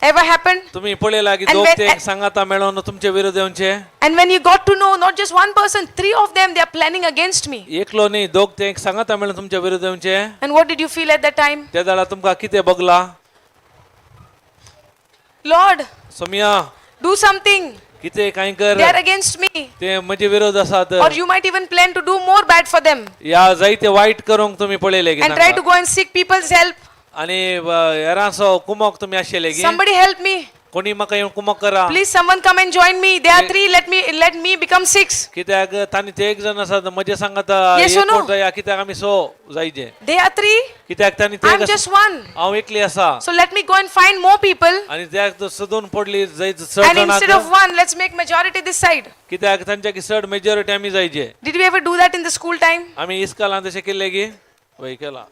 Ever happened? तुम्ही पळयला की And दोग ते सांगाता मेळोन तुमचे विरोध येवचे. And when you got to know, not just one person, three of them, they are planning against me. एकलो न्ही, दोग ते सांगाता मेळोन तुमचे विरोध येवचे. And what did you feel at that time? त्या वेळार तुमकां कितें बगला? Lord, Somiya, do something. कितें कांय कर. They are against me. ते म्हजे विरोध आसात. Or you might even plan to do more bad for them या जायते वायट करूंक तुमी पळयले की and try तांकां. To go and seek people's help. आनी हेरांचो कुमोक तुमी आशिल्ले की. Somebody help me. कोणी म्हाका येवन कुमोक करा. Please, someone come and join me. They are three. Let me become six. कित्याक तांणी ते एक जण आसात म्हजे सांगाता Yes or no? एक जाया कित्याक आमी सो जायचे. They are three. कित्याक तांणी ते I'm एक आसा- just one. हांव एकली आसा. So let me go and find more people. आनी त्याक सोदून पडली जायत चड And instead जाणांक. Of one, let's make majority this side. कित्याक तांच्या चड मेजॉरिटी आमी जायचे. Did we ever do that in the school time? आमी इस्कालान तशें केल्लें की वय केला.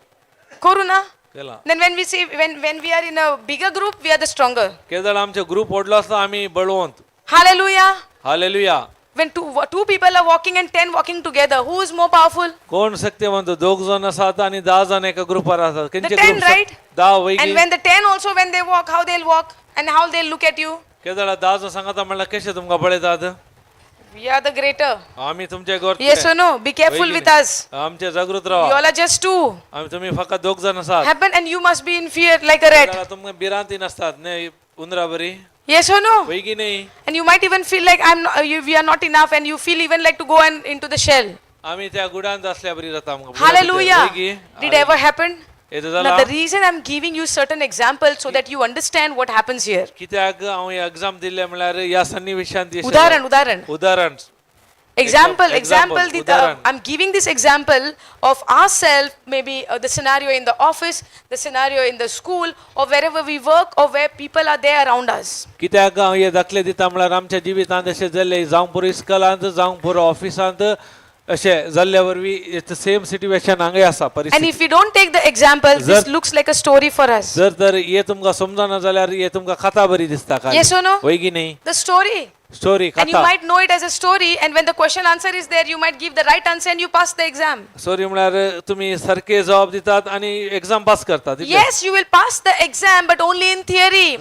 Corona. केला. Then when we say when we are in a bigger group, we are the stronger. केदळ आमचे ग्रुप व्हडलो आसता आमी बळवंत. Hallelujah. Hallelujah. When two people are walking and 10 walking together, who is more powerful? कोण शक्तिवंत? दोग जण आसात आणि 10 जण एका ग्रुपार आसात. The खंयचे 10, ग्रुप? Right? 10 वय And की. when the 10 also, when they walk, how they'll walk and how they'll look at you? केदळ 10 जण सांगता म्हणल्यार कशें तुमकां पळयतात? We are the greater. आमी तुमचे गोर. Yes or no? Be careful with us. आमचे जागृत You रावा. All are just two. आमी तुम्ही फकत दोग जण आसात. Happen and you must be in fear like a rat. केदळा तुमकां भिरांती नासतात न्हय उंदरा बरी. Yes or no? वय की न्ही? And you might even feel like I'm not, we are not enough, and you feel even like to go and into the shell. आमी त्या गुडांत असल्या बरी जाता आमकां. Hallelujah. वय गी? Did ever happen? हें Now, जाला the reason I'm giving you certain examples so that you understand what happens here. कित्याक हांव एग्जाम दिल्ले म्हणल्यार ह्या सन्निवेशांत अशें उदाहरण, उदाहरण. उदाहरण. Example, Example, example, उदाहरण. I'm giving this example of ourselves, maybe the scenario in the office, the scenario in the school, or wherever we work, or where people are there around us. कित्याक हांव हे दाखले दिता म्हणल्यार आमच्या जिवितांत अशें जाल्लें, जावं पुरो इस्कॉलांत, जावं पुरो ऑफिसांत, अशें जाल्ल्या वरवीं सेम सिट्युएशन हांगाय आसा And परिस्थिती. If we don't take the example, this जर- looks like a story for us. जर तर हे तुमकां समजना जाल्यार हे तुमकां कथा बरी दिसता काय. Yes or no? वय की न्ही? The story. Story And you कथा. Might know it as a story, and when the question answer is there, you might give the right answer and you pass the exam. Story म्हळ्यार तुमी सारके जबाब दितात आनी एग्जाम पास करतात इतलें. Yes, you will pass the exam, but only in theory.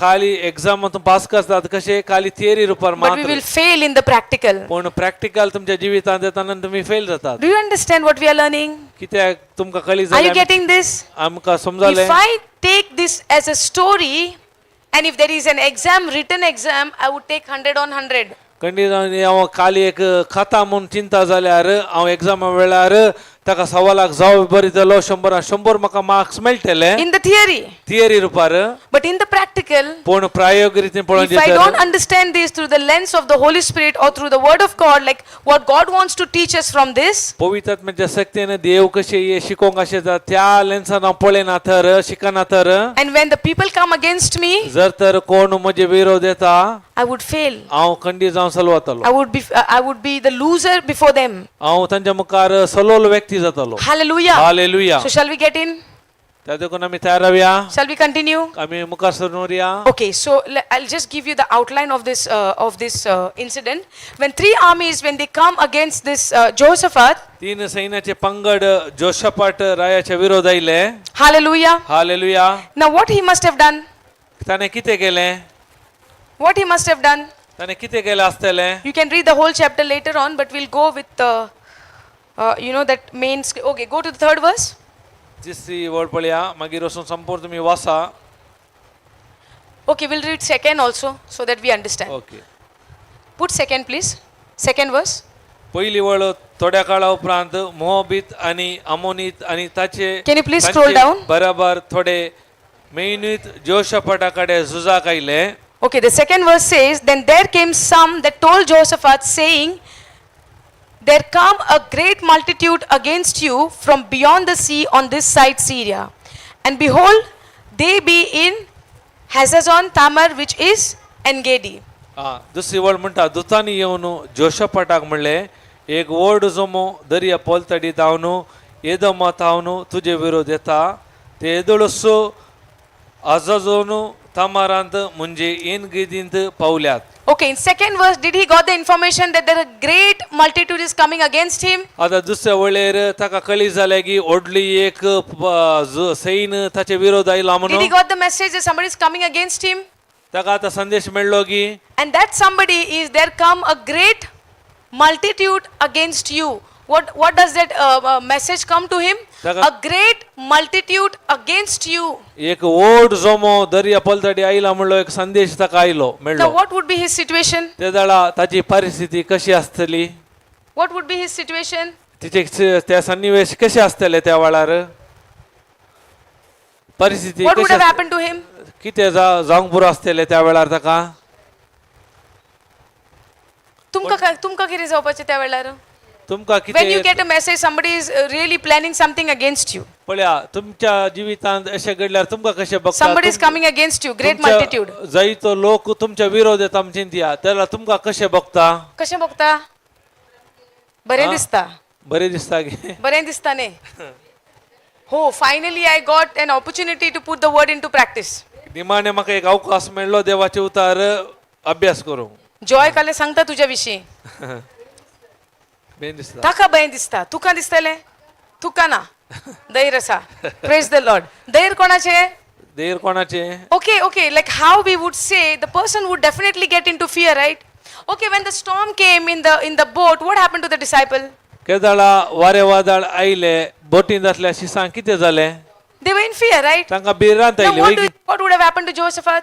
खाली exam तूं पास करतात कशें खाली थियरी रुपार But we मात्र. Will fail in the practical. पूण प्रॅक्टिकल तुमच्या जिवितांत येताना तुमी फेल जातात. Do you understand what we are learning? कित्याक तुमकां कळी Are you जाल्यार getting this? आमकां समजलें. If I take this as a story, and if there is an exam, written exam, I would take 100 on 100. खंडीत हांव खाली एक खाता म्हूण चिंता जाल्यार हांव एग्जामा वेळार ताका सवालाक जबाब बरयतलो, 100रा 100 म्हाका मार्क्स मेळटले. In the theory. Theory Rupar. But in the practical, पूण प्रायोग रितीन पळोवन if I तर don't understand this through the lens of the Holy Spirit or through the Word of God, like what God wants to teach us from this, पवित्रात्म्याच्या शक्तीन देव कशें हे शिकोवंक अशें जाता त्या लेन्सान हांव पळयना तर शिकना तर and when the people come against me, जर तर कोण म्हजे विरोध येता I would fail. हांव खंडीत जावन सलवतलो. I would be the loser before them. हांव तांच्या मुखार सलोल व्यक्ती जातलो. Hallelujah. Hallelujah. So shall we get in? त्या देखून आमी तयार रावया. Shall we continue? आमी मुखार सरून उरया. Okay, so I'll just give you the outline of this incident. When three armies, when they come against this Jehoshaphat, तीन सैन्याचे पंगड जोशपाट रायाच्या विरोध आयले. Hallelujah. Hallelujah. Now what he must have done? ताणें कितें केलें? What he must have done? ताणें कितें केलें आसतलें? You can read the whole chapter later on, but we'll go with the, that main. Okay, go to the third verse. तिसरी वळ पळया, मागीर वचून संपूर्ण तुमी वाचा. Okay, we'll read second also, so that we understand. Okay. Put second, please. Second verse. पहिली वळ, थोड्या काळा उपरांत मोहबीत आणि अमोनीत आणि ताचे Can you please तांचे scroll down? बराबर थोडे मेहनीत जोशपाटा कडेन झुजाक आयले. Okay, the second verse says, "Then there came some that told Jehoshaphat, saying, 'There come a great multitude against you from beyond the sea on this side Syria. And behold, they be in Hazazon Tamar, which is Engedi.'" आ, दुसरी वळ म्हणटा, दुतांनी येवन जोशपाटाक म्हणलें, एक व्हड जमो दर्या पलतडी धांवन येदो थावन तुजे विरोध येता, ते येदोळसो आजाजोन तामारांत म्हणजे एनगेदींत पावल्यात. Okay, in second verse, did he got the information that there a great multitude is coming against him? आतां दुसऱ्या वळेर ताका कळी जालें की व्हडली एक सैन ताचे विरोध आयला Did he म्हणून. Got the message that somebody is coming against him? ताका आतां संदेश मेळ्ळो की And that somebody is there come a great multitude against you. What does that message come to him? Taka- A great multitude against you. एक व्हड जमो दर्या पलतडी आयला म्हणलो एक संदेश ताका आयलो Now, मेळ्ळो. what would be his situation? ते जाणा ताची परिस्थिती कशी आसतली? What would be his situation? तिचे त्या सन्निवेश कशे आसतले त्या वेळार परिस्थिती What would कशी have आसत- happened to him? कितें जावंक पुरो आसतलें त्या वेळार ताका? तुमकां कितें जावपाचें त्या वेळार? तुमकां When you कितें? get a message, somebody is really planning something against you. पळया, तुमच्या जिवितांत अशें घडल्यार तुमकां कशें बघता? Somebody is coming against you, great multitude. जायतो लोक तुमच्या विरोध येता म्हण चिंतया, तेन्ना तुमकां कशें बघता? कशें बघता? बरें दिसता. बरें दिसता गे? बरें दिसता न्ही? हो, finally I got an opportunity to put the word into practice. निमाणे म्हाका एक अवकाश मेळ्ळो देवाचे उतार अभ्यास करूंक. जॉय काले सांगता तुज्या विशीं. बरें दिसता. ताका बरें दिसता, तुका दिसतलें? तुका ना. धैर्य आसा. Praise the Lord. धैर्य कोणाचें? देर कोणाचे? Okay, like how we would say, the person would definitely get into fear, right? Okay, when the storm came in the boat, what happened to the disciple? केदाळा वारे वादळ आयले बोटींत आसल्या शिसांक कितें जालें? They were in fear, right? तांकां भिरांत Now आयली. what, what would have happened to Jehoshaphat?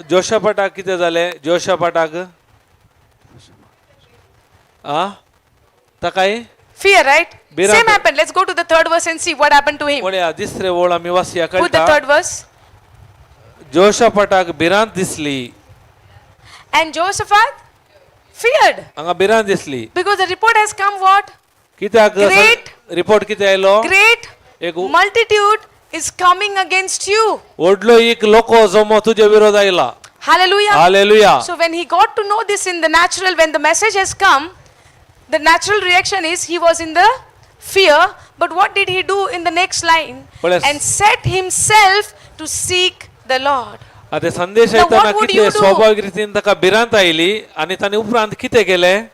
जोशापाटाक कितें जालें? जोशापाटाक आ ताकाय Fear, right? भिरांत. Same happened. Let's go to the third verse and see what happened to him. पळया तिसरे ओळ आमी वाचया Put the कळटा. third verse. जोशाफाटाक भिरांत दिसली. And Jehoshaphat feared हांगा भिरांत दिसली. Because the report has come what? कित्याक? Great. Report कितें आयलो? Great एक multitude is coming against you. व्हडलो एक लोको जमो तुजे विरोध आयला. Hallelujah. Hallelujah. So when he got to know this in the natural, when the message has come, the natural reaction is he was in the fear. But what did he do in the next line? Bless. And set himself to seek the Lord. आतां संदेश Now येतना what would कितें you do? स्वाभावीक रितीन ताका भिरांत आयली आनी ताणें उपरांत कितें केलें?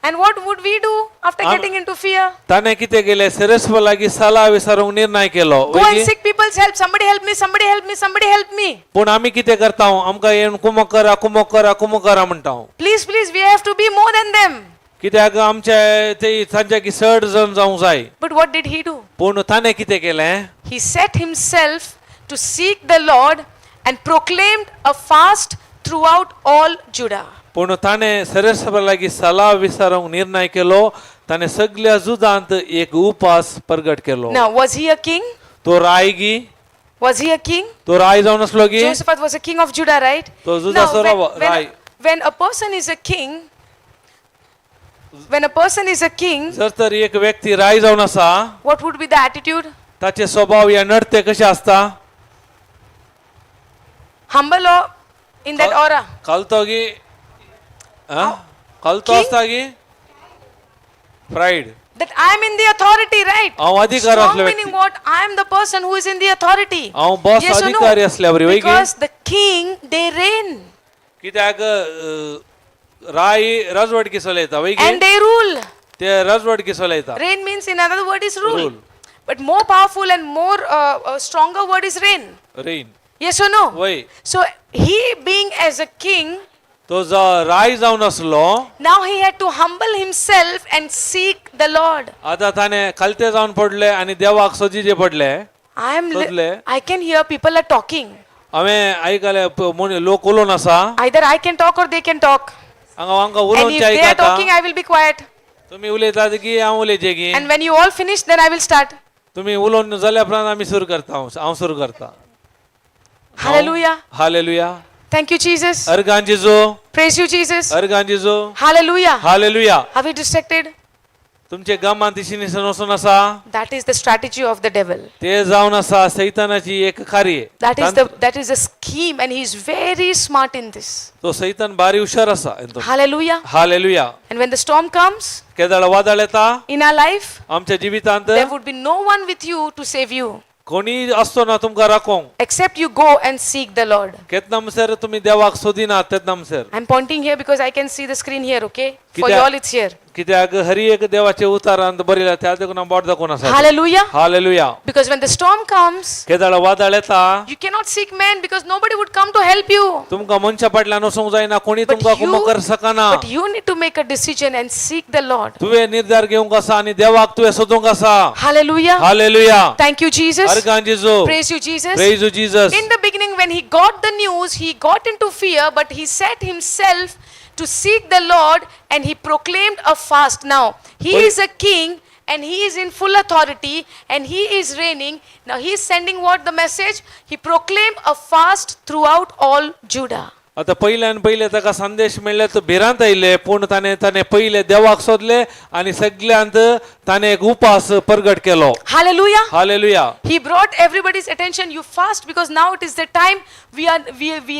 And what would we do after getting into fear? ताणें कितें केलें? सेरेस्व लागीं सलाह विचारूंक निर्णय केलो. Go and वयगी? Seek people's help. Somebody help me, somebody help me, somebody help me. पूण आमी कितें करता? आमकां येवन कुमक करा, कुमक करा, कुमक करा म्हणटा. Please, please, we have to be more than them. कित्याक आमचे ते तांच्या की चड जण जावंक जाय. But what did he do? पूण ताणें कितें केलें? He set himself to seek the Lord and proclaimed a fast throughout all Judah. पूण ताणें सरेसभा लागीं सलाह विचारूंक निर्णय केलो. ताणें सगल्या जुदांत एक उपास प्रगट केलो. Now, was he a king? तो राय गी? Was he a king? तो राय जावन आसलो गी? Jehoshaphat was a king of Judah, right? तो Judah Now, सरो राय. When a person is a king, when a person is a king, जर तर एक व्यक्ती राय जावन आसा, what would be the attitude? ताचे स्वभाव या नडते कशें आसता? Humble or in that aura? कलतो गी? आं? कलतो King? आसता गी pride? That I am in the authority, right? हांव अधिकार Strong आसलो meaning व्यक्ती. what? I am the person who is in the authority. हांव boss Yes or no? अधिकारी असल्या वरी, वय की? Because the king, they reign कित्याक राय रजवटकी चलयता, वय की? And they rule. ते रजवटकी चलयता. Reign means, in another word, is rule. Rule. But more powerful and more stronger word is reign. Rain. Yes or no? वय. So he being as a king, तो राय जावन आसलो. Now he had to humble himself and seek the Lord. आतां ताणें खालते जावन पडले आनी देवाक सोदीचे पडले. सोदले. I can hear people are talking. हांवें आयकलें लोक उलोवन आसा. Either I can talk or they can talk. हांगा हांकां And if उलोवचें they are आयकता. Talking, I will be quiet. तुमी उलयतात की हांव उलयचें की? And when you all finish, then I will start. तुमी उलोवन जाल्या उपरांत आमी सुरू करता. हांव हांव सुरू करता. Hallelujah. Hallelujah. Thank you, Jesus. अर्गां जेजू. Praise you, Jesus. अर्गां जेजू. Hallelujah. Hallelujah. Are we distracted? तुमचे गमान दिशेने वचून आसा. That is the strategy of the devil. ते जावन आसा सैतानाची एक कार्य. That is the scheme, and he is very smart in this. तो सैतान भारी हुशार आसा हेतून. Hallelujah. Hallelujah. And when the storm comes केदळ वादळ येता in our life, आमच्या जिवितांत, there would be no one with you to save you कोणी असतो ना तुमकां राखोंक except you go and seek the Lord. केतना म्हणसर तुमी देवाक सोदिनात तेन्ना म्हणसर. I'm pointing here because I can see the screen here, okay? For कित्या- you all, it's here. कित्याक हरी एक देवाचे उतारांत बरयला त्या देखून हांव बोट दाखोवन आसा. Hallelujah. Hallelujah. Because when the storm comes, केदळ वादळ येता, you cannot seek men because nobody would come to help you. तुमकां मनशा फाटल्यान वचूंक जायना. कोणी But तुमकां कुमक कर शकना. But you need to make a decision and seek the Lord. तुवें निर्धार घेवंक आसा आनी देवाक तुवें सोदूंक आसा. Hallelujah. Hallelujah. Thank you, Jesus. अर्गां जेजू. Praise you, Jesus. Praise you, Jesus. In the beginning, when he got the news, he got into fear, but he set himself to seek the Lord and he proclaimed a fast. Now, he Oi. Is a king and he is in full authority and he is reigning. Now, he is sending what the message? He proclaimed a fast throughout all Judah. आता पयल्यान पयले ताका संदेश मेळ्ळे तो भिरांत आयले. पूण ताणें ताणें पयले देवाक सोदले आनी सगल्यांत ताणें एक उपास प्रगट केलो. Hallelujah. Hallelujah. He brought everybody's attention. You fast because now it is the time we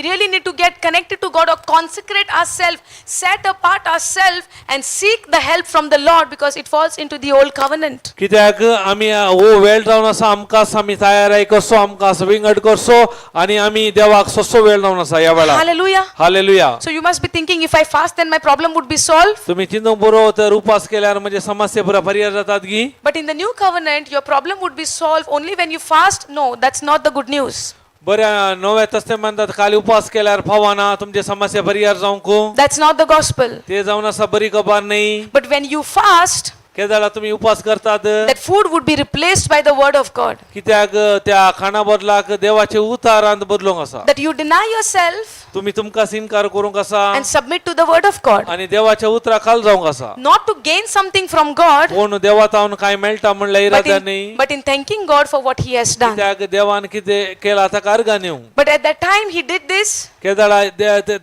really need to get connected to God or consecrate ourselves, set apart ourselves, and seek the help from the Lord because it falls into the old covenant. कित्याक आमी हो वेळ जावन आसा आमकां आमी तयाराय करचो, आमकां विंगड करचो आनी आमी देवाक सोसो वेळ जावन आसा ह्या वेळार. Hallelujah. Hallelujah. So you must be thinking, if I fast, then my problem would be solved. तुम्ही चिंतूंक बरो तर उपास केल्यार म्हणजे समस्या पुरा परिहार जातात की. But in the new covenant, your problem would be solved only when you fast. No, that's not the good news. बऱ्या नव्या तस्ते खाली उपास केल्यार फावना तुमचे समस्या परिहार जावंक. That's not the gospel. ते जावन आसा बरी खबर न्ही. But when you fast, केदाळा तुम्ही उपास करतात, that food would be replaced by the word of God. कित्याक त्या खाणा बदलाक देवाचे उतारांत बदलूंक आसा. That you deny yourself. तुम्ही तुमकां इन्कार करूंक आसा and submit to the word of God. आणि देवाच्या उतरा खाल जावंक आसा. Not to gain something from God, कोण देवा तावन काय मेळटा म्हणल्या but इराद्या न्ही, in, but in thanking God for what He has done. कित्याक देवान कितें केलां ताका अर्गां दिवंक. But at that time, He did this, केदळा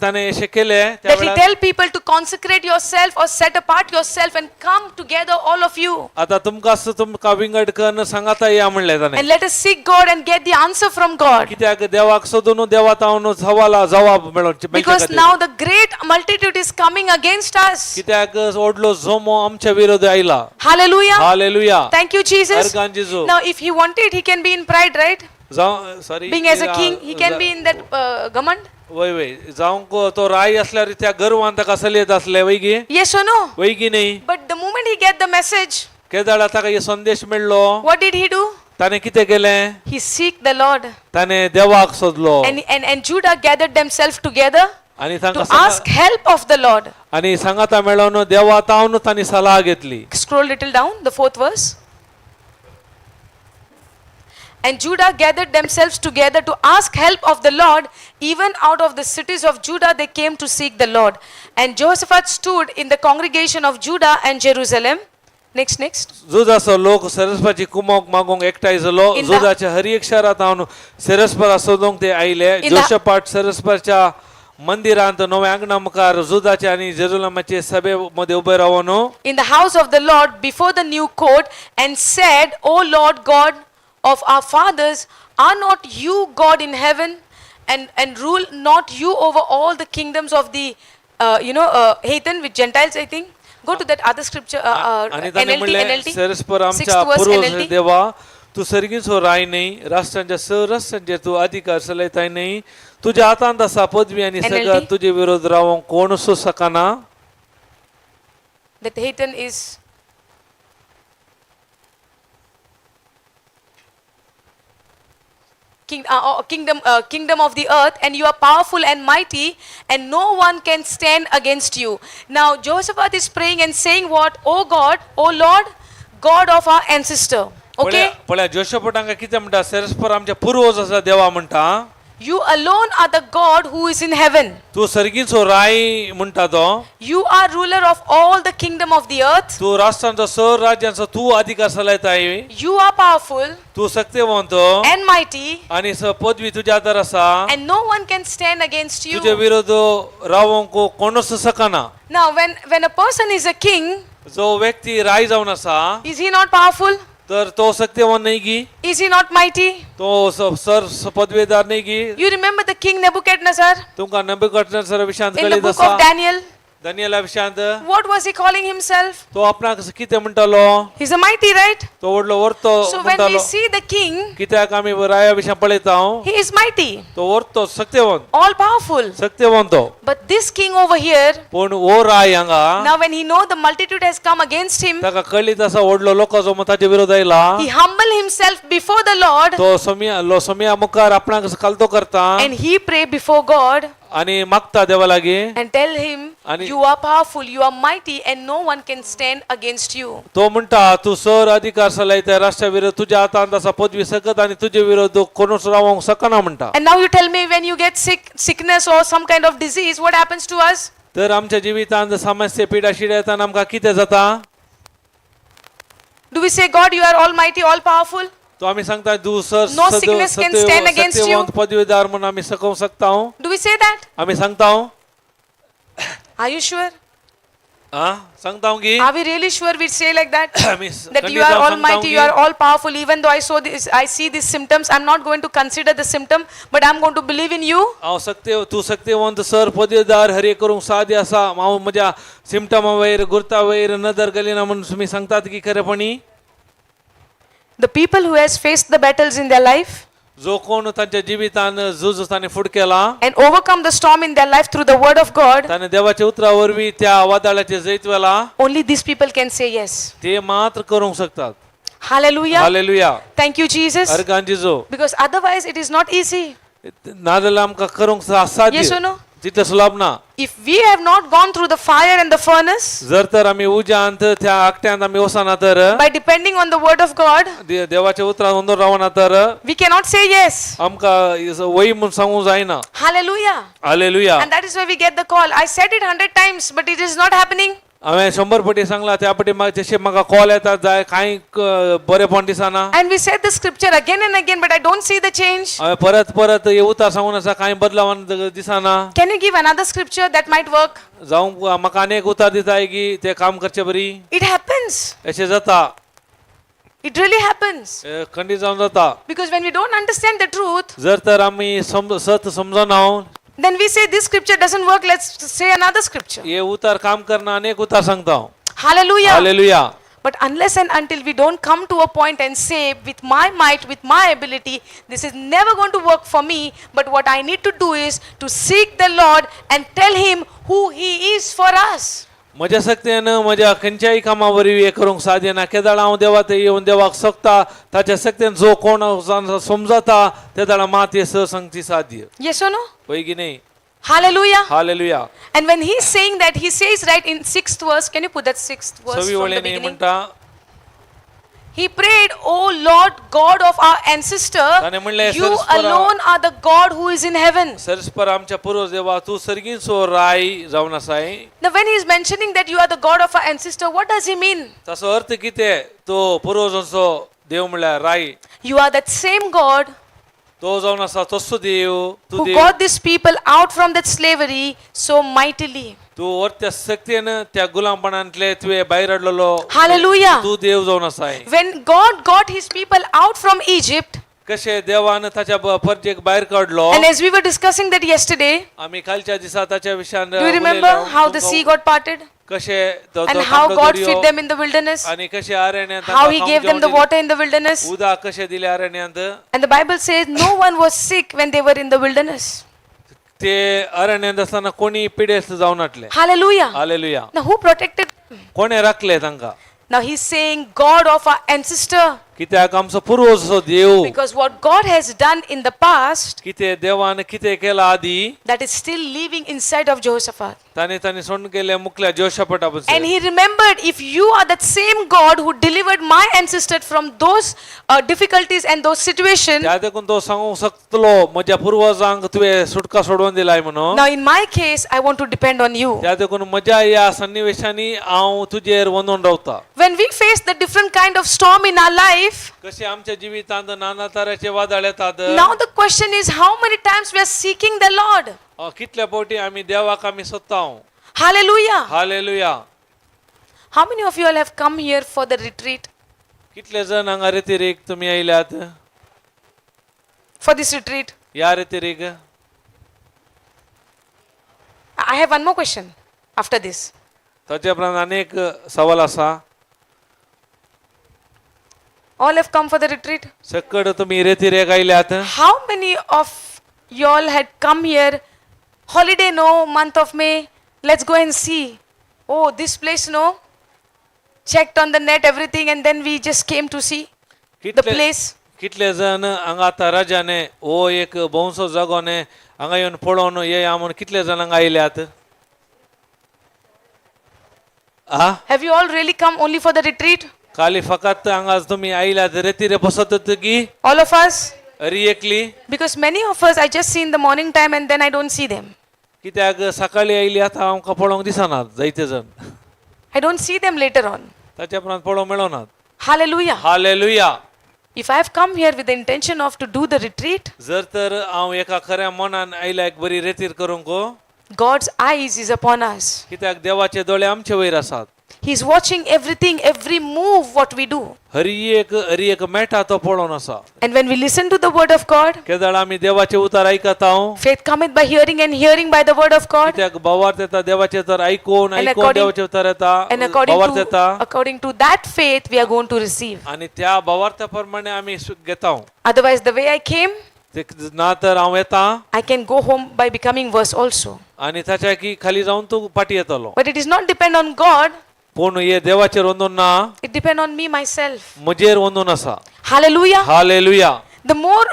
ताणें अशें केलें त्या that He वेळार tell people to consecrate yourself or set apart yourself and come together, all of you. आता तुमकां तुमकां विंगड करून सांगाता या म्हणलें ताणें. And let us seek God and get the answer from God. कित्याक देवाक सोदून देवा तावन सवाला जवाब मेळोवचे मेळचे Because खातीर. Now the great multitude is coming against us. कित्याक व्हडलो जोमो आमच्या विरोध आयला. Hallelujah. Hallelujah. Thank you, Jesus. अर्गां जेजू. Now, if he wanted, he can be in pride, right? जावं sorry. Being as a king, he can be in that ghamand. वय वय जावंक तो राय असल्यार त्या गर्वान ताका सलयत आसले वय गी. Yes or no? वय गी न्ही. But the moment he get the message, केदळा ताका हे संदेश मेळ्ळो, what did he do? ताणें कितें केलें? He seek the Lord. ताणें देवाक सोदलो. And Judah gathered themselves together आनी to तांकां ask help of the Lord. आनी सांगाता मेळोवन देवा तावन तांणी सलाह घेतली. Scroll little down, the fourth verse. And Judah gathered themselves together to ask help of the Lord. Even out of the cities of Judah they came to seek the Lord. And Jehoshaphat stood in the congregation of Judah and Jerusalem. Next, next. जुजाचो लोक सरस्पाची कुमोक मागूंक एकठांय जालो. जुजाच्या हर एक शहरांत हांव सरस्परा सोदूंक ते आयले. जोशपाट सरस्परच्या मंदिरांत नव्या आंगणा मुखार जुजाचे आनी जेरुसलेमाचे सभे मध्ये उबे रावन In the house of the Lord before the new court and said, O Lord God of our fathers, are not you God in heaven? And rule not you over all the kingdoms of the, heathen with Gentiles, I think. Go to that other scripture, आनी ताणें NLT, म्हणलें, NLT. सरस्पर Sixth आमच्या verse, पुर्वज NLT. देवा, तूं सर्गीचो राय न्ही, राष्ट्रांच्या सरस्तांचेर तूं अधिकार चलयताय न्ही, तुज्या हातांत आसा पदवी आनी NLT. सगळ्यात तुजे विरोध रावंक कोण सो शकना. That heathen is kingdom of the earth, and you are powerful and mighty, and no one can stand against you. Now Jehoshaphat is praying and saying what? O God, O Lord, God of our ancestor. Okay? पळया जोशपटांका कितें म्हणटा, सरस्पर आमच्या पुर्वज आसा देवा म्हणटा. You alone are the God who is in heaven. तूं सर्गीचो राय म्हणटा तो. You are ruler of all the kingdom of the earth. तूं राष्ट्रांचो सर राज्यांचो तूं अधिकार चलयताय. You are powerful तूं सक्तेवंत and mighty, आनी पदवी तुज्या हातार आसा. And no one can stand against तुजे you. विरोध रावंक कोणूच शकना. Now, when a person is a king, जो व्यक्ती राय जावन आसा, is he not powerful? तर तो सक्तेवंत न्ही गी? Is he not mighty? तो सर पदवेदार न्ही गी? You remember the king Nebuchadnezzar तुमकां नबुकदनेस्सर विशयांत in the कळीत book आसा. of Daniel? दानियेला विशयांत. What was he calling himself? तो आपणाक कितें म्हणटालो? He's a mighty, right? तो व्हडलो वर्तो So when we म्हणटालो. see the king, कित्याक आमी राया विशयां पळयता, he is mighty, तो वर्तो सक्तेवंत, all powerful. सक्तेवंत तो. But this king over here, पूण हो राय हांगा, now when he know the multitude has come against him, ताका कळीत आसा व्हडलो लोकांचो मग ताचे विरोध आयला, he humble himself before the Lord तो सोमिया लो सोमिया मुखार आपणाक कालतो करता and he pray before God आनी मागता देवा लागीं and tell him, you are powerful, you are mighty, and no one can stand against you. तो म्हणटा तूं सर अधिकार चलयता राष्ट्रा विरोध तुज्या हातांत आसा पदवी सकत आनी तुजे विरोध कोणूच रावंक शकना म्हणटा. And now you tell me, when you get sick, sickness or some kind of disease, what happens to us? तर आमच्या जिवितांत समस्या पिडा शिड्या येताना आमकां कितें जाता? Do we say, God, you are almighty, all powerful? तो आमी सांगता तूं sir No sickness can stand against you. सत्यवंत पदवीदार म्हणून आमी सकोवंक शकता. Do we say that? आमी सांगता. Are you sure? आ सांगता की Are we really sure we say like that? आमी That you are खंडीत सांगता almighty, you की are all powerful. Even though I saw this, I see these symptoms, I'm not going to consider the symptom, but I'm going to believe in you. हांव सक्ते तूं सक्तेवंत sir पदवीदार हर एक करूंक साध्य आसा, हांव म्हज्या सिमटमा वयर गुर्ता वयर नदर घालिना म्हणून तुमी सांगतात की खरेपणी? The people who has faced the battles in their life जो कोण तांच्या जिवितान झूज ताणें फुड केला and overcome the storm in their life through the word of God, ताणें देवाच्या उतरा वरवीं त्या वादळाचेर जैत व्हेला, only these people can say yes. ते मात्र करूंक शकतात. Hallelujah. Hallelujah. Thank you, Jesus. अर्गान जिजो. Because otherwise it is not easy. नाजाल्यार आमकां करूंक साध्य Yes or no? तितलें सुलभ ना. If we have not gone through the fire and the furnace जर तर आमी उज्यांत त्या आकट्यांत आमी वचना तर, by depending on the word of God, देवाच्या उतरान अंदर रावना तर, we cannot say yes. आमकां वय म्हूण सांगूंक जायना. Hallelujah. Hallelujah. And that is where we get the call. I said it 100 times, but it is not happening. हांवें 100 पटी सांगला, त्या पटी म्हाका जशें म्हाका कॉल येता जाय कांय बरेपण दिसना. And we said the scripture again and again, but I don't see the change. हांवें परत परत हे उतार सांगून आसा, कांय बदलावान दिसना. Can you give another scripture that might work? जावं म्हाका आनी एक उतार दिताय की ते काम करचे बरी. It happens. अशें जाता. It really happens. खंडीत जावन जाता. Because when we don't understand the truth, जर तर आमी सत समजना, then we say this scripture doesn't work, let's say another scripture. हे उतार काम करना, अनेक उतार सांगता हांव. Hallelujah. Hallelujah. But unless and until we don't come to a point and say, with my might, with my ability, this is never going to work for me. But what I need to do is to seek the Lord and tell Him who He is for us. म्हज्या शक्तीन म्हज्या खंयच्याय कामा वरवीं हें करूंक साध्य ना. केदाळ हांव देवा थंय येवन देवाक सोदता, ताच्या शक्तीन जो कोण जावन समजता ते दाळा मात हे सांगची साध्य. Yes or no? पळय की न्ही? Hallelujah. Hallelujah. And when he's saying that, he says right in sixth verse, can you put that sixth verse Savi from the वळींनी beginning? म्हणटा, He prayed, O Lord God of our ancestor, ताणें म्हणलें, you सरस्परा- alone are the God who is in heaven. सरस्पर आमच्या पुर्वज देवा, तूं सर्गींचो राय जावन आसाय. Now, when he is mentioning that you are the God of our ancestor, what does he mean? ताचो अर्थ कितें? तो पुर्वजांचो देव म्हणल्यार राय. You are that same God तो जावन आसा तसो देव तूं who देव got these people out from that slavery so mightily. तूं वर्त्या शक्तीन त्या गुलामपणांतले तुवें भायर हाडलेलो. Hallelujah. तूं देव जावन आसाय. When God got his people out from Egypt, कशें देवान ताच्या परजेक भायर काडलो. And as we were discussing that yesterday, आमी कालच्या दिसा ताच्या विशयान do you remember उलयले. How the sea got parted कशें तो and तो how तांबडो God दर्यो fed them in the wilderness? आनी कशें अरण्यांत How तांकां he खावंक gave them जेवण the दिलें. Water in the wilderness? उदक कशें दिलें अरण्यांत. And the Bible says no one was sick when they were in the wilderness. ते अरण्यांत आसतना कोणी पिडेस्त जावन नासले. Hallelujah. Hallelujah. Now, who protected them? कोणें राखले तांकां? Now, he's saying, God of our ancestor. कित्याक आमचो पुर्वज असो देव. Because what God has done in the past, कितें देवान कितें केलां आदी, that is still living inside of Jehoshaphat. ताणें ताणें सोडून गेले मुकल्या जोशापटा. And he remembered, if you are that same God who delivered my ancestor from those difficulties and those situations, त्या देखून तो सांगूंक शकतलो, म्हज्या पुर्वजांक तुवें सुटका सोडोवन दिलाय म्हणून. Now in my case, I want to depend on you. त्या देखून म्हज्या ह्या सन्निवेशांनी हांव तुजेर वंदून रावता. When we face the different kind of storm in our life, कशें आमच्या जिवितांत नाना तराचे वादळ येतात, now the question is how many times we are seeking the Lord. कितल्या फावटी आमी देवाक आमी सोदता. Hallelujah. Hallelujah. How many of you all have come here for the retreat? कितले जण हांगा रेतिरेक तुमी आयल्यात? For this retreat? ह्या रेतिरेक. I have one more question after this. ताचे उपरांत आनी एक सवाल आसा. All have come for the retreat? सकड तुमी रेतिरेक आयल्यात? How many of y'all had come here? Holiday, no, month of May. Let's go and see. Oh, this place, no. Checked on the net everything, and then we just came to see the कितले place. कितले जण हांगा आतां राजाने हो एक भोंवसो जागो न्ही, हांगा येवन पळोवन येया म्हूण कितले जण हांगा आयल्यात आ? Have you all really come only for the retreat? खाली फकत हांगा तुमी आयल्यात रेतिरे बसत की? All of us? अरी एकली. Because many of us, I just see in the morning time and then I don't see them. कित्याक सकाळी आयली, आतां आमकां पळोवंक दिसनात जायते जण. I don't see them later on. ताच्या उपरांत पळोवंक मेळनात. Hallelujah. Hallelujah. If I have come here with the intention of to do the retreat, जर तर हांव एका खऱ्या मनान आयल्या एक बरी रेतीर करूंक, God's eyes is upon us. कित्याक देवाचे दोळे आमचे वयर आसात. He's watching everything, every move what we do. Hari एक मेटा तो पळोवन आसा. And when we listen to the word of God, केदळ आमी देवाचे उतार आयकता, faith cometh by hearing and hearing by the word of God. कित्याक भावार्थ येता देवाचे तर आयकून, And आयकून देवाचे उतार येता And भावार्थ येता. according to that faith, we are going to receive. आनी त्या भावार्था प्रमाणे आमी घेता. Otherwise, the way I came, ते ना तर हांव येता, I can go home by becoming worse also. आनी ताच्या की खाली जावन तूं फाटी येतलो. But it is not depend on God, पूण हे देवाचेर वंदून ना. it depend on me myself. म्हजेर वंदून आसा. Hallelujah. Hallelujah. The more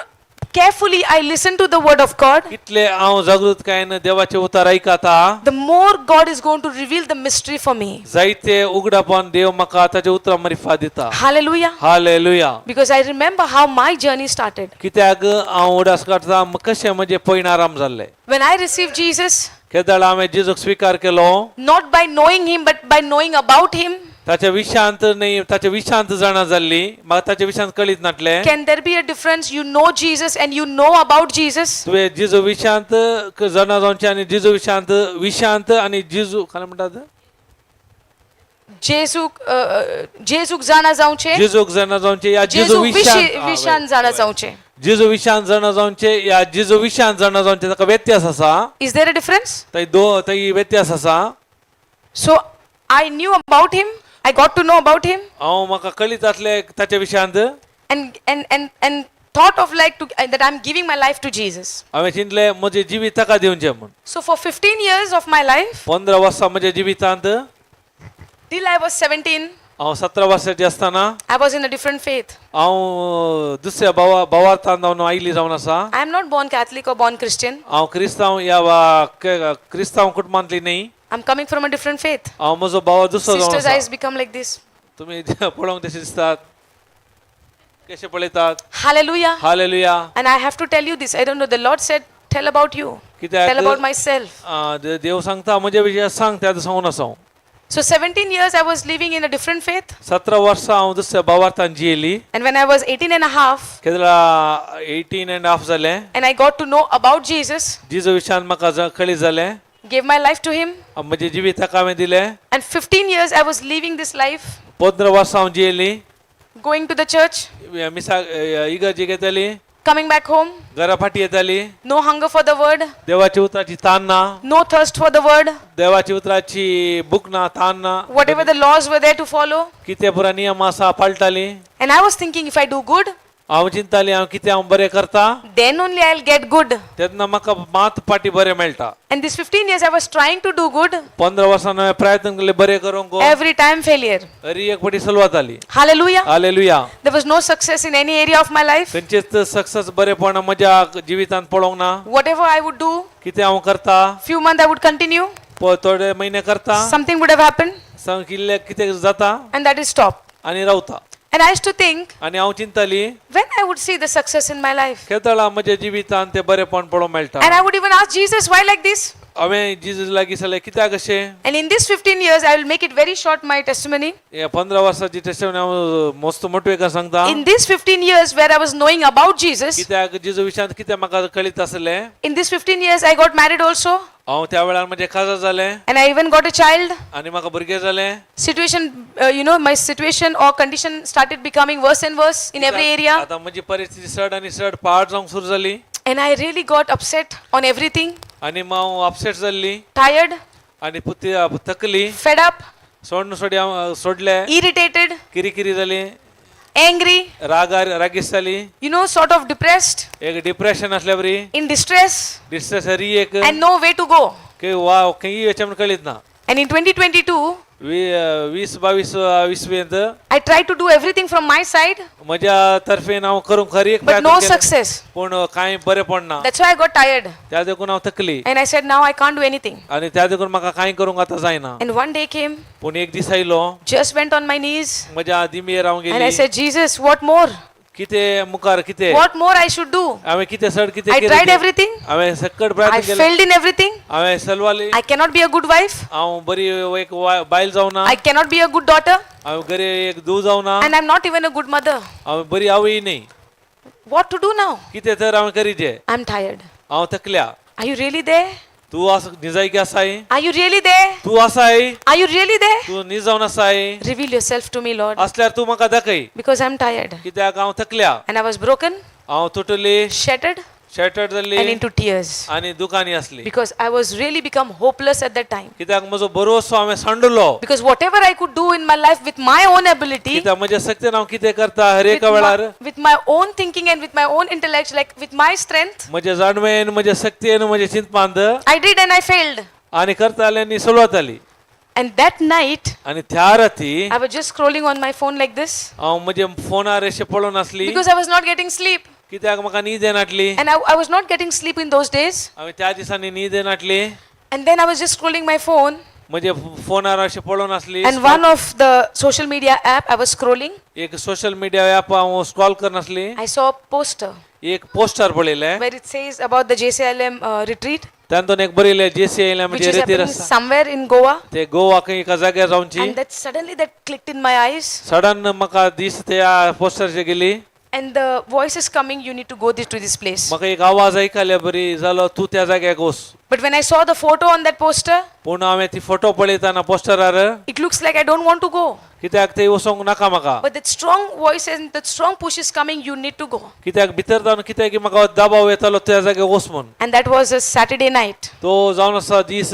carefully I listen to the word of God, कितले हांव जागृतकायेन देवाचे उतार आयकता, the more God is going to reveal the mystery for me. जायते उगडापण देव म्हाका ताचे उतरां मरिफा दिता. Hallelujah. Hallelujah. Because I remember how my journey started. कित्याक हांव उडास काडटा कशें म्हजें पयण आराम जाल्लें. When I received Jesus, केदळ हांवें जेजूक स्विकार केलो, not by knowing him, but by knowing about him, ताच्या विशांत न्ही, ताच्या विशांत जाणा जाल्ली, म्हाका ताच्या विशांत कळीत नाटलें. Can there be a difference? You know Jesus and you know about Jesus. तुवें जेजू विशांत जाणा जावचें आनी जेजू विशांत विशांत आनी जेजू काय म्हणटात? जेजूक जेजूक जाणा जावचें, जेजूक जाणा जावचें या जेजू जेजू विशांत विशांत जाणा जावचें. जेजू विशांत जाणा जावचें या जेजू विशांत जाणा जावचें ताका व्यत्यास आसा. Is there a difference? थंय दो थंय व्यत्यास आसा. So I knew about him. I got to know about him हांव म्हाका कळीत आसलें ताच्या विशयांत. and thought of like to, that I'm giving my life to Jesus. हांवें चिंतलें म्हजें जिवीत ताका दिवचें म्हूण. So for 15 years of my life, 15 वर्सां म्हज्या जिवितांत, till I was 17, हांव 17 वर्सांची आसतना, I was in a different faith. हांव दुसऱ्या भावा भावार्थान जावन आयली जावन आसा. I am not born Catholic or born Christian. हांव क्रिस्तांव या वा क्रिस्तांव कुटुंबांतली न्ही. I'm coming from a different faith. हांव म्हजो भाव दुसरो जावन Sisters' आसा. eyes become like this. तुमी पळोवंक तशें दिसतात, कशें पळयतात. Hallelujah. Hallelujah. And I have to tell you this. I don't know. The Lord said, tell about you. कित्याक? Tell about myself. देव सांगता म्हज्या विशयात सांग, ते आतां सांगून आसा हांव. So 17 years I was living in a different faith. 17 वर्सां हांव दुसऱ्या भावार्थान जियेली. And when I was 18 and a half, केदळा 18 and half जालें, and I got to know about Jesus, जेजू विशयान म्हाका कळीत जालें, gave my life to him. म्हजें जिवीत ताका हांवें दिलें. And 15 years I was living this life, 15 वर्सां हांव जियेली, going to the church, मिसा इगर्जी घेताली, coming back home, घरा फाटी येताली, no hunger for the word, देवाची उतराची तान ना, no thirst for the word, देवाची उतराची भूक ना, तान ना, whatever the laws were there to follow. कितें पुरा नियम आसा पाळटाली. And I was thinking, if I do good, हांव चिंताली हांव कितें हांव बरें करता, then only I'll get good. तेन्ना म्हाका मात पाटी बरें मेळटा. And this 15 years I was trying to do good, 15 वर्सां हांवें प्रयत्न केले बरें करूंक, every time failure. तरी एक फावटी सुरवात जाली. Hallelujah. Hallelujah. There was no success in any area of my life. खंयचेच सक्सेस बरेपण म्हज्या जिवितांत पळोवंक ना. Whatever I would do, कितें हांव करता, few months I would continue, थोडे म्हयने करता, something would have happened, किल्ले कितें जाता and that is stopped. आनी रावता. And I used to think, आनी हांव चिंताली, when I would see the success in my life. केदळा म्हज्या जिवितांत तें बरेपण पळोवंक मेळटा. And I would even ask Jesus, why like this? हांवें जिजस लागीं सांगलें कित्याक अशें. And in this 15 years, I will make it very short, my testimony. हे 15 वर्साची टेस्टमेंट हांव मस्त मोटवे का सांगता. In this 15 years where I was knowing about Jesus, कित्याक जेजू विशयांत कितें म्हाका कळीत आसलें. in this 15 years, I got married also, हांव त्या वेळार म्हजें काजार जालें and I even got a child. आनी म्हाका भुरगें जालें. Situation, my situation or condition started becoming worse and worse in every area. आतां म्हजी परिस्थिती चड आनी चड पाड जावंक सुरू जाली. And I really got upset on everything, आनी हांव अपसेट जाल्ली tired, आनी पुती थकली, fed up, सोडून सोडी हांव सोडलें, irritated, किरिकिरी जाली, angry, रागार रागीस जाली, sort of depressed, एक डिप्रेशन आसल्या वरी, in distress, distress हरी एक and no way to go. की वा खंय वचें म्हूण कळीत ना. And in 2022, 2022 विसवेंत I tried to do everything from my side, म्हज्या तर्फेन हांव करूंक खरी एक but प्रयत्न no केलो. success. पूण कांय बरें पडना. That's why I got tired. त्या देखून हांव थकली. And I said, now I can't do anything. आनी त्या देखून म्हाका कांय करूंक आतां जायना. And one day came, पूण एक दीस आयलो, just went on my knees, म्हज्या दिमयेर हांव and I गेली. said, Jesus, what more? कितें मुखार कितें What more I should do? हांवें कितें चड कितें I केलें tried तें. everything. हांवें सकट I प्रयत्न केले. failed in everything. हांवें सलवाली. I cannot be a good wife. हांव बरी एक बायल जावना. I cannot be a good daughter. हांव बरी एक धूव जावना. And I'm not even a good mother. हांव बरी आवय न्ही. What to do now? कितें तर हांवें करीचें. I'm tired. हांव थकल्या. Are you really there? तूं आस निजायकी आसाय. Are you really there? तूं आसाय. Are you really there? तूं नीज जावन आसाय. Reveal yourself to me, Lord, असल्यार तूं म्हाका दाखय, because I'm tired. कित्याक हांव थकल्या. And I was broken, हांव तुटली, shattered, shattered and जाल्ली into tears आनी दुकानी आसली, because I was really become hopeless at that time. कित्याक म्हजो भरोसो हांवें सांडलो. Because whatever I could do in my life with my own ability, कित्याक म्हज्या शक्तीन हांव कितें करता हर एका वेळार, with my own thinking and with my own intellect, like with my strength, म्हज्या जाणवेन, म्हज्या शक्तीन, म्हज्या चिंतपांत I did and I failed. आनी करताले आनी सुरवात जाली. And that night, आनी त्या राती I was just scrolling on my phone like this हांव म्हज्या फोनार अशें पळोवन आसली, because I was not getting sleep. कित्याक म्हाका न्हीद येनाटली. And I was not getting sleep in those days. हांवें त्या दिसांनी न्हीद येनाटली. And then I was just scrolling my phone. म्हणजे फोनार अशें पळोवन आसली. And one of the social media app I was scrolling. एक सोशल मिडिया ऍप हांव स्क्रॉल करनासली. I saw a poster एक पोस्टर पळयलें where it says about the JCLM retreat, तातूंत एक बरयलें जेसी आयल्या which म्हणजे is रेतीर happening आसा somewhere in Goa. ते गोवा खंय एका जाग्यार जावची. And that suddenly that clicked in my eyes. Sudden म्हाका दीस त्या पोस्टरचे गेली. And the voice is coming, you need to go to this place. म्हाका एक आवाज आयकल्या बरी जालो तूं त्या जाग्याक वच. But when I saw the photo on that poster, पूण हांवें ती फोटो पळयतना पोस्टरार it looks like I don't want to go. कित्याक ते वचोंक नाका म्हाका. But that strong voice and that strong push is coming, you need to go. कित्याक भितर जावन कित्याक म्हाका दबाव येतालो त्या जाग्यार वच म्हूण. And that was a Saturday night. तो जावन आसा दीस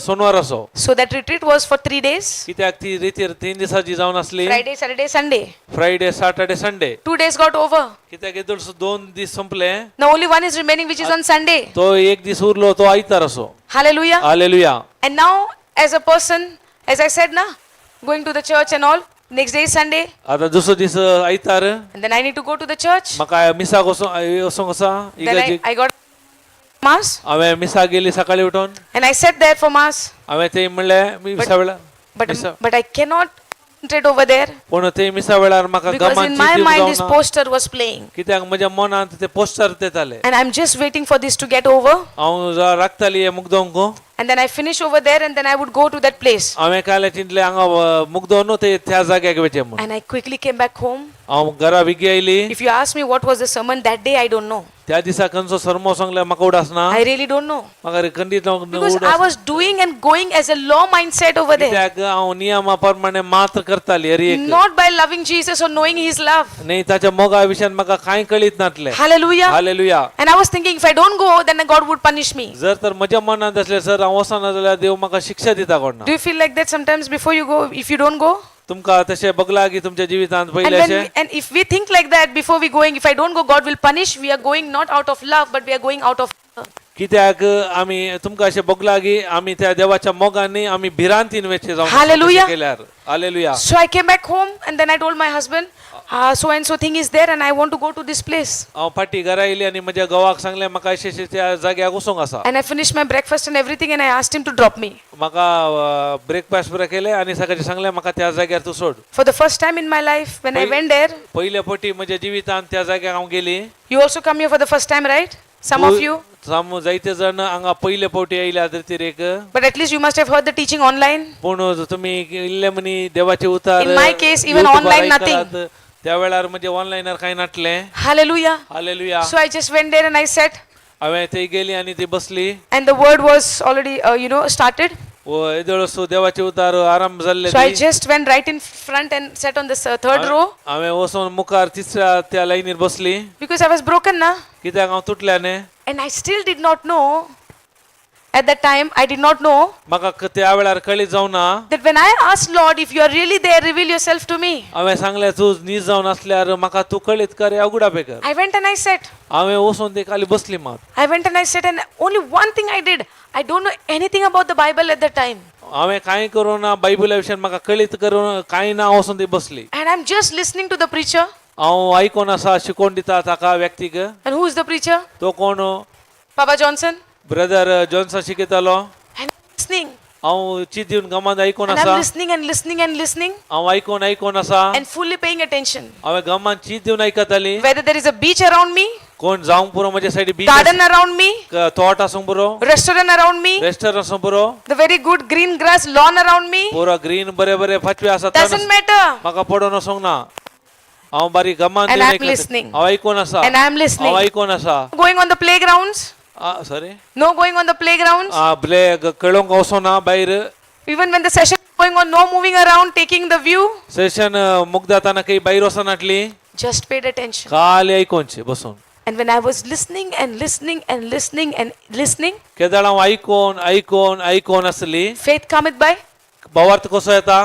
सोनवार असो. So that retreat was for 3 days: कित्याक ती रितीर तीन दिसाची जावन आसली. Friday, Saturday, Sunday. Friday, Saturday, Sunday. 2 days got over. कित्याक येदोळ दोन दीस संपले. Now only one is remaining, which is on Sunday. तो एक दीस उरलो तो आयतार असो. Hallelujah. Hallelujah. And now, as a person, as I said, na, going to the church and all, next day is Sunday, आता दुसरो दीस आयतार. And then I need to go to the church. म्हाका मिसाक वचोंक आसा Then I, इगर्जेक. I got mass हांवें मिसाक गेली सकाळी उठून. And I sat there for mass, हांवें ते म्हणलें मिसा वेळार but, Misa but I cannot concentrate over there पूण ते मिसा वेळार म्हाका because गमान in my चिंतूंक mind this जावना. Poster was playing. कित्याक म्हज्या मनांत ते पोस्टर येताले. And I'm just waiting for this to get over. हांव राखताली हें मुगदोंक. And then I finish over there and then I would go to that place. हांवें कांय चिंतलें हांगा मुगदोन ते त्या जाग्याक वचें म्हूण. And I quickly came back home. हांव घरा बेगी आयली. If you ask me what was the sermon that day, I don't know. त्या दिसा खंयचो सरमो सांगल्यार म्हाका उडास ना. I really don't know. म्हाका रे खंडीत Because I उडास. Was doing and going as a law mindset over there. कित्याक हांव नियमा प्रमाणे मात्र करताली हर एक. Not by loving Jesus or knowing his love. न्ही ताच्या मोगा विशयान म्हाका कांय कळीत नासलें. Hallelujah. Hallelujah. And I was thinking, if I don't go, then God would punish me. जर तर म्हज्या मनांत असलें सर हांव वचना जाल्यार देव म्हाका शिक्षा दिता कोण ना. Do you feel like that sometimes before you go, if you don't go? तुमकां तशें बगला की तुमच्या जिवितांत And, पयलें when अशें? And if we think like that before we going, if I don't go, God will punish. We are going not out of love, but we are going out of fear. कित्याक आमी तुमकां अशें भोगला की आमी त्या देवाच्या मोगान आमी भिरांतीन वचचें जावन Hallelujah. केल्यार. Hallelujah. So I came back home and then I told my husband, ah, so and so thing is there and I want to go to this place. हांव फाटीं घरा येयली आनी म्हज्या घोवाक सांगलें म्हाका अशें अशें त्या जाग्याक वचूंक आसा. And I finished my breakfast and everything and I asked him to drop me. म्हाका ब्रेकफास्ट बरें केलें आनी सकाळचें सांगलें म्हाका त्या जाग्यार तूं सोड. For the first time in my life, when I went there, पयले फावटी म्हज्या जिवितांत त्या जाग्यार हांव गेली. You also come here for the first time, right? Some of you. साम जायते जाण हांगा पयले फावटी आयल्या व्यतिरेक. But at least you must have heard the teaching online. पूण तुमी इल्ले म्हणी देवाचे उतार In my case, even YouTubeर online आयकलात. Nothing. त्या वेळार म्हणजे ऑनलायनार कांय नाटलें. Hallelujah. Hallelujah. So I just went there and I sat, हांवें थंय गेली आनी ती बसली. And the word was already started. येदोळसो देवाचे उतार आराम जाल्ले. So I just went right in front and sat on the third row हांवें वचून मुखार तिसऱ्या त्या लायनीर बसली. Because I was broken, na. कित्याक हांव तुटल्याने. And I still did not know, at that time, I did not know म्हाका त्या वेळार कळीत जावना that when I asked Lord, if you are really there, reveal yourself to me. हांवें सांगलें तूं नीज जावन आसल्यार म्हाका तूं कळीत कर अवघडा baker. I went and I sat. हांवें वचून ते खाली बसली मात. I went and I sat, and only one thing I did. I don't know anything about the Bible at that time. हांवें कांय करूं ना बायबला विशयान म्हाका कळीत करूं कांय ना वचून ती बसली. And I'm just listening to the preacher. हांव आयकोन आसा शिकोवन दिता ताका व्यक्तीक. And who is the preacher? तो कोण? Papa Johnson. Brother Johnson शिकयतालो. And I'm listening. हांव चिंत दिवन गमान आयकोन And आसा. I'm listening and listening and listening हांव आयकोन आयकोन आसा. And fully paying attention. हांवें गमान चीत दिवन आयकताली. Whether there is a beach around me, कोण जावंक पुरो म्हज्या सायडी बीच garden around me, तोट आसूंक पुरो, restaurant around me, restaurant आसूंक पुरो, the very good green grass lawn around me, पुरो ग्रीन बरे बरे फाटवे आसा. doesn't matter. म्हाका पडोन वचोंक ना. हांव बारीक गमान And दिवन I'm आयकता. Listening. हांव आयकोन आसा. And I'm listening. हांव आयकोन आसा. Going on the playgrounds, sorry. No going on the playgrounds. ब्ले खेळोंक वचोना भायर. Even when the session is going on, no moving around, taking the view. Session मुग्धाताना काही भायर वचनाटली. Just paid attention. खाली आयकोनचे बसून. And when I was listening and listening and listening and listening, केदळ हांव आयकोन आयकोन आयकोन आसली. Faith cometh by. भावार्थ कसो येता?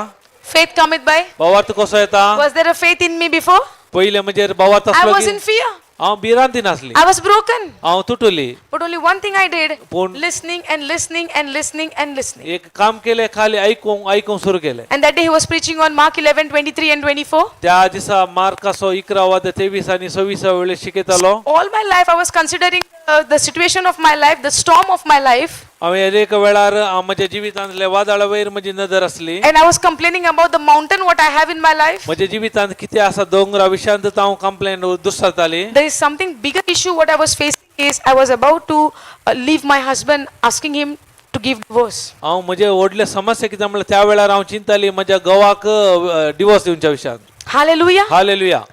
Faith cometh by. भावार्थ कसो येता? Was there a faith in me before? पयले म्हणजे भावार्थ I आसलो was की in fear. हांव भिरांतीन आसली. I was broken. हांव तुटली. But only one thing I did, पूण listening and listening and listening and listening. एक काम केलें, खाली आयकूंक आयकूंक सुरू केलें. And that day he was preaching on Mark 11, 23 and 24. त्या दिसा मार्काचो 11 वाद 23 आनी 26 वेळे शिकयतालो. All my life I was considering the situation of my life, the storm of my life. हांवें एक वेळार हांव म्हज्या जिवितांतले वादळा वयर म्हजी नदर आसली. And I was complaining about the mountain what I have in my life. म्हज्या जिवितांत कितें आसा दोंगरा विशयांत हांव complain दुस्साताली. There is something bigger issue what I was facing is I was about to leave my husband, asking him to give divorce. हांव म्हजे व्हडले समस्या कितें म्हणल्यार त्या वेळार हांव चिंताली म्हज्या घोवाक डिवोर्स दिवच्या विशयांत. Hallelujah. Hallelujah.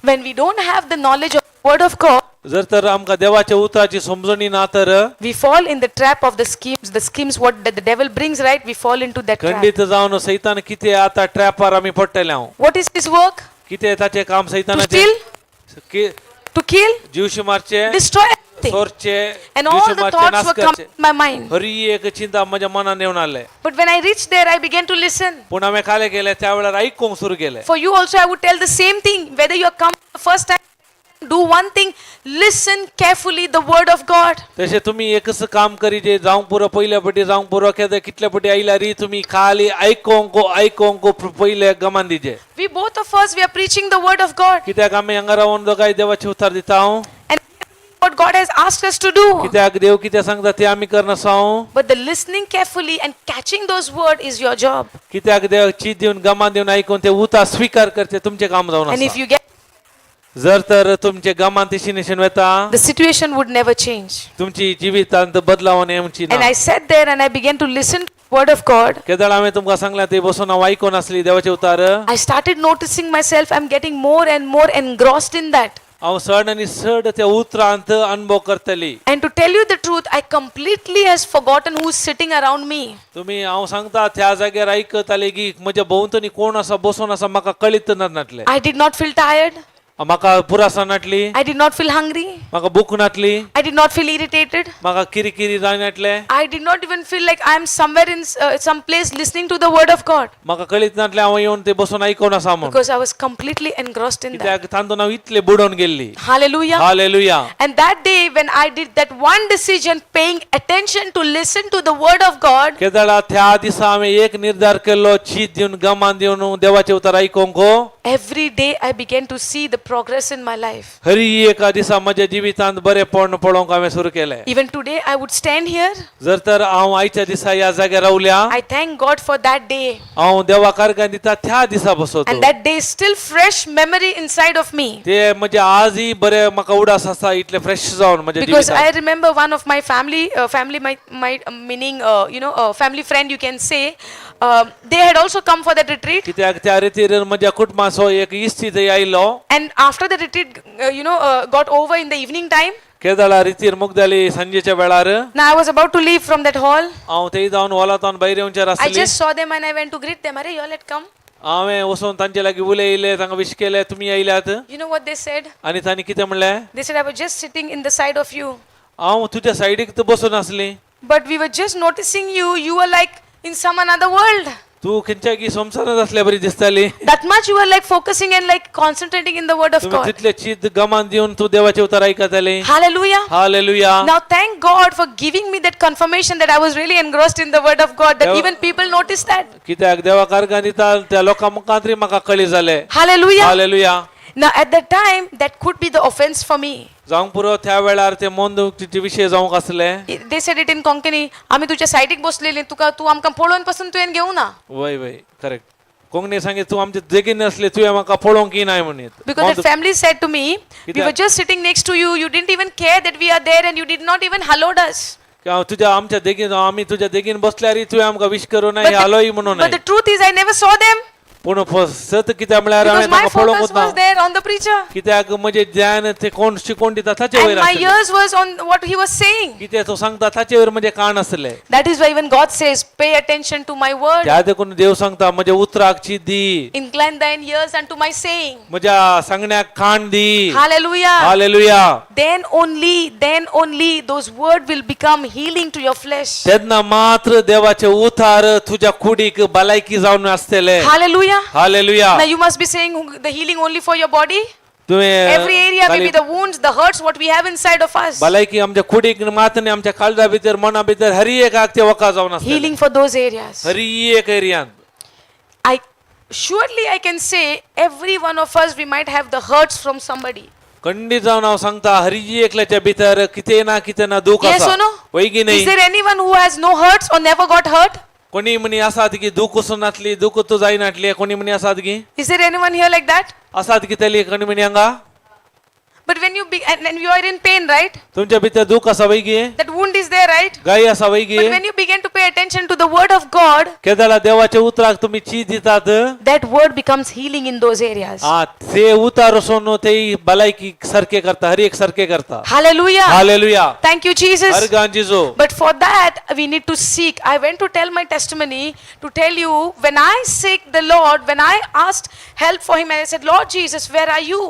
When we don't have the knowledge of the word of God, जर तर आमकां देवाच्या उतराची समजणी ना तर we fall in the trap of the schemes what the devil brings, right? We fall into that trap. खंडीत जावन सैतान कितें आता ट्रॅपार आमी पडटले हांव. What is his work? कितें ताचें काम To सैतानाचें? steal, की to kill, जीवशी मारचे, destroy everything. चोरचे, And all जीवशी the मारचे, thoughts नाश were coming करचे. in my mind. हरी एक चिंता म्हज्या मनान येवन आले. But when I reached there, I began to listen. पूण हांवें खालें गेलें त्या वेळार आयकूंक सुरू केलें. For you also, I would tell the same thing. Whether you are come the first time, do one thing, listen carefully the word of God. तशें तुमी एकच काम करीजे, जावंक पुरो पयल्या पटी, जावंक पुरो केदे कितल्या पटी आयल्यार तुमी खाली आयकोंक आयकोंक पयले Gaman दिजे. We both of us, we are preaching the word of God. कित्याक आमी हांगा रावन दोगांय देवाचे उतार दिता हांव. And what God has asked us to do. कित्याक देव कितें सांगता ते आमी करनासा हांव. But the listening carefully and catching those words is your job. कित्याक देव चीत दिवन गमान दिवन आयकून ते उतार स्विकार करचे तुमचें काम जावन And if आसा. you get, जर तर तुमचे गमान तिशी निशेन वता, the situation would never change. तुमची जिवितांत बदलावण येवची And ना. I sat there and I began to listen to the word of God. केदळ हांवें तुमकां सांगलां ते बसून हांव आयकून आसली देवाचे उतार. I started noticing myself, I'm getting more and more engrossed in that. हांव चड आनी चड त्या उतरांत अनुभव करतली. And to tell you the truth, I completely has forgotten who's sitting around me. तुमी हांव सांगता त्या जाग्यार आयकताले की म्हज्या भोंवतणी कोण आसा बसून आसा म्हाका कळीत नाटले. I did not feel tired. म्हाका पुरासा नाटली. I did not feel hungry. म्हाका भूक नाटली. I did not feel irritated. म्हाका किरकिरी जायनाटले. I did not even feel like I am somewhere in some place listening to the word of God म्हाका कळीत नाटले हांव येवन ते बसून आयकून आसा म्हूण. because I was completely engrossed in that. कित्याक तातूंत हांव इतले बुडोवन गेल्ली. Hallelujah. Hallelujah. And that day when I did that one decision, paying attention to listen to the word of God, केदळा त्या दिसा हांवें एक निर्धार केल्लो चीत दिवन गमान दिवन देवाचे उतर आयकूंक हो. Every day I began to see the progress in my life. Hari एका दिसा म्हज्या जिवितांत बरेपण पळोवंक हांवें सुरू केलें. Even today, I would stand here. जर तर हांव आयच्या दिसा ह्या जाग्यार रावल्या, I thank God for that day. हांव देवा कारगान दिता त्या दिसा बसोतो. And that day is still fresh memory inside of me. ते म्हणजे आजही बरे म्हाका उडास आसा इतले फ्रेश जावन म्हज्या Because जिवितांत. I remember one of my family, my meaning, family friend, you can say, they had also come for that retreat. कित्याक त्या रितीर म्हज्या कुटुंबाचो एक इश्टी थंय आयलो. And after the retreat, got over in the evening time, केदळा रितीर मुगदाली सांजेच्या वेळार, now I was about to leave from that hall. हांव थंय जावन हॉलांत भायर येवचेर I आसली. just saw them and I went to greet them. Arey, you all had come. हांवें वचून तांचे लागीं उलयले, तांकां विश केलें तुमी आयल्यात. You know what they said? आनी तांणी कितें म्हणलें? They said, I was just sitting in the side of you. हांव तुज्या सायडीक तर बसून आसली. But we were just noticing you. You were like in some another world. तूं खंयच्या की संवसारांत आसल्या बरी दिसताली. That much you were like focusing and like concentrating in the word of तुमी God. तितले चीत गमान दिवन तूं देवाचे उतर आयकताली. Hallelujah. Hallelujah. Now thank God for giving me that confirmation that I was really engrossed in the word of God, that even people noticed that. कित्याक देवा कारगान दिता त्या लोकां मुखार तरी म्हाका कळी जालें. Hallelujah. Hallelujah. Now at that time, that could be the offense for me. जावंक पुरो त्या वेळार ते मन दुखीचे विशय जावंक आसले. They said it in Konkani, आमी तुज्या सायडीक बसलेली, तुका तूं आमकां पळोवन पसून तुवें घेवना. वय वय, करेक्ट. कोंकणी सांगे तूं आमचे देगीन आसले, तुवें म्हाका पळोवंक येनाय म्हणीत. Because that family said to me, we कित्याक? Were just sitting next to you, you didn't even care that we are there and you did not even helloed us. की हांव तुज्या आमच्या देगीन आमी तुज्या देगीन बसल्यार तुवें आमकां विश करूं ना But हालोय म्हणून. But the truth is, I never saw them पूण सत कित्याक म्हळ्यार because हांवें my तांकां पळोवंकूच focus ना. Was there on the preacher. कित्याक म्हजें ध्यान ते कोण शिकोवन दिता ताचे वयर And my आसलें. Ears was on what he was saying. कितें तो सांगता ताचे वयर म्हजें कान आसलें. That is why even God says, pay attention to my word. त्या देखून देव सांगता म्हज्या उतराक ची दी. Incline thine ears unto my saying. म्हज्या सांगण्याक कान दी. Hallelujah. Hallelujah. Then only those words will become healing to your flesh. तेन्ना मात्र देवाचे उतार तुज्या कुडीक भलायकी जावन आसतले. Hallelujah. Hallelujah. Now you must be saying the healing only for your body. तुवें Every area, maybe the wounds, the hurts, what we have inside of us. भलायकी आमच्या कुडीक मात न्ही, आमच्या काळजा भितर मना भितर हरी एकाक ते वखद जावन आसतलें. Healing for those areas. Hari एक एरियान. I surely I can say every one of us we might have the hurts from somebody. खंडीत जावन हांव सांगता हरी एकल्याच्या भितर कितें ना कितें ना दूख Yes आसा. or no? वय की Is न्ही? there anyone who has no hurts or never got hurt? कोणी म्हणी आसात की दूख वचून नासली, दूख तूं जायनाटली, कोणी म्हणी आसात की? Is there anyone here like that? आसात की तेली कोणी म्हणी हांगा? But when you be and you are in pain, right? तुमच्या भितर दूख आसा वय की? That wound is there, right? गाय आसा वय की? But when you begin to pay attention to the word of God, केदाळा देवाच्या उतराक तुमी ची दितात, that word becomes healing in those areas. आ ते उतार वचून ते भलायकी सारखे करता, हर एक सारखे करता. Hallelujah. Hallelujah. Thank you, Jesus. Har गांजीजो. But for that, we need to seek. I went to tell my testimony to tell you when I seek the Lord, when I asked help for Him, and I said, "Lord Jesus, where are you?"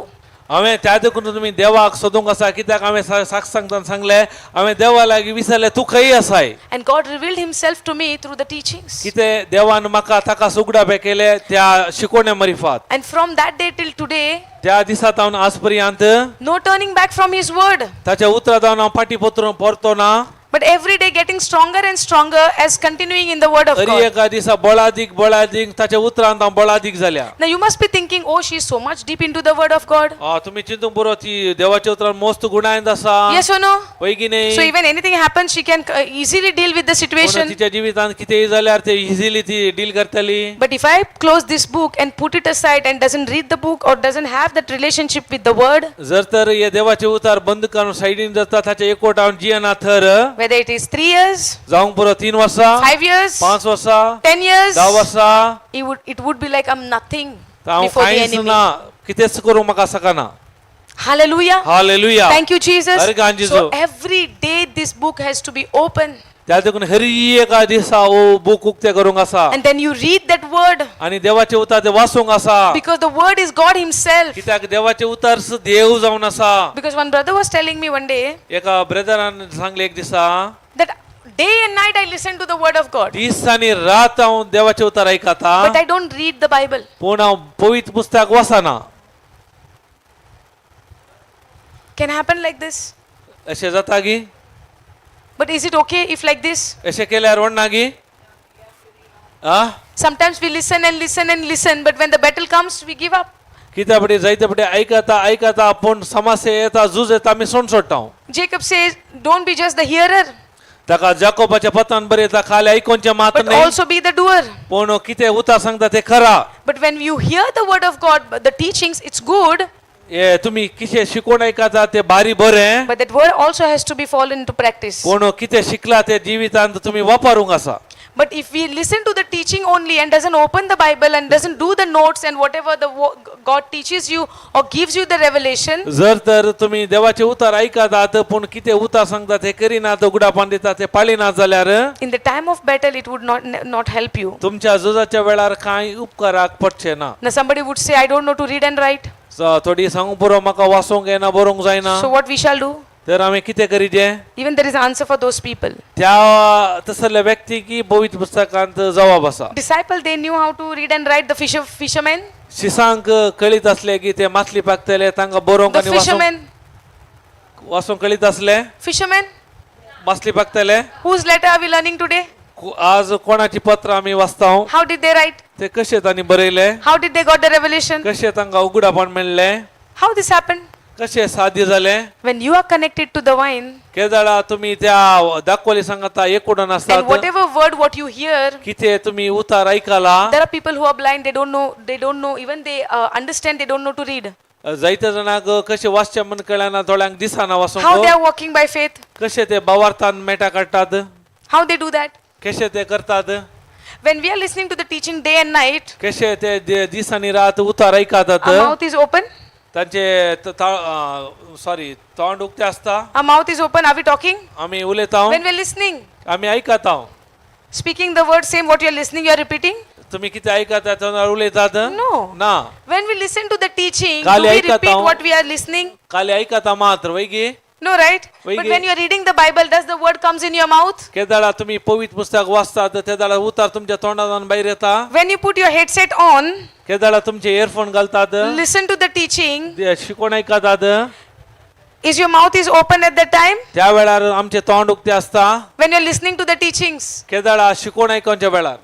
हांवें त्या देखून तुमी देवाक सोदूंक आसा, कित्याक हांवें साक्ष सांगतना सांगलें, हांवें देवा लागीं विचारलें, तूं खंय आसाय? And God revealed Himself to me through the teachings. कितें देवान म्हाका ताका सुगडापे केले त्या शिकोवण्या मरिफात. And from that day till today, त्या दिसा तावन आज पर्यंत no turning back from His word. ताच्या उतरा जावन हांव फाटीं परतो ना. But every day getting stronger and stronger as continuing in the word of तरी God. एका दिसा बळादीक बळादीक ताच्या उतरान हांव बळादीक जाल्या. Now you must be thinking, "Oh, she's so much deep into the word of God." आ, तुमी चिंतूंक पुरो ती देवाच्या उतरान मस्त गुणायंत आसा. Yes or no? वय की So न्ही? even anything happens, she can easily deal with the पूण situation. तिच्या जिवितांत कितेंय जाल्यार ते इजिली ती डील करतली. But if I close this book and put it aside and doesn't read the book or doesn't have that relationship with the word, जर तर हे देवाचे उतार बंद करून सायडीन जाता, ताच्या एकवट हांव जियेना थर, whether it is 3 years, जावंक पुरो 3 वर्सां, 5 years, 5 वर्सां, 10 years, 10 वर्सां, it would be like I'm nothing तर हांव before the कांयच enemy. ना, कितेंच करूंक म्हाका शकना. Hallelujah. Hallelujah. Thank you, Jesus. हर गान So जेजू. every day this book has to be open. त्या देखून हरी एका दिसा ओ बूक उक्ते करूंक आसा. And then you read that word आनी देवाचे उतार ते वाचूंक आसा. because the word is God Himself. कित्याक देवाचे उतार देव जावन आसा. Because one brother was telling me one day एका ब्रदरान सांगले एक दिसा, that day and night I listen to the word of God, दीस आनी रात हांव देवाचे उतार आयकता, but I don't read the Bible. पूण हांव पवित्र पुस्तक वाचना. Can happen like this. अशें जाता गी? But is it okay if like this? अशें केल्यार वडना गी? आ. Sometimes we listen and listen and listen, but when the battle comes, we give up. कित्या पटी जायते पटी आयकता आयकता, पूण समस्या येता, झूज येता, आमी सोड सोडटा. Jacob says, "Don't be just the hearer, ताका जाकोबाच्या पत्रान बरयता, खाली आयकोनचें मात but न्ही, also be the doer." पूण कितें उतार सांगता ते खरा. But when you hear the word of God, the teachings, it's good, हे तुमी कितें शिकोवन आयकता ते बारी बरें, but that word also has to be fallen into practice. पूण कितें शिकला ते जिवितांत तुमी वापरूंक आसा. But if we listen to the teaching only and doesn't open the Bible and doesn't do the notes and whatever the God teaches you or gives you the revelation, जर तर तुमी देवाचे उतार आयकतात पूण कितें उतार सांगता ते करिनात, उगडापान दिता ते पाळिनात जाल्यार, in the time of battle it would not help you. तुमच्या झुजाच्या वेळार कांय उपकाराक पडचें ना. Now somebody would say, "I don't know to read and write." थोडी सांगू पुरो, म्हाका वाचूंक येना, बरोवंक जायना. So what we shall do? तर आमी कितें करीजे? Even there is answer for those people. त्या तसल्या व्यक्तीक पवित्र पुस्तकांत जबाब आसा. Disciple, they knew how to read and write, the fishermen. शिसांक कळीत आसले की ते मातली पाकतले, तांकां बरोवंक The आनी वाचूंक fishermen. वाचूंक कळीत आसले. Fishermen. मासली पाकतले. Whose letter are we learning today? आज कोणाची पत्र आमी वाचता? How did they write? ते कशे तांणी बरयले? How did they got the revelation? कशे तांकां उगडापण मेळ्ळें? How this happened? कशें साध्य जालें? When you are connected to the vine, केदाळा तुमी त्या दाखवली सांगता एकूण and आसतात, whatever word what you hear, कितें तुमी उतार आयकला. there are people who are blind, they don't know, even they understand, they don't know to read. जायते जाणांक कशें वाचचें म्हण कळना, थोड्यांक दिसना How they वाचूंक. are walking by faith? कशें ते बावार्थान मेटा काडटात? How they do that? कशें ते करतात? When we are listening to the teaching day and night, कशें ते दीस आनी रात उतार आयकतात? our mouth is open. तांचे सॉरी, तोंड उक्तें आसता. Our mouth is open. Are we talking? आमी उलयता. When we are listening, आमी आयकता. Speaking the word same what you are listening, you are repeating? तुमी कितें आयकता तोंडार उलयतात? No. ना. When we listen to the teaching, do खाली we ऐकता repeat Hoon. what we are listening? खाली आयकता मात्र वय गी? No, right? Wait, But when you are reading the Bible, does the word comes in your mouth? केदाळा तुम्ही पवित्र पुस्तक वाचतात तेदाळा उतार तुमच्या तोंडात भायर येता. When you put your headset on, केदाळा तुमचे इयरफोन घालतात, listen to the teaching, ते शिकवण ऐकतात, is your mouth is open at that time? त्या वेळार आमचे तोंड उक्ते असता. When you're listening to the teachings. केदाळा शिकवण ऐकूच्या वेळार.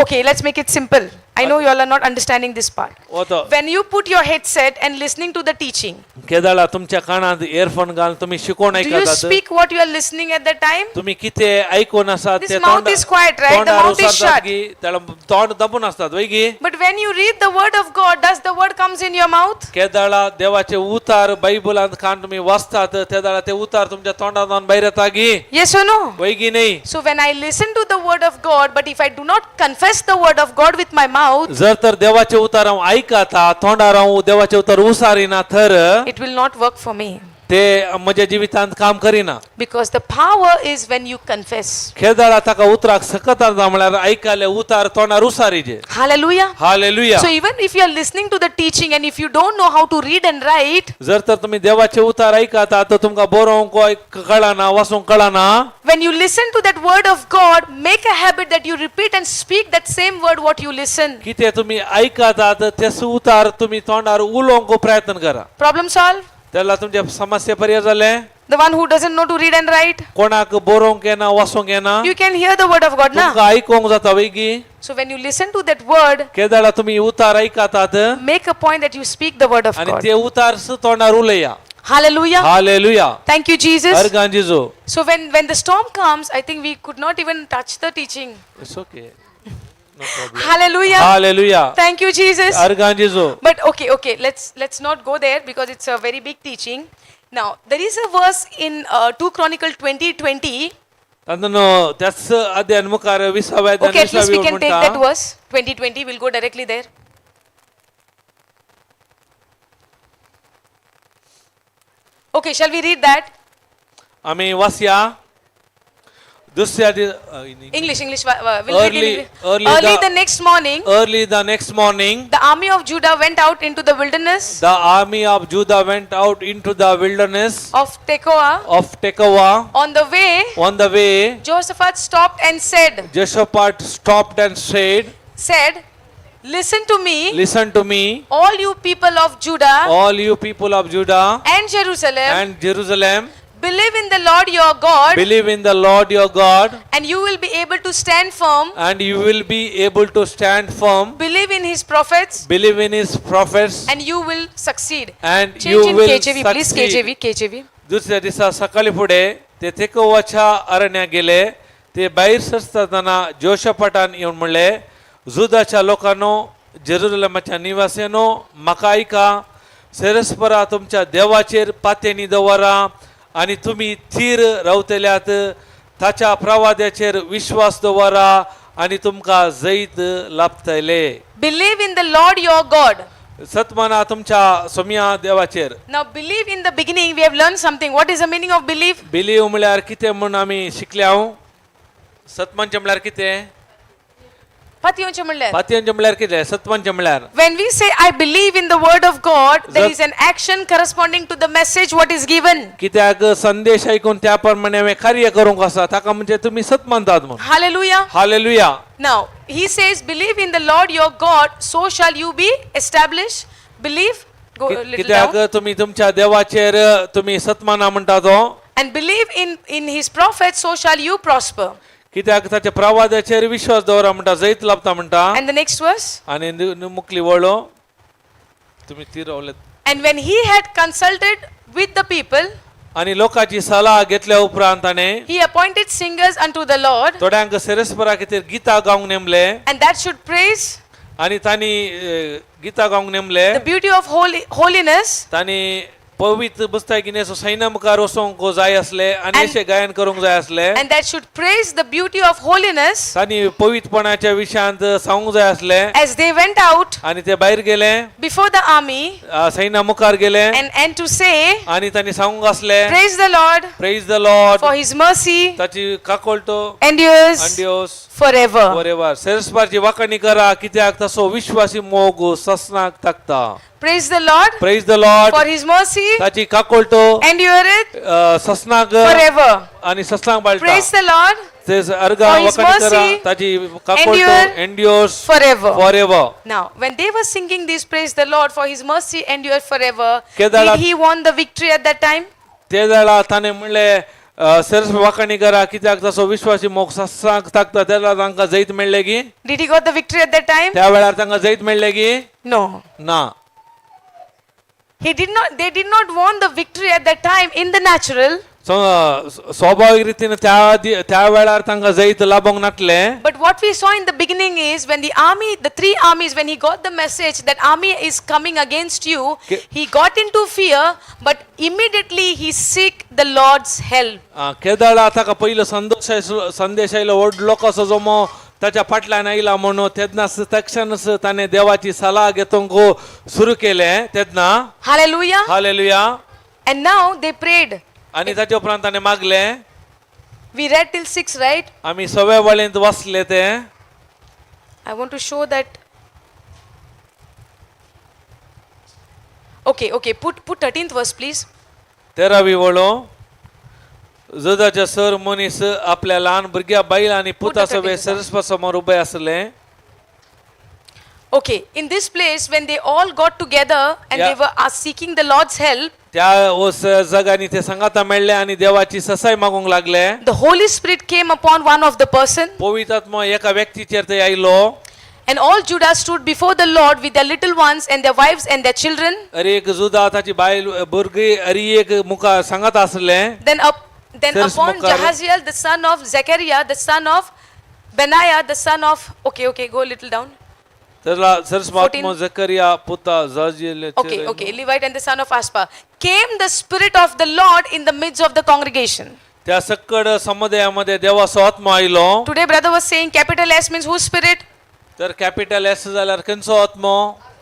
Okay, let's make it simple. I know you all are not understanding this part. होतो. When you put your headset and listening to the teaching, केदाळा तुमच्या कानात इयरफोन घालून तुम्ही शिकवण do you ऐकतात, speak what you are listening at that time? तुम्ही किती ऐकून आसात This ते mouth is quiet, right? The तोंडार mouth is उसरतात shut. की त्याला तोंड दबून असतात वय की. But when you read the word of God, does the word comes in your mouth? केदाळा देवाचे उतार बायबलांत कान तुम्ही वाचतात तेदाळा ते उतार तुमच्या तोंडात भायर येता की. Yes or no? वय की नाही? So when I listen to the word of God, but if I do not confess the word of God with my mouth, जर तर देवाचे उतार हांव ऐकता तोंडार हांव देवाचे उतार उसारिना तर it will not work for me. ते म्हज्या जिवितांत काम करिना. Because the power is when you confess. केदाळा ताका उतराक सकत आसा म्हळ्यार ऐकाले उतार तोंडार उसारीचे. Hallelujah. Hallelujah. So even if you are listening to the teaching and if you don't know how to read and write, जर तर तुम्ही देवाचे उतार ऐकता तर तुमकां बरोवंक कळना वाचूंक कळना, when you listen to that word of God, make a habit that you repeat and speak that same word what you listen. कितें तुम्ही ऐकतात तेच उतार तुम्ही तोंडार उलोवंक प्रयत्न करा. Problem solved? त्याला तुमच्या समस्या पर्याय जाले. The one who doesn't know to read and write, कोणाक बरोवंक येना वाचूंक येना, you can hear the word of God now. तुमकां आयकूंक जाता वैगी. So when you listen to that word, केदाळा तुम्ही उतार ऐकतात make a point that you speak the word of आणि God. ते उतार तोंडार उलया. Hallelujah. Hallelujah. Thank you, Jesus. अर्गां जेजू. So when the storm comes, I think we could not even touch the teaching. It's okay, no problem. Hallelujah. Hallelujah. Thank you, Jesus. अर्गां जेजू. But okay, let's not go there because it's a very big teaching. Now there is a verse in 2 Chronicle 20:20. तातून त्याच अध्यान मुखार विसाव्या अध्यान Okay, at least विसावी we ओळ can take that म्हणटा. Verse 20:20. We'll go directly there. Okay, shall we read that? आमी वाचया दुसऱ्या English, English. We'll read in English. Early Early the the next morning, Early the next morning, the army of Judah went out into the wilderness the army of Judah went out into the wilderness of Tekoa. Of Tekoa. On the way, On the way, Jehoshaphat stopped and said, Jehoshaphat stopped and said, said, "Listen to me, "Listen to me, all you people of Judah all you people of Judah and Jerusalem, and Jerusalem, believe in the Lord your God, believe in the Lord your God, and you will be able to stand firm. And you will be able to stand firm. Believe in his prophets, Believe in his prophets, and you will succeed." And Change you in will KJV, please. Succeed." KJV, KJV. दुसऱ्या दिसा सकाळी फुडें ते तेकोवाच्या अरण्या गेले. ते भायर सरताना जोशपाटान येवन म्हणले, जुदाच्या लोकांनो, जेरुजलेमाच्या निवासियांनो, म्हाका आयका. सेरस्परा तुमच्या देवाचेर पातेनी दवरा आनी तुमी थीर रावतल्यात. ताच्या प्रवाद्याचेर विश्वास दवरा आनी तुमकां जैत लाभतले. Believe in the Lord your God. सतमाना तुमच्या Saumya देवाचेर. Now, believe in the beginning, we have learned something. What is the meaning of believe? Believe म्हळ्यार कितें म्हूण आमी शिकले हांव. सतमानचें म्हळ्यार कितें? पातयेवचें म्हणल्यार. पातयेंचें म्हळ्यार कितें? सतमानचें म्हळ्यार. When we say I believe in the word of God, there जर- is an action corresponding to the message what is given. कित्याक संदेश ऐकून त्या प्रमाणे हांवें कार्य करूंक आसा ताका म्हणजे तुमी सत मानतात म्हूण. Hallelujah. Hallelujah. Now, he says, believe in the Lord your God, so shall you be established. Believe, go a little कित्याक down. तुमी तुमच्या देवाचेर तुमी सतमाना म्हणटा तो. And believe in his prophets, so shall you prosper. कित्याक ताच्या प्रवादाचेर विश्वास दवरा म्हणटा जैत लाभता म्हणटा. And the next verse. आनी मुकली वळो तुमी ती रावले. And when he had consulted with the people, आनी लोकांची सलाह घेतल्या उपरांत ताणें he appointed singers unto the Lord, थोड्यांक सेरेस्परा खातीर गितां गावंक नेमले. And that should praise आनी तांणी गितां गावंक नेमले. The beauty of holiness तांणी पवित्र बुस्तागिनेचो सैन्या मुखार वचोंक जाय आसले आनी अशें गायन करूंक जाय आसले. And that should praise the beauty of holiness तांणी पवित्रपणाच्या विशयांत सांगूंक जाय आसले. As they went out आनी ते भायर गेले before the army सैन्या मुखार गेले and to say, आनी तांणी सांगूंक आसले, "Praise the Lord, praise the Lord, for his mercy ताची काकोलटो endures endures forever." बरेबर. सेरस्पारची वाखाणी करा कित्याक तसो विश्वासी मोग ससनाक ताकता. Praise the Lord Praise the Lord. For his mercy ताची काकोलटो endureth ससनाक forever. आणि ससनाक बाळटा. Praise the Lord ते अर्गा For his वखाणी करा. mercy ताची काकोलटो endure endures forever. Forever. Now, when they were singing this, praise the Lord for his mercy endureth forever, केदाळा- did he won the victory at that time? ते वेळा ताणें म्हणलें सरस वाखाणी करा कित्याक तसो विश्वासी मोग ससाक ताकता तेन्ना तांकां जैत मेळ्ळें की? Did he got the victory at that time? त्या वेळार तांकां जैत मेळ्ळें की? No. ना. He did not, they did not won the victory at that time in the natural. स्वाभावीक रितीन त्या त्या वेळार तांकां जैत लाभोंक नासलें. But what we saw in the beginning is when the army, the three armies, when he got the message that army is coming against you, he got into fear, but immediately he seek the Lord's help. केदळा ताका पयलो संदेश संदेश आयलो व्हडलो कसो जमो ताच्या फाटल्यान आयला म्हणून तेन्नाच तक्षणच ताणें देवाची सलाह घेवंक सुरू केलें तेन्ना. Hallelujah. Hallelujah. And now they prayed. आनी ताच्या उपरांत ताणें मागलें. We read till 6, right? आमी सव्या वळींत वाचले ते. I want to show that. Okay, put 13th verse, please. तेरावी वळो. जुदाचे सर मनीस आपल्या ल्हान भुरग्या बायल आनी पुता सवे सरस्पा समोर उबे आसले. Okay, in this place, when they all got together and they were seeking the Lord's help, त्या जगांनी ते सांगाता मेळ्ळे आनी देवाची ससाय मागूंक लागले. the Holy Spirit came upon one of the person, पवित्र आत्मो एका व्यक्तीचेर ते आयलो. and all Judah stood before the Lord with their little ones and their wives and their children. अरे एक जुदा ताची बायल भुरगीं अरे एक मुखार सांगात आसले. Then There's upon Mukar. Jahaziel, the son of Zechariah, the son of Benaiah, the son of, okay, go a little down. त्याला सरस्मात्मो जकरिया पुता जाजिएलाचेर Okay, Levite and the son of Aspa. Came the Spirit of the Lord in the midst of the congregation. त्या सक्कड समुदायामध्ये देवाचो आत्मो आयलो. Today, brother was saying capital S means whose spirit? तर capital S जाल्यार खंयचो आत्मो,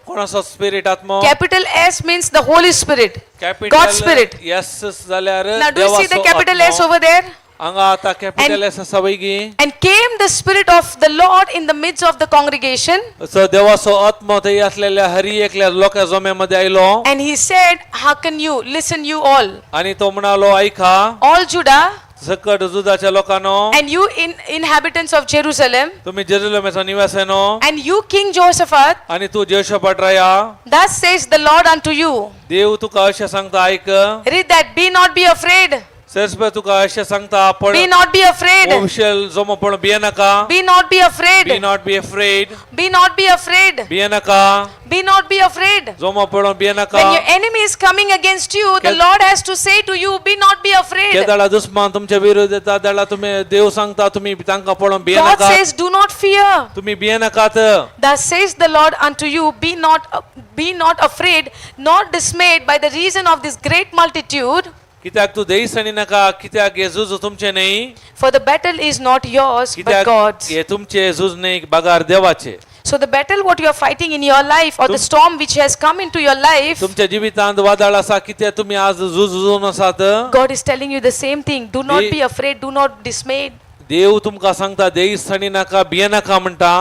कोणाचो स्पिरिट आत्मो? Capital S means the Holy Spirit. God's Spirit. S जाल्यार Now, do you see the देवाचो capital S आत्मो. over there? हांगा आता कॅपिटल एस आसा वयगी. And came the Spirit of the Lord in the midst of the congregation, so देवाचो आत्मो थंय असलेल्या हरी एकल्या लोका जम्यामध्ये आयलो. And he said, Hearken you, listen you all, आणि तो म्हणालो ऐका all Judah, सकट जुदाच्या लोकांनो, and you inhabitants of Jerusalem, तुम्ही जेरुसलेमाचो निवासी and you King Jehoshaphat, आणि तू जेशपाट राया. Thus says the Lord unto you. देव तुका अशें सांगता ऐक. Read that, be not be afraid, सरस्पत तुका अशें सांगता आपण be not be afraid, वंशल जमो पण भिये नाका. Be not be be afraid, not be afraid. Be not be afraid, भिये नाका. Be not be afraid. जमो पडून भिये नाका. When your enemy is coming against you, the Lord has to say to you, be not be afraid. केदळा दुस्मान तुमच्या विरुद्ध येता तेन्ना तुमी देव सांगता तुमी तांकां पळोवन भिये God नाका. says, do not fear. तुमी भिये नाकात. Thus says the Lord unto you, be not afraid, nor dismayed by the reason of this great multitude, कित्याक तूं देयसणी नाका कित्याक हे झूज तुमचें न्ही. For the battle is not yours, but कित्याक God's. हे तुमचे झूज न्ही बगार देवाचे. So the battle what you are fighting in your life, or the storm which has come into your life, तुमच्या जिवितांत वादळ आसा कित्याक तुम्ही आज झूज झुजून आसात. God is telling you the same thing. Do not be afraid, do not dismayed. देव तुमकां सांगता देयसणी नाका भिये नाका म्हणटा.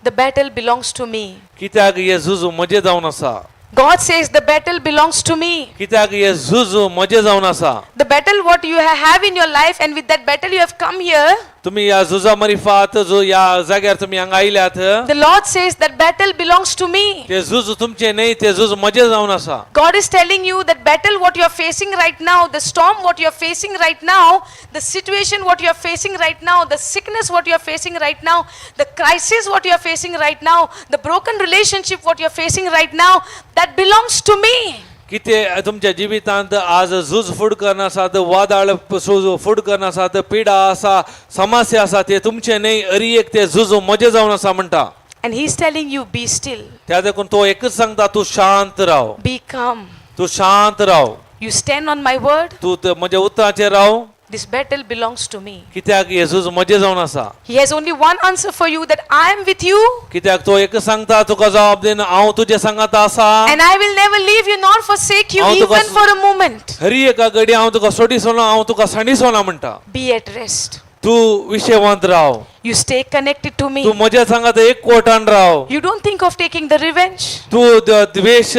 The battle belongs to me. कित्याक हे झूज म्हजें जावन आसा. God says the battle belongs to me. कित्याक हे झूज म्हजें जावन आसा. The battle what you have in your life, and with that battle you have come here, तुम्ही ह्या झुजा मरिफात जो ह्या जाग्यार तुम्ही हांगा आयल्यात. The Lord says that battle belongs to me. ते झूज तुमचे न्ही ते झूज म्हजें जावन आसा. God is telling you that battle what you are facing right now, the storm what you are facing right now, the situation what you are facing right now, the sickness what you are facing right now, the crisis what you are facing right now, the broken relationship what you are facing right now, that belongs to me. कितें तुमच्या जिवितांत आज झूज फुडकन आसात वादळ फुडकन आसात पिडा आसा समस्या आसा ते तुमचे न्ही अरी एक ते झूज म्हजें जावन आसा म्हणटा. And He's telling you, be still, त्या देखून तो एकच सांगता तूं शांत राव. Be calm. तूं शांत राव. You stand on my word, तूं म्हज्या उतराचेर राव. This battle belongs to me. कित्याक हे झूज म्हजें जावन आसा. He has only one answer for you, that I am with you कित्याक तो एकच सांगता तुका जबाब दिना हांव तुजे सांगाता आसा. And I will never leave you nor forsake you हांव तुका even for a moment. Hari एका घडी हांव तुका सोडिसो ना हांव तुका सांडिसो ना म्हणटा. Be at rest. तूं विशयवंत राव. You stay connected to me. तूं म्हज्या सांगात एक कोटान राव. You don't think of taking the revenge. तूं द्वेश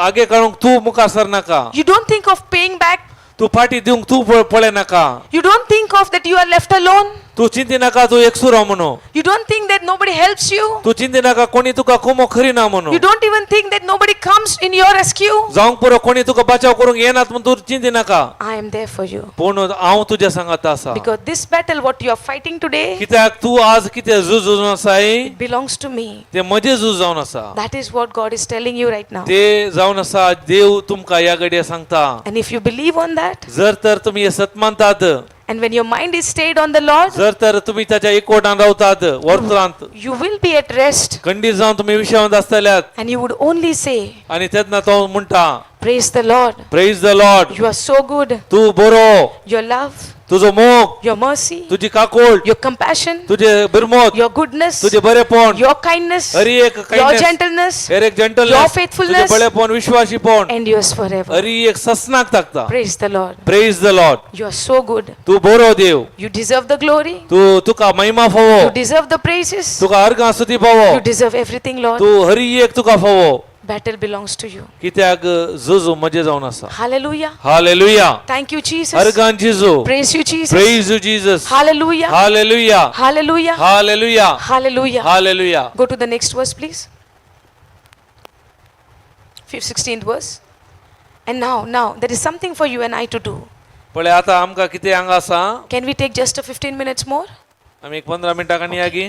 आगे काडूंक तूं मुखार सरनाका. You don't think of paying back. तूं फाटी दिवंक तूं पळय नाका. You don't think of that you are left alone. तूं चिंती नाका तूं एकसुरो म्हणून. You don't think that nobody helps you. तूं चिंती नाका कोणी तुका कुमो खरी ना म्हणून. You don't even think that nobody comes in your rescue. जावंक पुरो कोणी तुका बचाव करूंक येनात म्हूण तूं चिंती नाका. I am there for you. पूण हांव तुज्या सांगात आसा. Because this battle, what you are fighting today, कित्याक तूं आज कितें झूज झुजून आसाय it belongs to me. ते म्हजें झूज जावन आसा. That is what God is telling you right now. ते जावन आसा देव तुमकां ह्या घडये सांगता. And if you believe on that, जर तर तुमी हे सत मानतात, and when your mind is stayed on the Lord, जर तर तुमी ताच्या एकवटान रावतात वर्तरांत, you will be at rest खंडीत जावन तुमी विशयावंत आसतल्यात. And you would only say, आनी तेन्ना तो म्हणटा, "Praise the Lord. Praise the Lord. You are so good. तूं बरो. Your love, तुजो मोग, your mercy, तुजी काकूळ, your compassion, तुजे बिरमोत, your goodness, तुजें बरेपण, your kindness, हरी एक your kindness, gentleness हर एक your gentleness, faithfulness, तुजें बरेपण, विश्वासीपण endures forever." हरी एक ससनाक ताकता. Praise the Lord. Praise the Lord. You are so good. तूं बरो देव. You deserve the glory. तूं तुका महिमा फावो. You deserve the praises. तुका अर्गां स्तुती फावो. You deserve everything, Lord. तूं हरी एक तुका फावो. Battle belongs to you. कित्याक झुजू मजे जावन आसा. Hallelujah. Hallelujah. Thank you, Jesus. अर्गां जेजू. Praise you, Jesus. Praise you, Jesus. Hallelujah. Hallelujah. Hallelujah. Hallelujah. Hallelujah. Hallelujah. Go to the next verse, please. 16th verse. And now, there is something for you and I to do. पळय आतां आमकां कितें हांगा आसा. Can we take just a 15 minutes more? आमी एक 15 मिनटां काणी Yagi.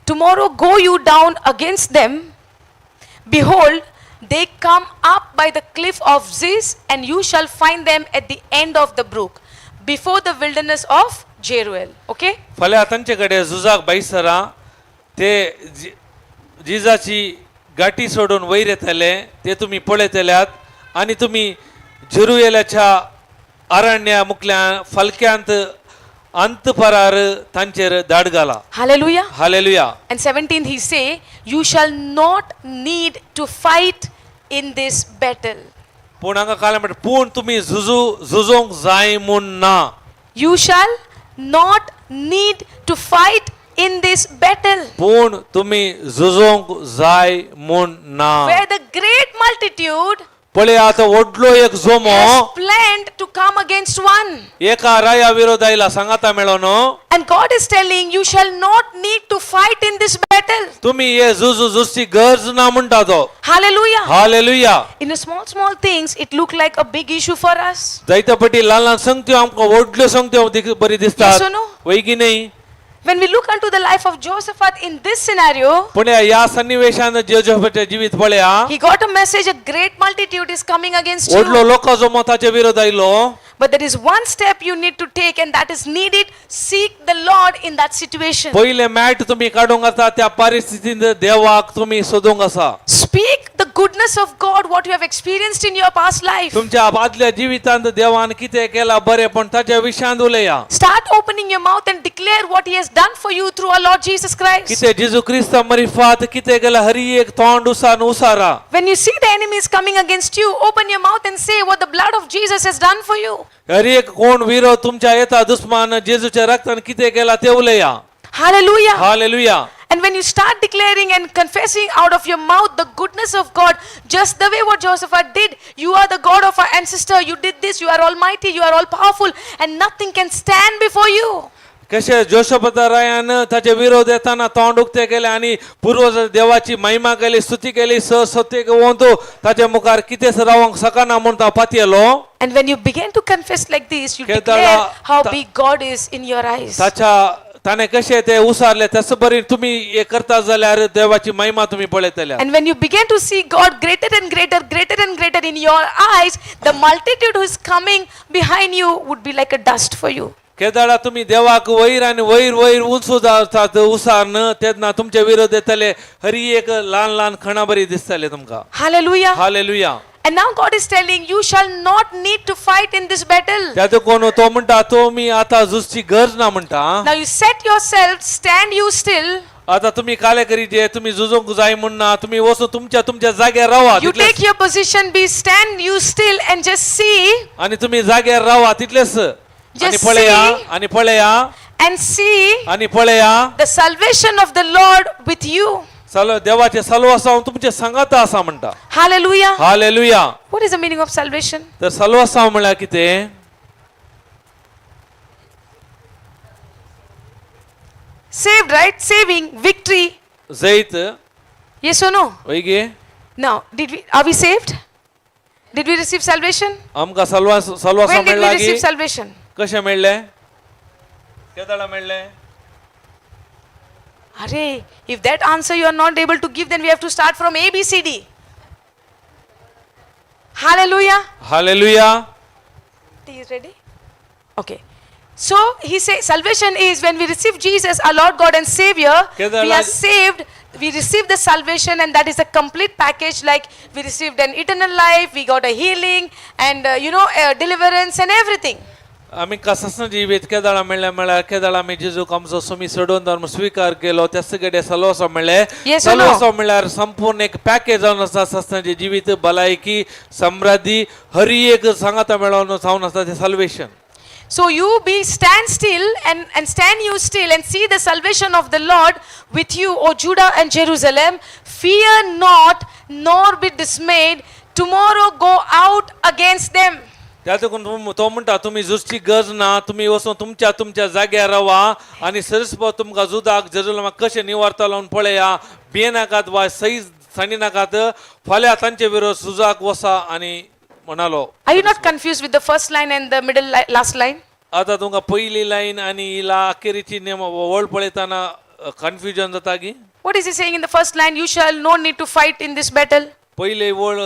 Tomorrow go you down against them. Behold, they come up by the cliff of Ziz, and you shall find them at the end of the brook, before the wilderness of Jeruel. Okay? फाल्यां तांचे कडेन झुजाक भायसरा ते जिजाची गाठी सोडून वयर येतले ते तुमी पळयतल्यात आनी तुमी जेरुएलाच्या अरण्या मुखल्या फालक्यांत अंतपरार तांचेर धाड घाला. Hallelujah. Hallelujah. And 17th, he say, "You shall not need to fight in this battle." पूण हांगा काल म्हणटा पूण तुमी झुजू झुजोंक जाय म्हूण ना. You shall not need to fight in this battle. पूण तुमी झुजोंक जाय म्हूण ना. Where the great multitude पळय आतां व्हडलो एक जोमो has planned to come against one. एका राया विरोध आयला सांगाता मेळोन. And God is telling, "You shall not need to fight in this battle." तुम्ही हे झुजू झुजची गरज ना म्हणटा तो. Hallelujah. Hallelujah. In the small, small things, it looked like a big issue for us. जायत्या पटी ल्हान ल्हान संगत्यो आमकां व्हडल्यो संगत्यो बरी दिसतात. Yes or no? वय की नाही? When we look unto the life of Josephat in this scenario, पूण ह्या सन्निवेशान जेजोफाचें जिवीत पळया. he got a message, a great multitude is coming against व्हडलो you. लोकांचो जोमो ताचे विरोध आयलो. But there is one step you need to take, and that is needed. Seek the Lord in that situation. पयले मॅट तुमी काडूंक आसा त्या परिस्थितींत देवाक तुमी सोदूंक आसा. Speak the goodness of God, what you have experienced in your past life. तुमच्या आदल्या जिवितांत देवान कितें केलां बरें पण ताच्या विशयांत उलया. Start opening your mouth and declare what He has done for you through our Lord Jesus Christ. कितें जेजू क्रिस्ता मरिफात कितें केलां हरी एक तोंड उसान उसारा. When you see the enemies coming against you, open your mouth and say what the blood of Jesus has done for you. Hari एक कोण विरोध तुमच्या येता दुस्मान जेजूच्या रक्तान कितें केलां ते उलया. Hallelujah. Hallelujah. And when you start declaring and confessing out of your mouth the goodness of God, just the way what Josephat did, you are the God of our ancestor, you did this, you are almighty, you are all powerful, and nothing can stand before you. कशे जोशपता रायान ताचे विरोध येताना तोंड उक्ते केले आणि पूर्वज देवाची महिमा केली स्तुती केली स सत्य वंतो ताच्या मुखार कितेंच रावंक शकना म्हूण तो पातयेलो. And when you begin to confess like this, you केदाला declare how big God is in your eyes. ताच्या ताणें कशें ते उसारले तसं बरी तुमी हे करता जाल्यार देवाची महिमा तुमी पळयतले. And when you begin to see God greater and greater, greater and greater in your eyes, the multitude who is coming behind you would be like a dust for you. केदाळा तुमी देवाक वयर आनी वयर वयर उंच जातात उसारन तेन्ना तुमचे विरोध येतले हरी एक ल्हान ल्हान खणा बरी दिसतले तुमकां. Hallelujah. Hallelujah. And now God is telling, "You shall not need to fight in this battle." त्या कोण तो म्हणटा तो मी आता झुजची गरज ना म्हणटा. Now you set yourself, stand you still. आता तुम्ही काले करीजे तुम्ही झुजूंक जाय म्हण ना तुम्ही वचून तुमच्या तुमच्या जाग्यार रावा You तितलेच. take your position, be stand you still and just see आणि तुम्ही जाग्यार रावा तितलेच आणि Just पळया see. आणि पळया. And see आनी पळया the salvation of the Lord with you. साल देवाचे सलवासांव तुमचे सांगात आसा म्हणटा. Hallelujah. Hallelujah. What is the meaning of salvation? तर सलवासांव म्हळ्यार कितें? Saved, right? Saving, victory. जैत. Yes or no? वय गे? Now, did we are we saved? Did we receive salvation? आमकां सलवास सलवासांव When did we मेळ्ळा की receive salvation? कशें मेळ्ळें? केदळा मेळ्ळें? Arey, if that answer you are not able to give, then we have to start from A, B, C, D. Hallelujah. Hallelujah. Tea is ready? Okay. So he says salvation is when we receive Jesus, our Lord God and Savior, we are saved. We receive the salvation, and that is a complete package. Like we received an eternal life, we got a healing, and deliverance and everything. आमी कसं जिवीत केदळा मेळ्ळें म्हळ्यार केदळा आमी जेजूक आमचो सुमी सोडून धर्म स्विकार केलो त्या सगळे सलवासांव मेळ्ळें. Yes or no? सलवासांव म्हळ्यार संपूर्ण एक पॅकेज जावन आसा. सस्नाचें जिवीत, भलायकी, समृद्धी, हरी एक सांगाता मेळोवन जावन आसा तें salvation. So you be stand still and stand you still and see the salvation of the Lord with you, O Judah and Jerusalem. Fear not, nor be dismayed. Tomorrow go out against them. त्या देखून तो म्हणटा तुमी झुजची गरज ना, तुमी वचून तुमच्या तुमच्या जाग्यार रावा आनी सरस्पत तुमकां जुदाक जेरुसलेमाक कशें निवारतलो म्हूण पळया. भियेनाकात वा सही सांडी नाकात, फाल्यां तांचे विरोध सुजाक वसा आनी म्हणालो. Are you not confused with the first line and the middle last line? आता तुमकां पयली लायन आनी ही अखेरीची नेम वळ पळयतना कन्फ्युजन जाता की? What is he saying in the first line? You shall no need to fight in this battle. पयली वळ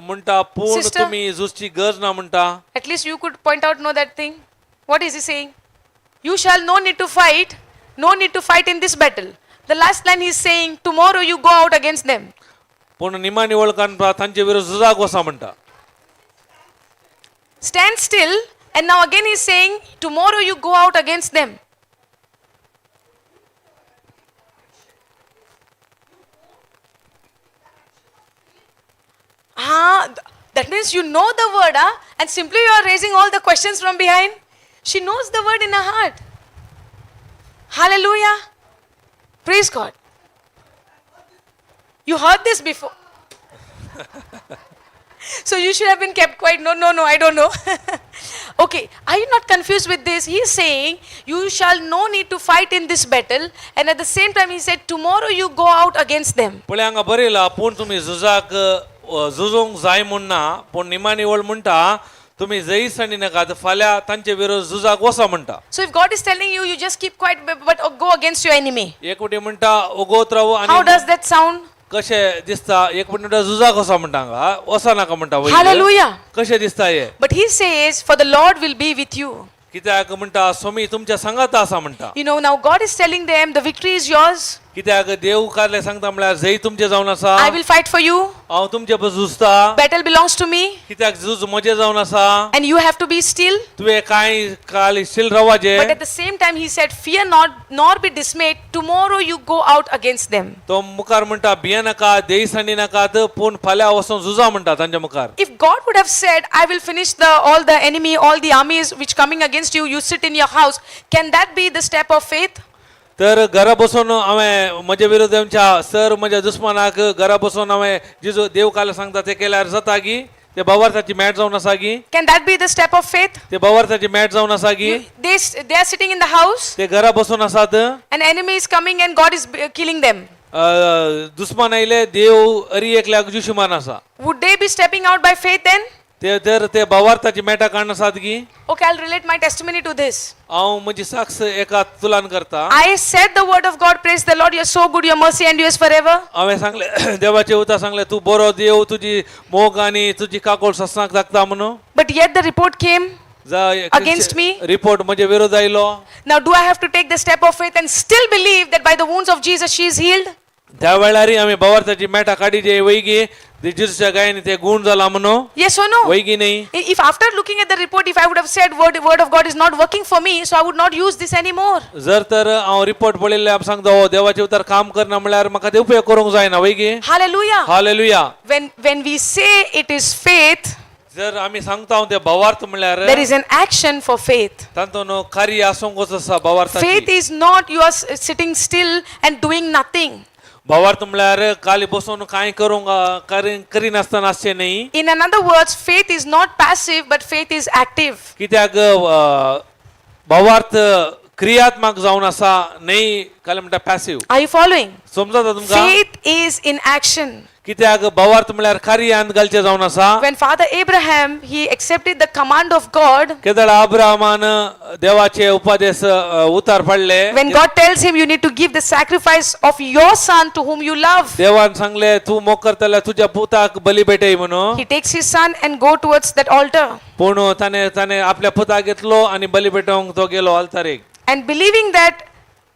म्हणटा पूण Sister. तुमी झुजची गरज ना म्हणटा. At least you could point out no that thing. What is he saying? You shall no need to fight, no need to fight in this battle. The last line he is saying, tomorrow you go out against them. पूण निमाणी वळखान तांचे विरोध झुजाक वसा म्हणटा. Stand still, and now again he's saying, tomorrow you go out against them. Ah, that means you know the word, ah, and simply you are raising all the questions from behind. She knows the word in her heart. Hallelujah. Praise God. You heard this before. So you should have been kept quiet. No, no, no, I don't know. Okay, are you not confused with this? He is saying, you shall no need to fight in this battle. And at the same time, he said, tomorrow you go out against them. पळय हांगा बरयला पूण तुमी झुजाक झुजूंक जाय म्हूण ना, पूण निमाणी वळ म्हणटा तुमी जयी सांडी नाकात, फाल्यां तांचे विरोध झुजाक वसा म्हणटा. So if God is telling you, you just keep quiet but go against your enemy. एक फावटी म्हणटा ओगोत राव How आनी does that sound? कशें दिसता? एक फावटी म्हणटा झुजाक वसा म्हणटा, हांगा वसा नाका म्हणटा वयर. Hallelujah. कशें दिसता हें? But he says, for the Lord will be with you. कित्याक म्हणटा स्वामी तुमच्या सांगाता आसा म्हणटा. Now God is telling them, the victory is yours. कित्याक देव कारले सांगता म्हळ्यार जय तुमचें जावन आसा. I will fight for you. हांव तुमचे बस झुजता. Battle belongs to me. कित्याक झूज म्हजें जावन आसा. And you have to be still. तुवें कांय काल शील रावाचें. But at the same time, he said, fear not, nor be dismayed. Tomorrow you go out against them. तो मुखार म्हणटा भियेनाका, देय सांडी नाकात, पूण फाल्यां वचून झुजा म्हणटा तांच्या मुखार. If God would have said, I will finish the all the enemy, all the armies which coming against you, you sit in your house, can that be the step of faith? तर घरा बसून हांवें म्हज्या विरोध आमच्या sir म्हज्या दुस्मानाक घरा बसून हांवें जेजू देव काल सांगता ते केल्यार जाता की ते भावार्थाची मॅट जावन आसा की? Can that be the step of faith? ते भावार्थाची मॅट जावन आसा की? They are sitting in the house, ते घरा बसून आसात. and enemy is coming and God is killing them. दुस्मान आयले देव अरी एकल्याक जुशमान आसा. Would they be stepping out by faith then? ते तर ते भावार्थाची मेटां काडून आसात की? Okay, I'll relate my testimony to this. हांव म्हजी साक्ष एका तुलान करता. I said the word of God, praise the Lord, you're so good, your mercy endures forever. हांवें सांगलें देवाचें उतर सांगलें तूं बरो देव, तुजी मोग आनी तुजी काकोळ सस्नाक दाखता म्हणून. But yet the report came against me. Report म्हजे विरोध आयलो. Now, do I have to take the step of faith and still believe that by the wounds of Jesus she is healed? त्या वेळारय आमी भावार्थाची मेटां काडीचे वैगी जेजूच्या गायनी ते गूण जाला म्हणून. Yes or no? वैगी न्ही. If after looking at the report, if I would have said word of God is not working for me, so I would not use this anymore. जर तर हांव रिपोर्ट पळयल्ले हांव सांगता हो देवाचे उतर काम करना म्हळ्यार म्हाका ते उपयोग करूंक जायना वैगी. Hallelujah. Hallelujah. When we say it is faith, जर आमी सांगता ते भावार्थ म्हणल्यार there is an action for faith. तातूंत कार्य आसूंकच आसा Faith भावार्थाची. is not you are sitting still and doing nothing. भावार्थ म्हणल्यार खाली बसून कांय करूंक करिनासतना आसचें न्ही. In another words, faith is not passive, but faith is active. कित्याक भावार्थ क्रियात्मक जावन आसा न्ही काय म्हणटा पॅसिव. Are you following? समजता तुमकां? Faith is in action. कित्याक भावार्थ म्हणल्यार कार्यांत घालचें जावन आसा. When Father Abraham, he accepted the command of God, केदळ अब्राहमान देवाचे उपदेश उतार पडले. when God tells him you need to give the sacrifice of your son to whom you love, देवान सांगले तूं मोग करतल्या तुज्या पुताक बली भेटय म्हणून. he takes his son and go towards that altar. पूण ताणें ताणें आपल्या पुताक घेतलो आनी बली भेटोवंक तो गेलो आल्तारीक. And believing that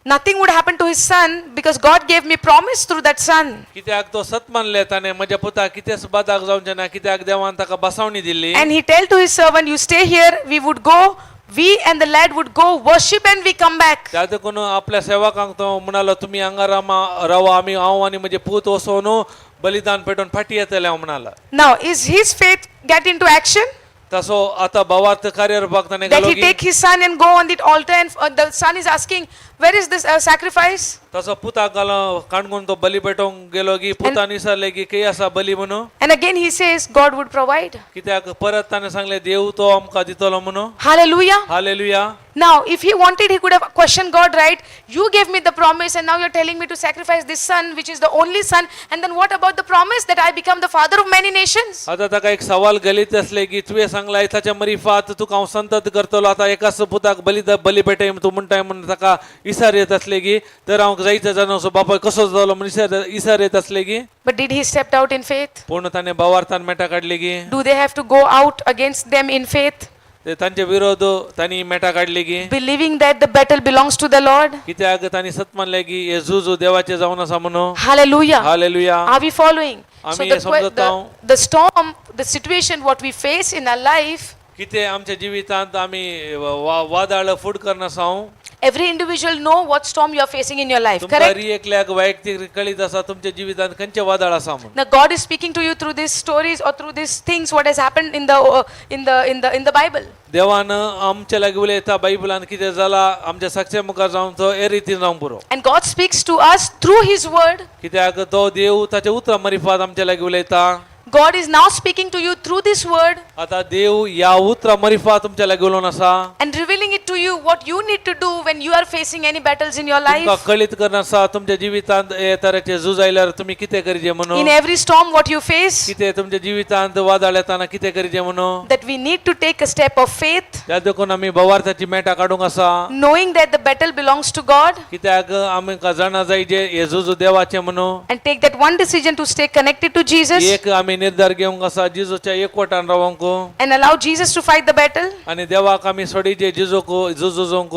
nothing would happen to his son because God gave me promise through that son. कित्याक तो सत मानले ताणें म्हज्या पुताक कितेंच बादाक जावचें ना कित्याक देवान ताका बसावणी दिल्ली. And he tell to his servant, you stay here, we would go, we and the lad would go worship and we come back. त्या देखून आपल्या सेवकांक तो म्हणालो तुमी हांगा रामा रावा आमी हांव आनी म्हजे पूत वचोन बलिदान पेटोवन फाटी येतले हांव म्हणाला. Now, is his faith get into action? तसो आतां भावार्थ कार्य रुपाक ताणें That घालो he की take his son and go on the altar and the son is asking, where is this sacrifice? तसो पुताक घालो काणकोण तो बली पेटोवंक गेलो की पुतान विचारले की खंय आसा बली म्हणून. And again he says, God would provide. कित्याक परत ताणें सांगलें देव तो आमकां दितलो म्हणून. Hallelujah. Hallelujah. Now, if he wanted, he could have questioned God, right? You gave me the promise and now you're telling me to sacrifice this son, which is the only son. And then what about the promise that I become the father of many nations? आतां ताका एक सवाल गलीत आसलें की तुवें सांगलां ताच्या मरिफात तुका हांव संतत करतलो आतां एकाच पुताक बली बली पेटय तूं म्हणटाय म्हणून ताका इसार येत आसले की तर हांव जायते जाणो बापाय कसो जालो म्हणून इसार इसार येत आसले की. But did he stepped out in faith? पूण ताणें भावार्थान मेटां काडली की. Do they have to go out against them in faith? ते तांचे विरोध तांणी मेटां काडली की. Believing that the battle belongs to the Lord? कित्याक तांणी सत मानलें की हे झूज देवाचें जावन आसा म्हणून. Hallelujah. Hallelujah. Are we following? So आमी the, हे समजता हांव. the storm, the situation, what we face in our life, कितें आमच्या जिवितांत आमी वादळ फूड करनासा हांव. every individual know what storm you are facing in your life, तुमकां correct? हर एकल्याक वैयक्तीक कळीत आसा तुमच्या जिवितांत खंयचें वादळ आसा म्हणून. Now God is speaking to you through these stories or through these things what has happened in the in the in the in the Bible. देवान आमच्या लागीं उलयता बायबलान कितें जाला आमच्या साक्षे मुखार जावन तो हे रितीन जावंक पुरो. And God speaks to us through his word. कित्याक तो देव ताच्या उतरां मरिफात आमच्या लागीं उलयता. God is now speaking to you through this word आतां देव ह्या उतरां मरिफात तुमच्या लागीं उलोवन आसा. and revealing it to you what you need to do when you are facing any battles in your तुमकां life. कळीत करून आसा तुमच्या जिवितांत हे तरेचे झूज आयल्यार तुमी कितें करचें म्हणून. In every storm what you face, कितें तुमच्या जिवितांत वादळ येताना कितें करचें म्हणून. that we need to take a step of faith, त्या देखून आमी भावार्थाची मेटां काडूंक आसा. knowing that the battle belongs to God, कित्याक आमकां जाणा जाय जे हे झूज देवाचें म्हणून. and take that one decision to stay connected to Jesus एक आमी निर्धार घेवंक आसा जेजूच्या एकवटान रावंक and allow Jesus to fight the battle. आनी देवाक आमी सोडीचे जेजूक झुजूंक.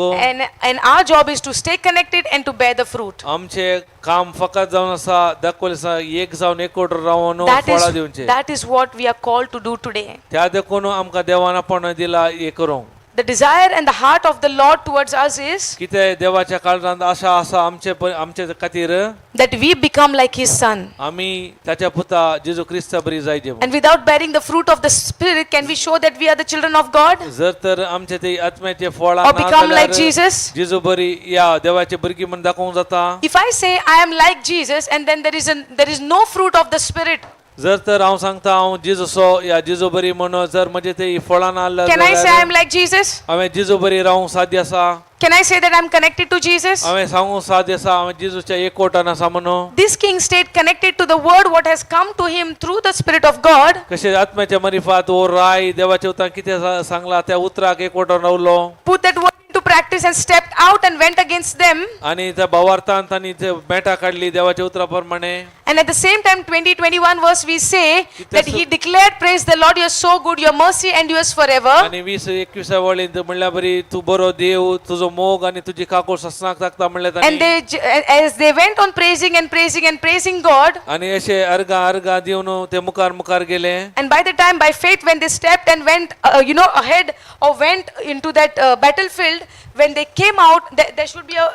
And our job is to stay connected and to bear the fruit. आमचे काम फकत जावन आसा दाखवलें आसा एक जावन एकवट रावन That फळां is, दिवचें. that is what we are called to do today. त्या देखून आमकां देवान आपण दिला हे करूंक. The desire and the heart of the Lord towards us is कितें देवाच्या काळजांत आशा आसा आमचे आमचे खातीर that we become like His Son. आमी ताच्या पुता जेजू क्रिस्ता बरी जायचे म्हणून. And without bearing the fruit of the Spirit, can we show that we are the children of God जर तर आमचे ते आत्म्याचे फळां or ना become like जाल्यार Jesus? जेजू बरी या देवाचे भुरगीं म्हूण दाखोवंक जाता. If I say I am like Jesus and then there is no fruit of the Spirit, जर तर हांव सांगता हांव जेजूसो या जेजू बरी म्हणून जर म्हजे ते फळां ना आसल्यार can I say I जाल्यार am like Jesus? हांवें जेजू बरी रावूंक साध्य आसा. Can I say that I am connected to Jesus? हांवें सांगूंक साध्य आसा हांवें जेजूच्या एकवटान आसा म्हणून. This king stayed connected to the word what has come to him through the Spirit of God. कशें आत्म्याच्या मरिफात ओ राय देवाच्या उतरान कितें सांगला त्या उतराक एकवटान रावलो. Put that word into practice and stepped out and went against them. आनी त्या भावार्थान तांणी ते मेटां काडली देवाच्या उतरा प्रमाणे. And at the same time, 20:21 verse, we say that he declared, praise the Lord, you are so good, your mercy endures forever. आनी 20 21 वळींत म्हणल्या बरी तूं बरो देव तुजो मोग आनी तुजी काकूळ ससनाक ताकता म्हणलें And तांणी. they, as they went on praising and praising and praising God, आनी अशे अर्गां अर्गां दिवन ते मुखार मुखार गेले. and by the time, by faith, when they stepped and went, ahead or went into that battlefield, when they came out, there should be a,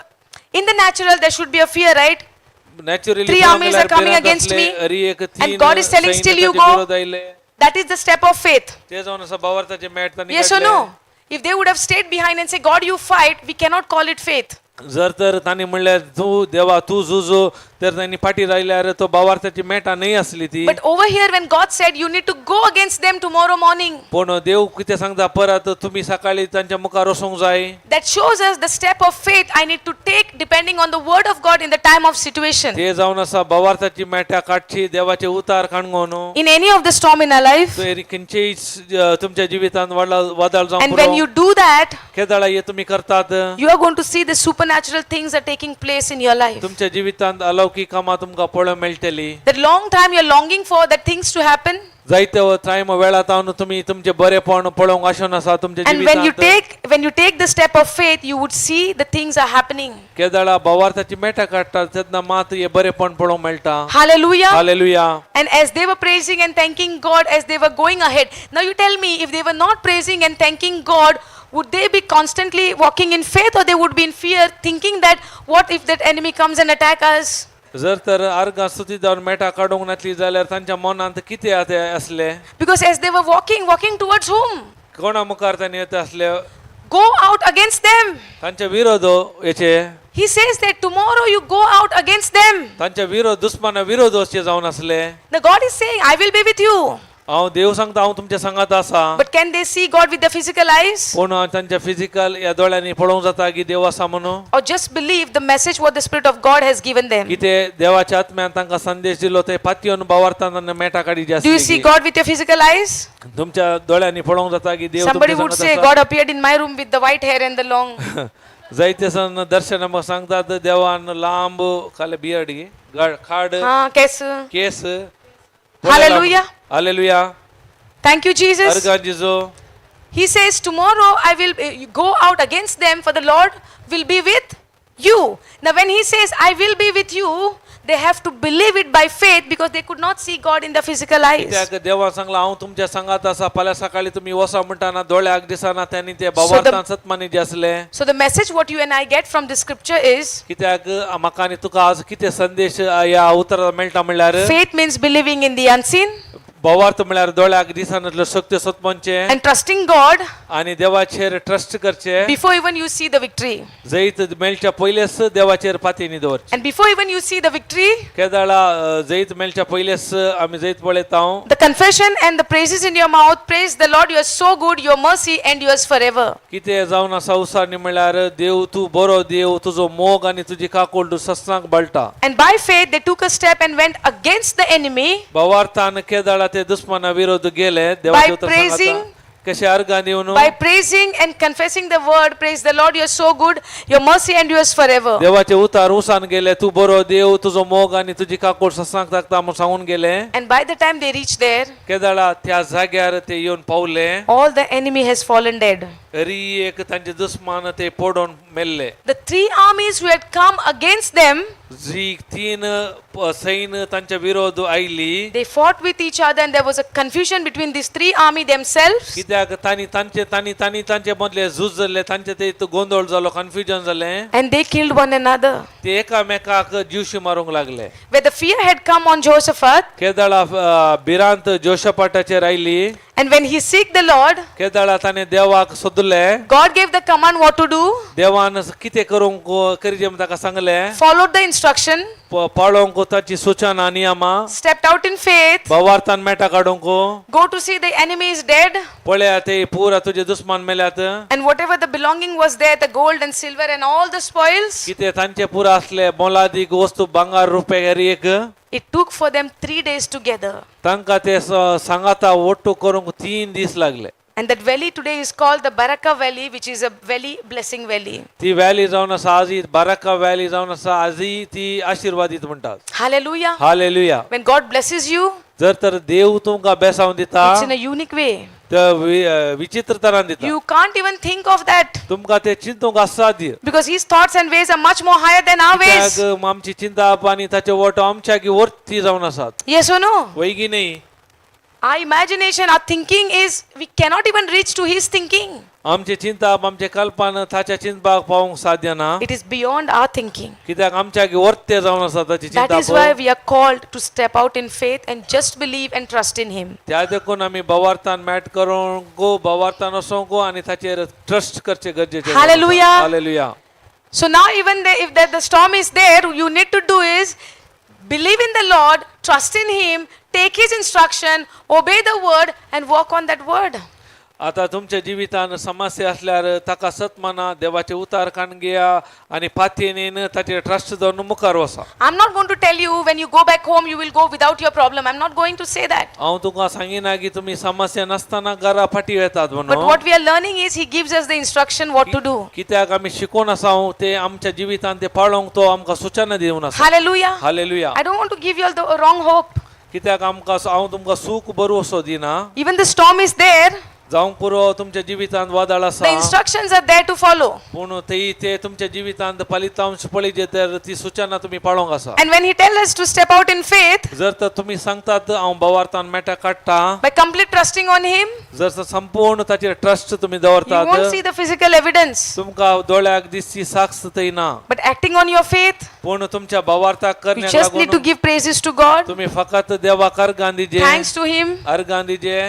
in the natural, there should be a fear, right? Naturally Three armies are coming against me. एक And God is telling, still you go. विरोध आयले. That is the step of faith. ते जावन आसा भावार्थाचे मेट तांणी Yes or काडले. no? If they would have stayed behind and say, God, you fight, we cannot call it faith. जर तर तांणी म्हणल्यार तूं देवा तूं झुजो तर तांणी फाटीं रायल्यार तो भावार्थाची मेटां न्हय आसली ती. But over here, when God said, you need to go against them tomorrow morning, पूण देव कितें सांगता परत तुमी सकाळी तांच्या मुखार वचूंक जाय. That shows us the step of faith I need to take depending on the word of God in the time of situation. ते जावन आसा भावार्थाची मेटां काडची देवाचे उतार काणगो न्हू. In any of the storm in our life, खंयचेय तुमच्या जिवितांत वाडला वादळ जावंक and when पुरो. You do that, केदळा हे तुमी करतात you are going to see the supernatural things are taking place in your life. तुमच्या जिवितांत अलौकीक कामां तुमकां पळोवंक मेळटली. That long time you're longing for that things to happen. जायते टायम वेळा तावन तुमी तुमचे बरेपण पळोवंक आशेवन आसा तुमच्या And when you जिवितांत. take the step of faith, you would see the things are happening. केदळा भावार्थाची मेटां काडटात तेन्ना मात हे बरेपण पळोवंक मेळटा. Hallelujah. Hallelujah. And as they were praising and thanking God as they were going ahead. Now you tell me, if they were not praising and thanking God, would they be constantly walking in faith or they would be in fear, thinking that what if that enemy comes and attack us? जर तर आर्गां स्तुती जावन मेटां काडूंक नासली जाल्यार तांच्या मनांत कितें आतां आसलें? Because as they were walking, walking towards whom? कोणा मुखार तांणी येता आसले? Go out against them. तांच्या विरोध हेचे. He says that tomorrow you go out against them. तांच्या विरोध दुस्माना विरोध वचचे जावन आसले. Now God is saying, I will be with you. हांव देव सांगता हांव तुमच्या सांगात आसा. But can they see God with their physical eyes? पूण तांच्या फिजिकल ह्या दोळ्यांनी पळोवंक जाता की देव आसा म्हणून? Or just believe the message what the Spirit of God has given them? कितें देवाच्या आत्म्यान तांकां संदेश दिलो ते पातयेवन भावार्थान तांकां मेटां काडीची Do you see आसली. God with your physical eyes? तुमच्या दोळ्यांनी पळोवंक जाता की देव Somebody तुमच्या would सांगात say, आसा? God appeared in my room with the white hair and the long. जायते सन दर्शन म्हाका सांगतात देवान लांब खाले बियर्ड खाड Ah, kes. Case. Hallelujah. Hallelujah. Thank you, Jesus. अर्गां जिजो. He says, tomorrow I will go out against them, for the Lord will be with you. Now, when he says, I will be with you, they have to believe it by faith because they could not see God in the physical eyes. कित्याक देवान सांगला हांव तुमच्या सांगात आसा फाल्यां सकाळी तुमी वसा म्हणटाना दोळ्याक दिसना त्यांनी ते भावार्थान सतमानी जे आसले. So, the message what you and I get from this scripture is कित्याक म्हाका आनी तुका आज कितें संदेश ह्या उतरां मेळटा म्हणल्यार faith means believing in the unseen भावार्थ म्हणल्यार दोळ्याक दिसनातल्यो शक्त्यो सतमानचे and trusting God आनी देवाचेर ट्रस्ट करचे before even you see the victory. जैत मेळच्या पयलेच देवाचेर पातयेनी दवरचे. And before even you see the victory, केदाळा जैत मेळच्या पयलेच आमी जैत पळयता. the confession and the praises in your mouth, praise the Lord, you are so good, your mercy endures forever. कितें जावन आसा उसारणी म्हणल्यार देव तूं बरो देव तुजो मोग आनी तुजी काकूळ तूं सस्नाक बळटा. And by faith, they took a step and went against the enemy भावार्थान केदाळा ते दुस्माना विरोध गेले देवाचे उतर praising- सांगता कशे अर्गां दिवन by praising and confessing the word, praise the Lord, you are so good, your mercy endures forever. देवाचे उतार उसान गेले तूं बरो देव तुजो मोग आनी तुजी काकूळ सस्नाक ताकता म्हूण सांगून गेले. And by the time they reached there, केदाळा त्या जाग्यार ते येवन पावले all the enemy has fallen dead. तरी एक तांचे दुस्मान ते पडोवन मेल्ले. The three armies who had come against them, जी तीन सैन तांच्या विरोध आयली they fought with each other, and there was a confusion between these three army themselves. कित्याक तांणी तांचे तांणी तांणी तांचे मदले झूज जाल्ले तांचे ते गोंदळ जालो कन्फ्युजन जालें. And they killed one another. ते एकामेकाक जीवशी मारूंक लागले. Where the fear had come on Jehoshaphat, केदळा भिरांत जोशपाटाचेर आयली and when he seek the Lord, केदळा ताणें देवाक सोदले. God gave the command what to do, देवान कितें करूंक करिजे म्हूण ताका सांगलें. Followed the instruction, पाळोवंक ताची सुचना नियमां stepped out in faith, भावार्थान मेटा काडूंक go to see the enemy is dead, पळया ते पुरा तुजे दुस्मान मेल्यात. And whatever the belonging was there, the gold and silver and all the spoils, कितें तांचे पुरा असले मोलादीक वस्तू भांगार रुपये हर एक. It took for them 3 days together. तांकां ते सांगाता ಒಟ್ಟು करूंक तीन दीस लागले. And that valley today is called the Baraka Valley, which is a valley, blessing valley. ती व्हॅली जावन आसा आजही बाराका व्हॅली जावन आसा आजही ती आशिर्वादीत म्हणटात. Hallelujah. Hallelujah. When God blesses you, जर तर देव तुमकां बेसावन दिता it's in a unique way. तर विचित्र तरान दिता. You can't even think of that तुमकां ते चिंतूंक असाध्य because His thoughts and ways are much more higher than our ways. कित्याक आमची चिंता आनी ताचे वोटो आमच्या वरती जावन आसात. Yes or no? वय की न्ही? Our imagination, our thinking is, we cannot even reach to His thinking. आमचे चिंताप आमचे कल्पना ताच्या चिंतपाक पावूंक साध्य ना. It is beyond our thinking. कित्याक आमच्या वर्ते जावन आसा ताची That is चिंताप. Why we are called to step out in faith and just believe and trust in Him. त्या देखून आमी बवार्थान मॅट करूंक बवार्थान वचोंक आनी ताचेर ट्रस्ट करचें गरजेचें. Hallelujah. Hallelujah. So now, even if the storm is there, you need to do is believe in the Lord, trust in Him, take His instruction, obey the word, and walk on that word. आता तुमच्या जिवितान समस्या असल्यार ताका सत माना देवाचे उतार काण घेया आनी पातयेन ताचेर ट्रस्ट जावन मुखार वसा. I'm not going to tell you when you go back home, you will go without your problem. I'm not going to say that. हांव तुमकां सांगिना की तुमी समस्या नासतना घरा फाटीं येतात But म्हणून. What we are learning is He gives us the instruction what to do. कित्याक आमी शिकोवन आसा ते आमच्या जिवितान ते पाळोवंक तो आमकां सुचना दिवन आसा. Hallelujah. Hallelujah. I don't want to give you all the wrong hope. कित्याक आमकां हांव तुमकां सूख बरो असो दिना. Even the storm is there, जावंक पुरो तुमच्या जिवितांत वादळ the आसा. Instructions are there to follow. पूण ते ते तुमच्या जिवितांत फलितांश पळयजे तर ती सुचना तुमी पाळोवंक आसा. And when He tells us to step out in faith, जर तर तुमी सांगतात हांव बवार्थान मेटा काडटा, by complete trusting on Him, जर तर संपूर्ण ताचेर ट्रस्ट तुमी you दवरतात, won't see the physical evidence. तुमकां दोळ्याक दिसची साक्ष थंय ना. But acting on your faith, पूण तुमच्या बवार्थाक you करण्याक just need to लागून give praises to God, तुमी फकत देवाक अर्गां दिजे. Thanks to Him, अर्गां दिजे.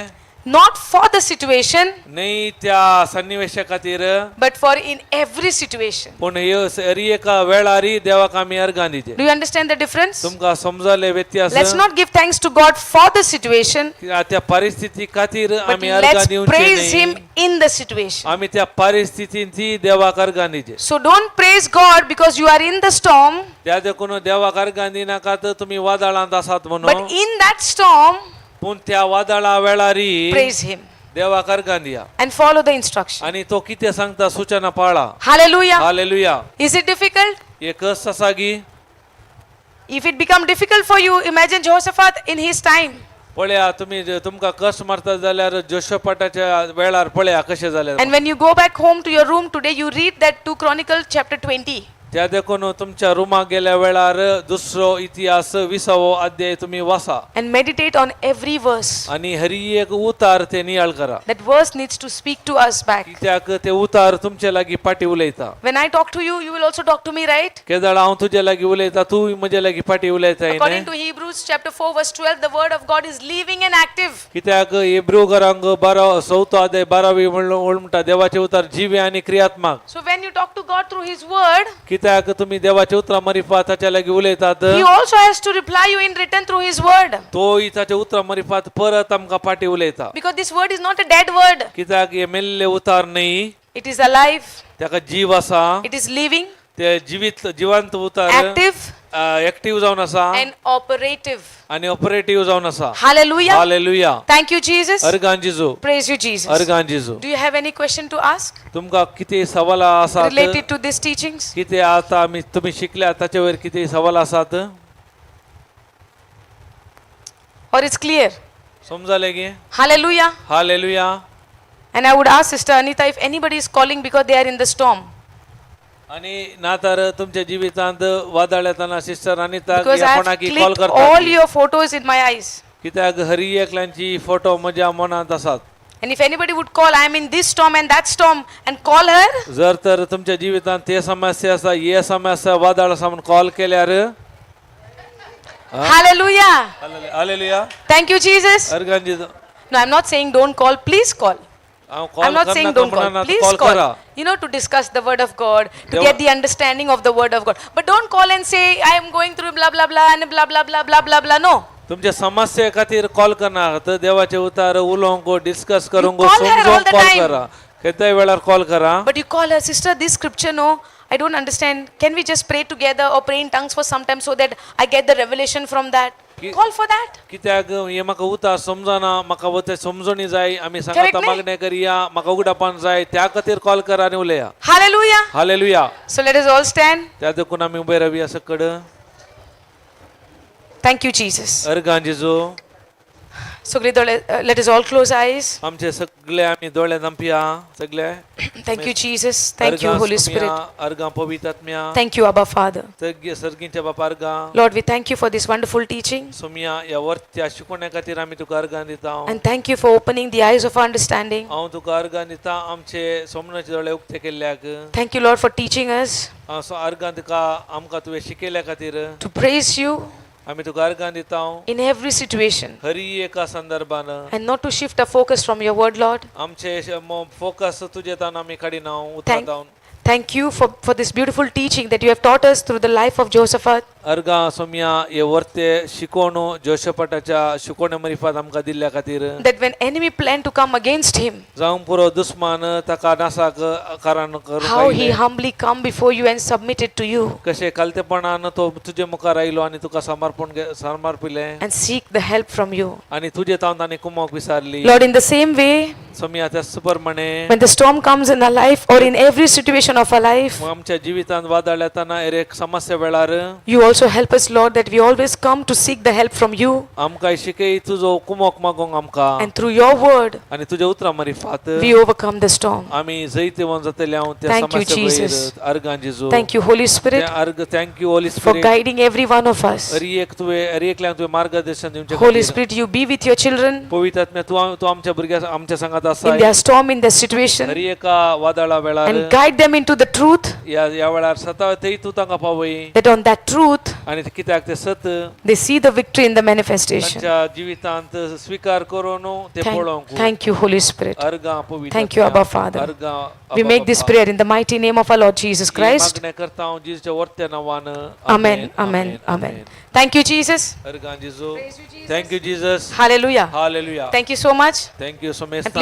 Not for the situation, न्ही त्या सन्निवेशा खातीर, but for in every situation. पूण हरी एका वेळारी देवाक आमी अर्गां दिजे. Do you understand the difference? तुमकां समजले व्यत्यास? Let's not give thanks to God for the situation, त्या परिस्थिती खातीर but आमी अर्गां let's दिवचे praise Him न्ही. In the situation. आमी त्या परिस्थितींत देवाक अर्गां दिजे. So don't praise God because you are in the storm, त्या देखून देवाक अर्गां दिनाकात तुमी वादळांत आसात म्हणून. But in that storm, पूण त्या वादळा वेळारी praise Him देवाक अर्गां दिया and follow the instruction. आणि तो कितें सांगता सूचना पाळा. Hallelujah. Hallelujah. Is it difficult? हे कस आसा की? If it become difficult for you, imagine Jehoshaphat in his time. पळया तुमी तुमकां कस मारता जाल्यार जोशपाटाच्या वेळार पळया कशें जालें. And when you go back home to your room today, you read that 2 Chronicle chapter 20. त्या देखून तुमच्या रुमाक गेल्या वेळार दुसरो इतिहास विसावो अध्याय तुमी वाचा And meditate on every verse. आणि हरी एक उतार ते नियाळ करा. That verse needs to speak to us back. कित्याक ते उतार तुमचे लागीं फाटी उलयता. When I talk to you, you will also talk to me, right? केदळ हांव तुजे लागीं उलयता तूं म्हजे लागीं फाटी उलयता. According to Hebrews chapter 4, verse 12, the word of God is living and active. कित्याक हेब्रू घरांक बारा चवथो अध्याय बारावी म्हणटा देवाचे उतार जिवे आनी क्रियात्मक. So when you talk to God through His word, कित्याक तुमी देवाच्या उतरा मरिफात ताच्या लागीं उलयतात, He also has to reply you in return through His word. तोय ताच्या उतरा मरिफात परत आमकां फाटी उलयता. Because this word is not a dead word, कित्याक हे मेल्ले उतार न्ही. It is alive, ताका जीव आसा. It is living, ते जिवीत जिवंत उतार active, active जावन आसा and operative. आनी ऑपरेटीव जावन आसा. Hallelujah. Hallelujah. Thank you, Jesus. अर्गां जेजू. Praise you, Jesus. अर्गां जेजू. Do you have any question to ask तुमकां कितें सवालां आसात? Related to these teachings? कितें आतां आमी तुमी शिकल्या ताचे वयर कितें सवाल आसात? Or it's clear? समजलें की? Hallelujah. Hallelujah. And I would ask Sister Anita if anybody is calling because they are in the storm. आणि ना तर तुमच्या जिवितांत वादळ येताना sister Anita Because I have कोणाकी कॉल clicked करता. All your photos in my eyes. कित्याक हरी एकल्यांची फोटो म्हज्या मनांत आसात. And if anybody would call, I am in this storm and that storm, and call her, जर तर तुमच्या जिवितांत ते समस्या आसा हे समस्या वादळ आसा म्हणून कॉल केल्यार. Hallelujah. Hallelujah. Thank you, Jesus. अर्गांजी. No, I'm not saying don't call. Please call. हांव I'm call not saying करनाका don't call. म्हणना. Please call call. करा. To discuss the word of God, to Deva- get the understanding of the word of God. But don't call and say, I am going through blah, blah, blah, and blah, blah, blah, blah, blah, blah. No. तुमच्या समस्ये खातीर call करनाकात देवाचे उतार उलोवंक discuss करूंक call her all समजूंक the call time. करा केदाय वेळार कॉल करा. But you call her, sister, this scripture, no, I don't understand. Can we just pray together or pray in tongues for some time so that I get the revelation from that? Ki- Call for that. कित्याक हे म्हाका उतार समजना म्हाका ते समजणी जाय आमी सांगता Correct न्ही? मागणें करया म्हाका उगडापान जाय त्या खातीर कॉल करा आनी उलया. Hallelujah. Hallelujah. So let us all stand. त्या देखून आमी उबे रावया सकड. Thank you, Jesus. अर्गां जेजू. So let us all close eyes. आमचे सग सगळे आमी दोळे धांपया सगळे. Thank you, Jesus. Thank you, Holy Spirit. अर्गां पवित्र आत्म्या. Thank you, Abba Father. सर्गींच्या बापा अर्गां. Lord, we thank you for this wonderful teaching. Somaiya ह्या वर्त्या शिकोवण्या खातीर आमी तुका अर्गां दिता. And thank you for opening the eyes of our understanding. हांव तुका अर्गां दिता आमचे सोमनाचे दोळे उक्ते केल्ल्याक. Thank you, Lord, for teaching us हांव सो अर्गां तुका आमकां तुवें शिकयल्या खातीर. To praise you आमी तुका अर्गां दिता in every situation Hari एका संदर्भान and not to shift our focus from your word, Lord. आमचे फोकस तुजे तान आमी काडिना Thank, उतरां. Thank you for this beautiful teaching that you have taught us through the life of Josaphat. अर्गां Somaiya हे वर्ते शिकोवण जोशपाटाच्या शिकोवणे मरिफात आमकां दिल्ल्या खातीर. That when enemy planned to come against him, जावंक पुरो दुस्मान ताका नासाक कारण करूंक how he आयले. Humbly come before you and submitted to you कशें कालतेपणान तो तुजे मुखार आयलो आनी तुका समर्पण समर्पिलें and seek the help from you. आनी तुजे तावन ताणें कुमोक विचारली. Lord, in the same way, Somaiya त्याच प्रमाणे when the storm comes in our life or in every situation of our life, आमच्या जिवितांत वादळ येताना एक समस्या वेळार you also help us, Lord, that we always come to seek the help from you, आमकां शिकय तुजो कुमोक मागोंक आमकां and through your word, आनी तुज्या उतरां मरिफात we overcome the storm. आमी जैतिवंत जातले हांव त्या Thank you, समस्या Jesus. वयर. अर्गां जेजू. Thank you, Holy Spirit, अर्ग thank you Holi for spirit guiding every one of us. Hari एक तुवें हरी एकल्याक तुवें मार्गदर्शन दिवचें Holy खातीर. Spirit, you be with your children पवित्र आत्म्या तूं तूं आमच्या भुरग्या आमच्या संगात आसा in their storm, in their situation, Hari एका वादळा वेळार and guide them into the truth, ह्या ह्या वेळार सता थंय तूं तांकां पावय that on that truth आनी कित्याक ते सत they see the victory in the manifestation. तांच्या जिवितांत स्वीकार करून ते Thank, पळोवंक. Thank you, Holy Spirit. अर्गां पवित्र Thank you, आत्म्या. Abba Father. अर्गां We Abba make this Baba. Prayer in the mighty name of our Lord Jesus he Christ. मागणें करता हांव जेजूच्या वर्त्या नांवान. Amen. Amen. Amen. Thank you, Jesus. अर्गां जेजू. Thank you Jesus. Hallelujah. Hallelujah. Thank you so much. Thank you so And much. Please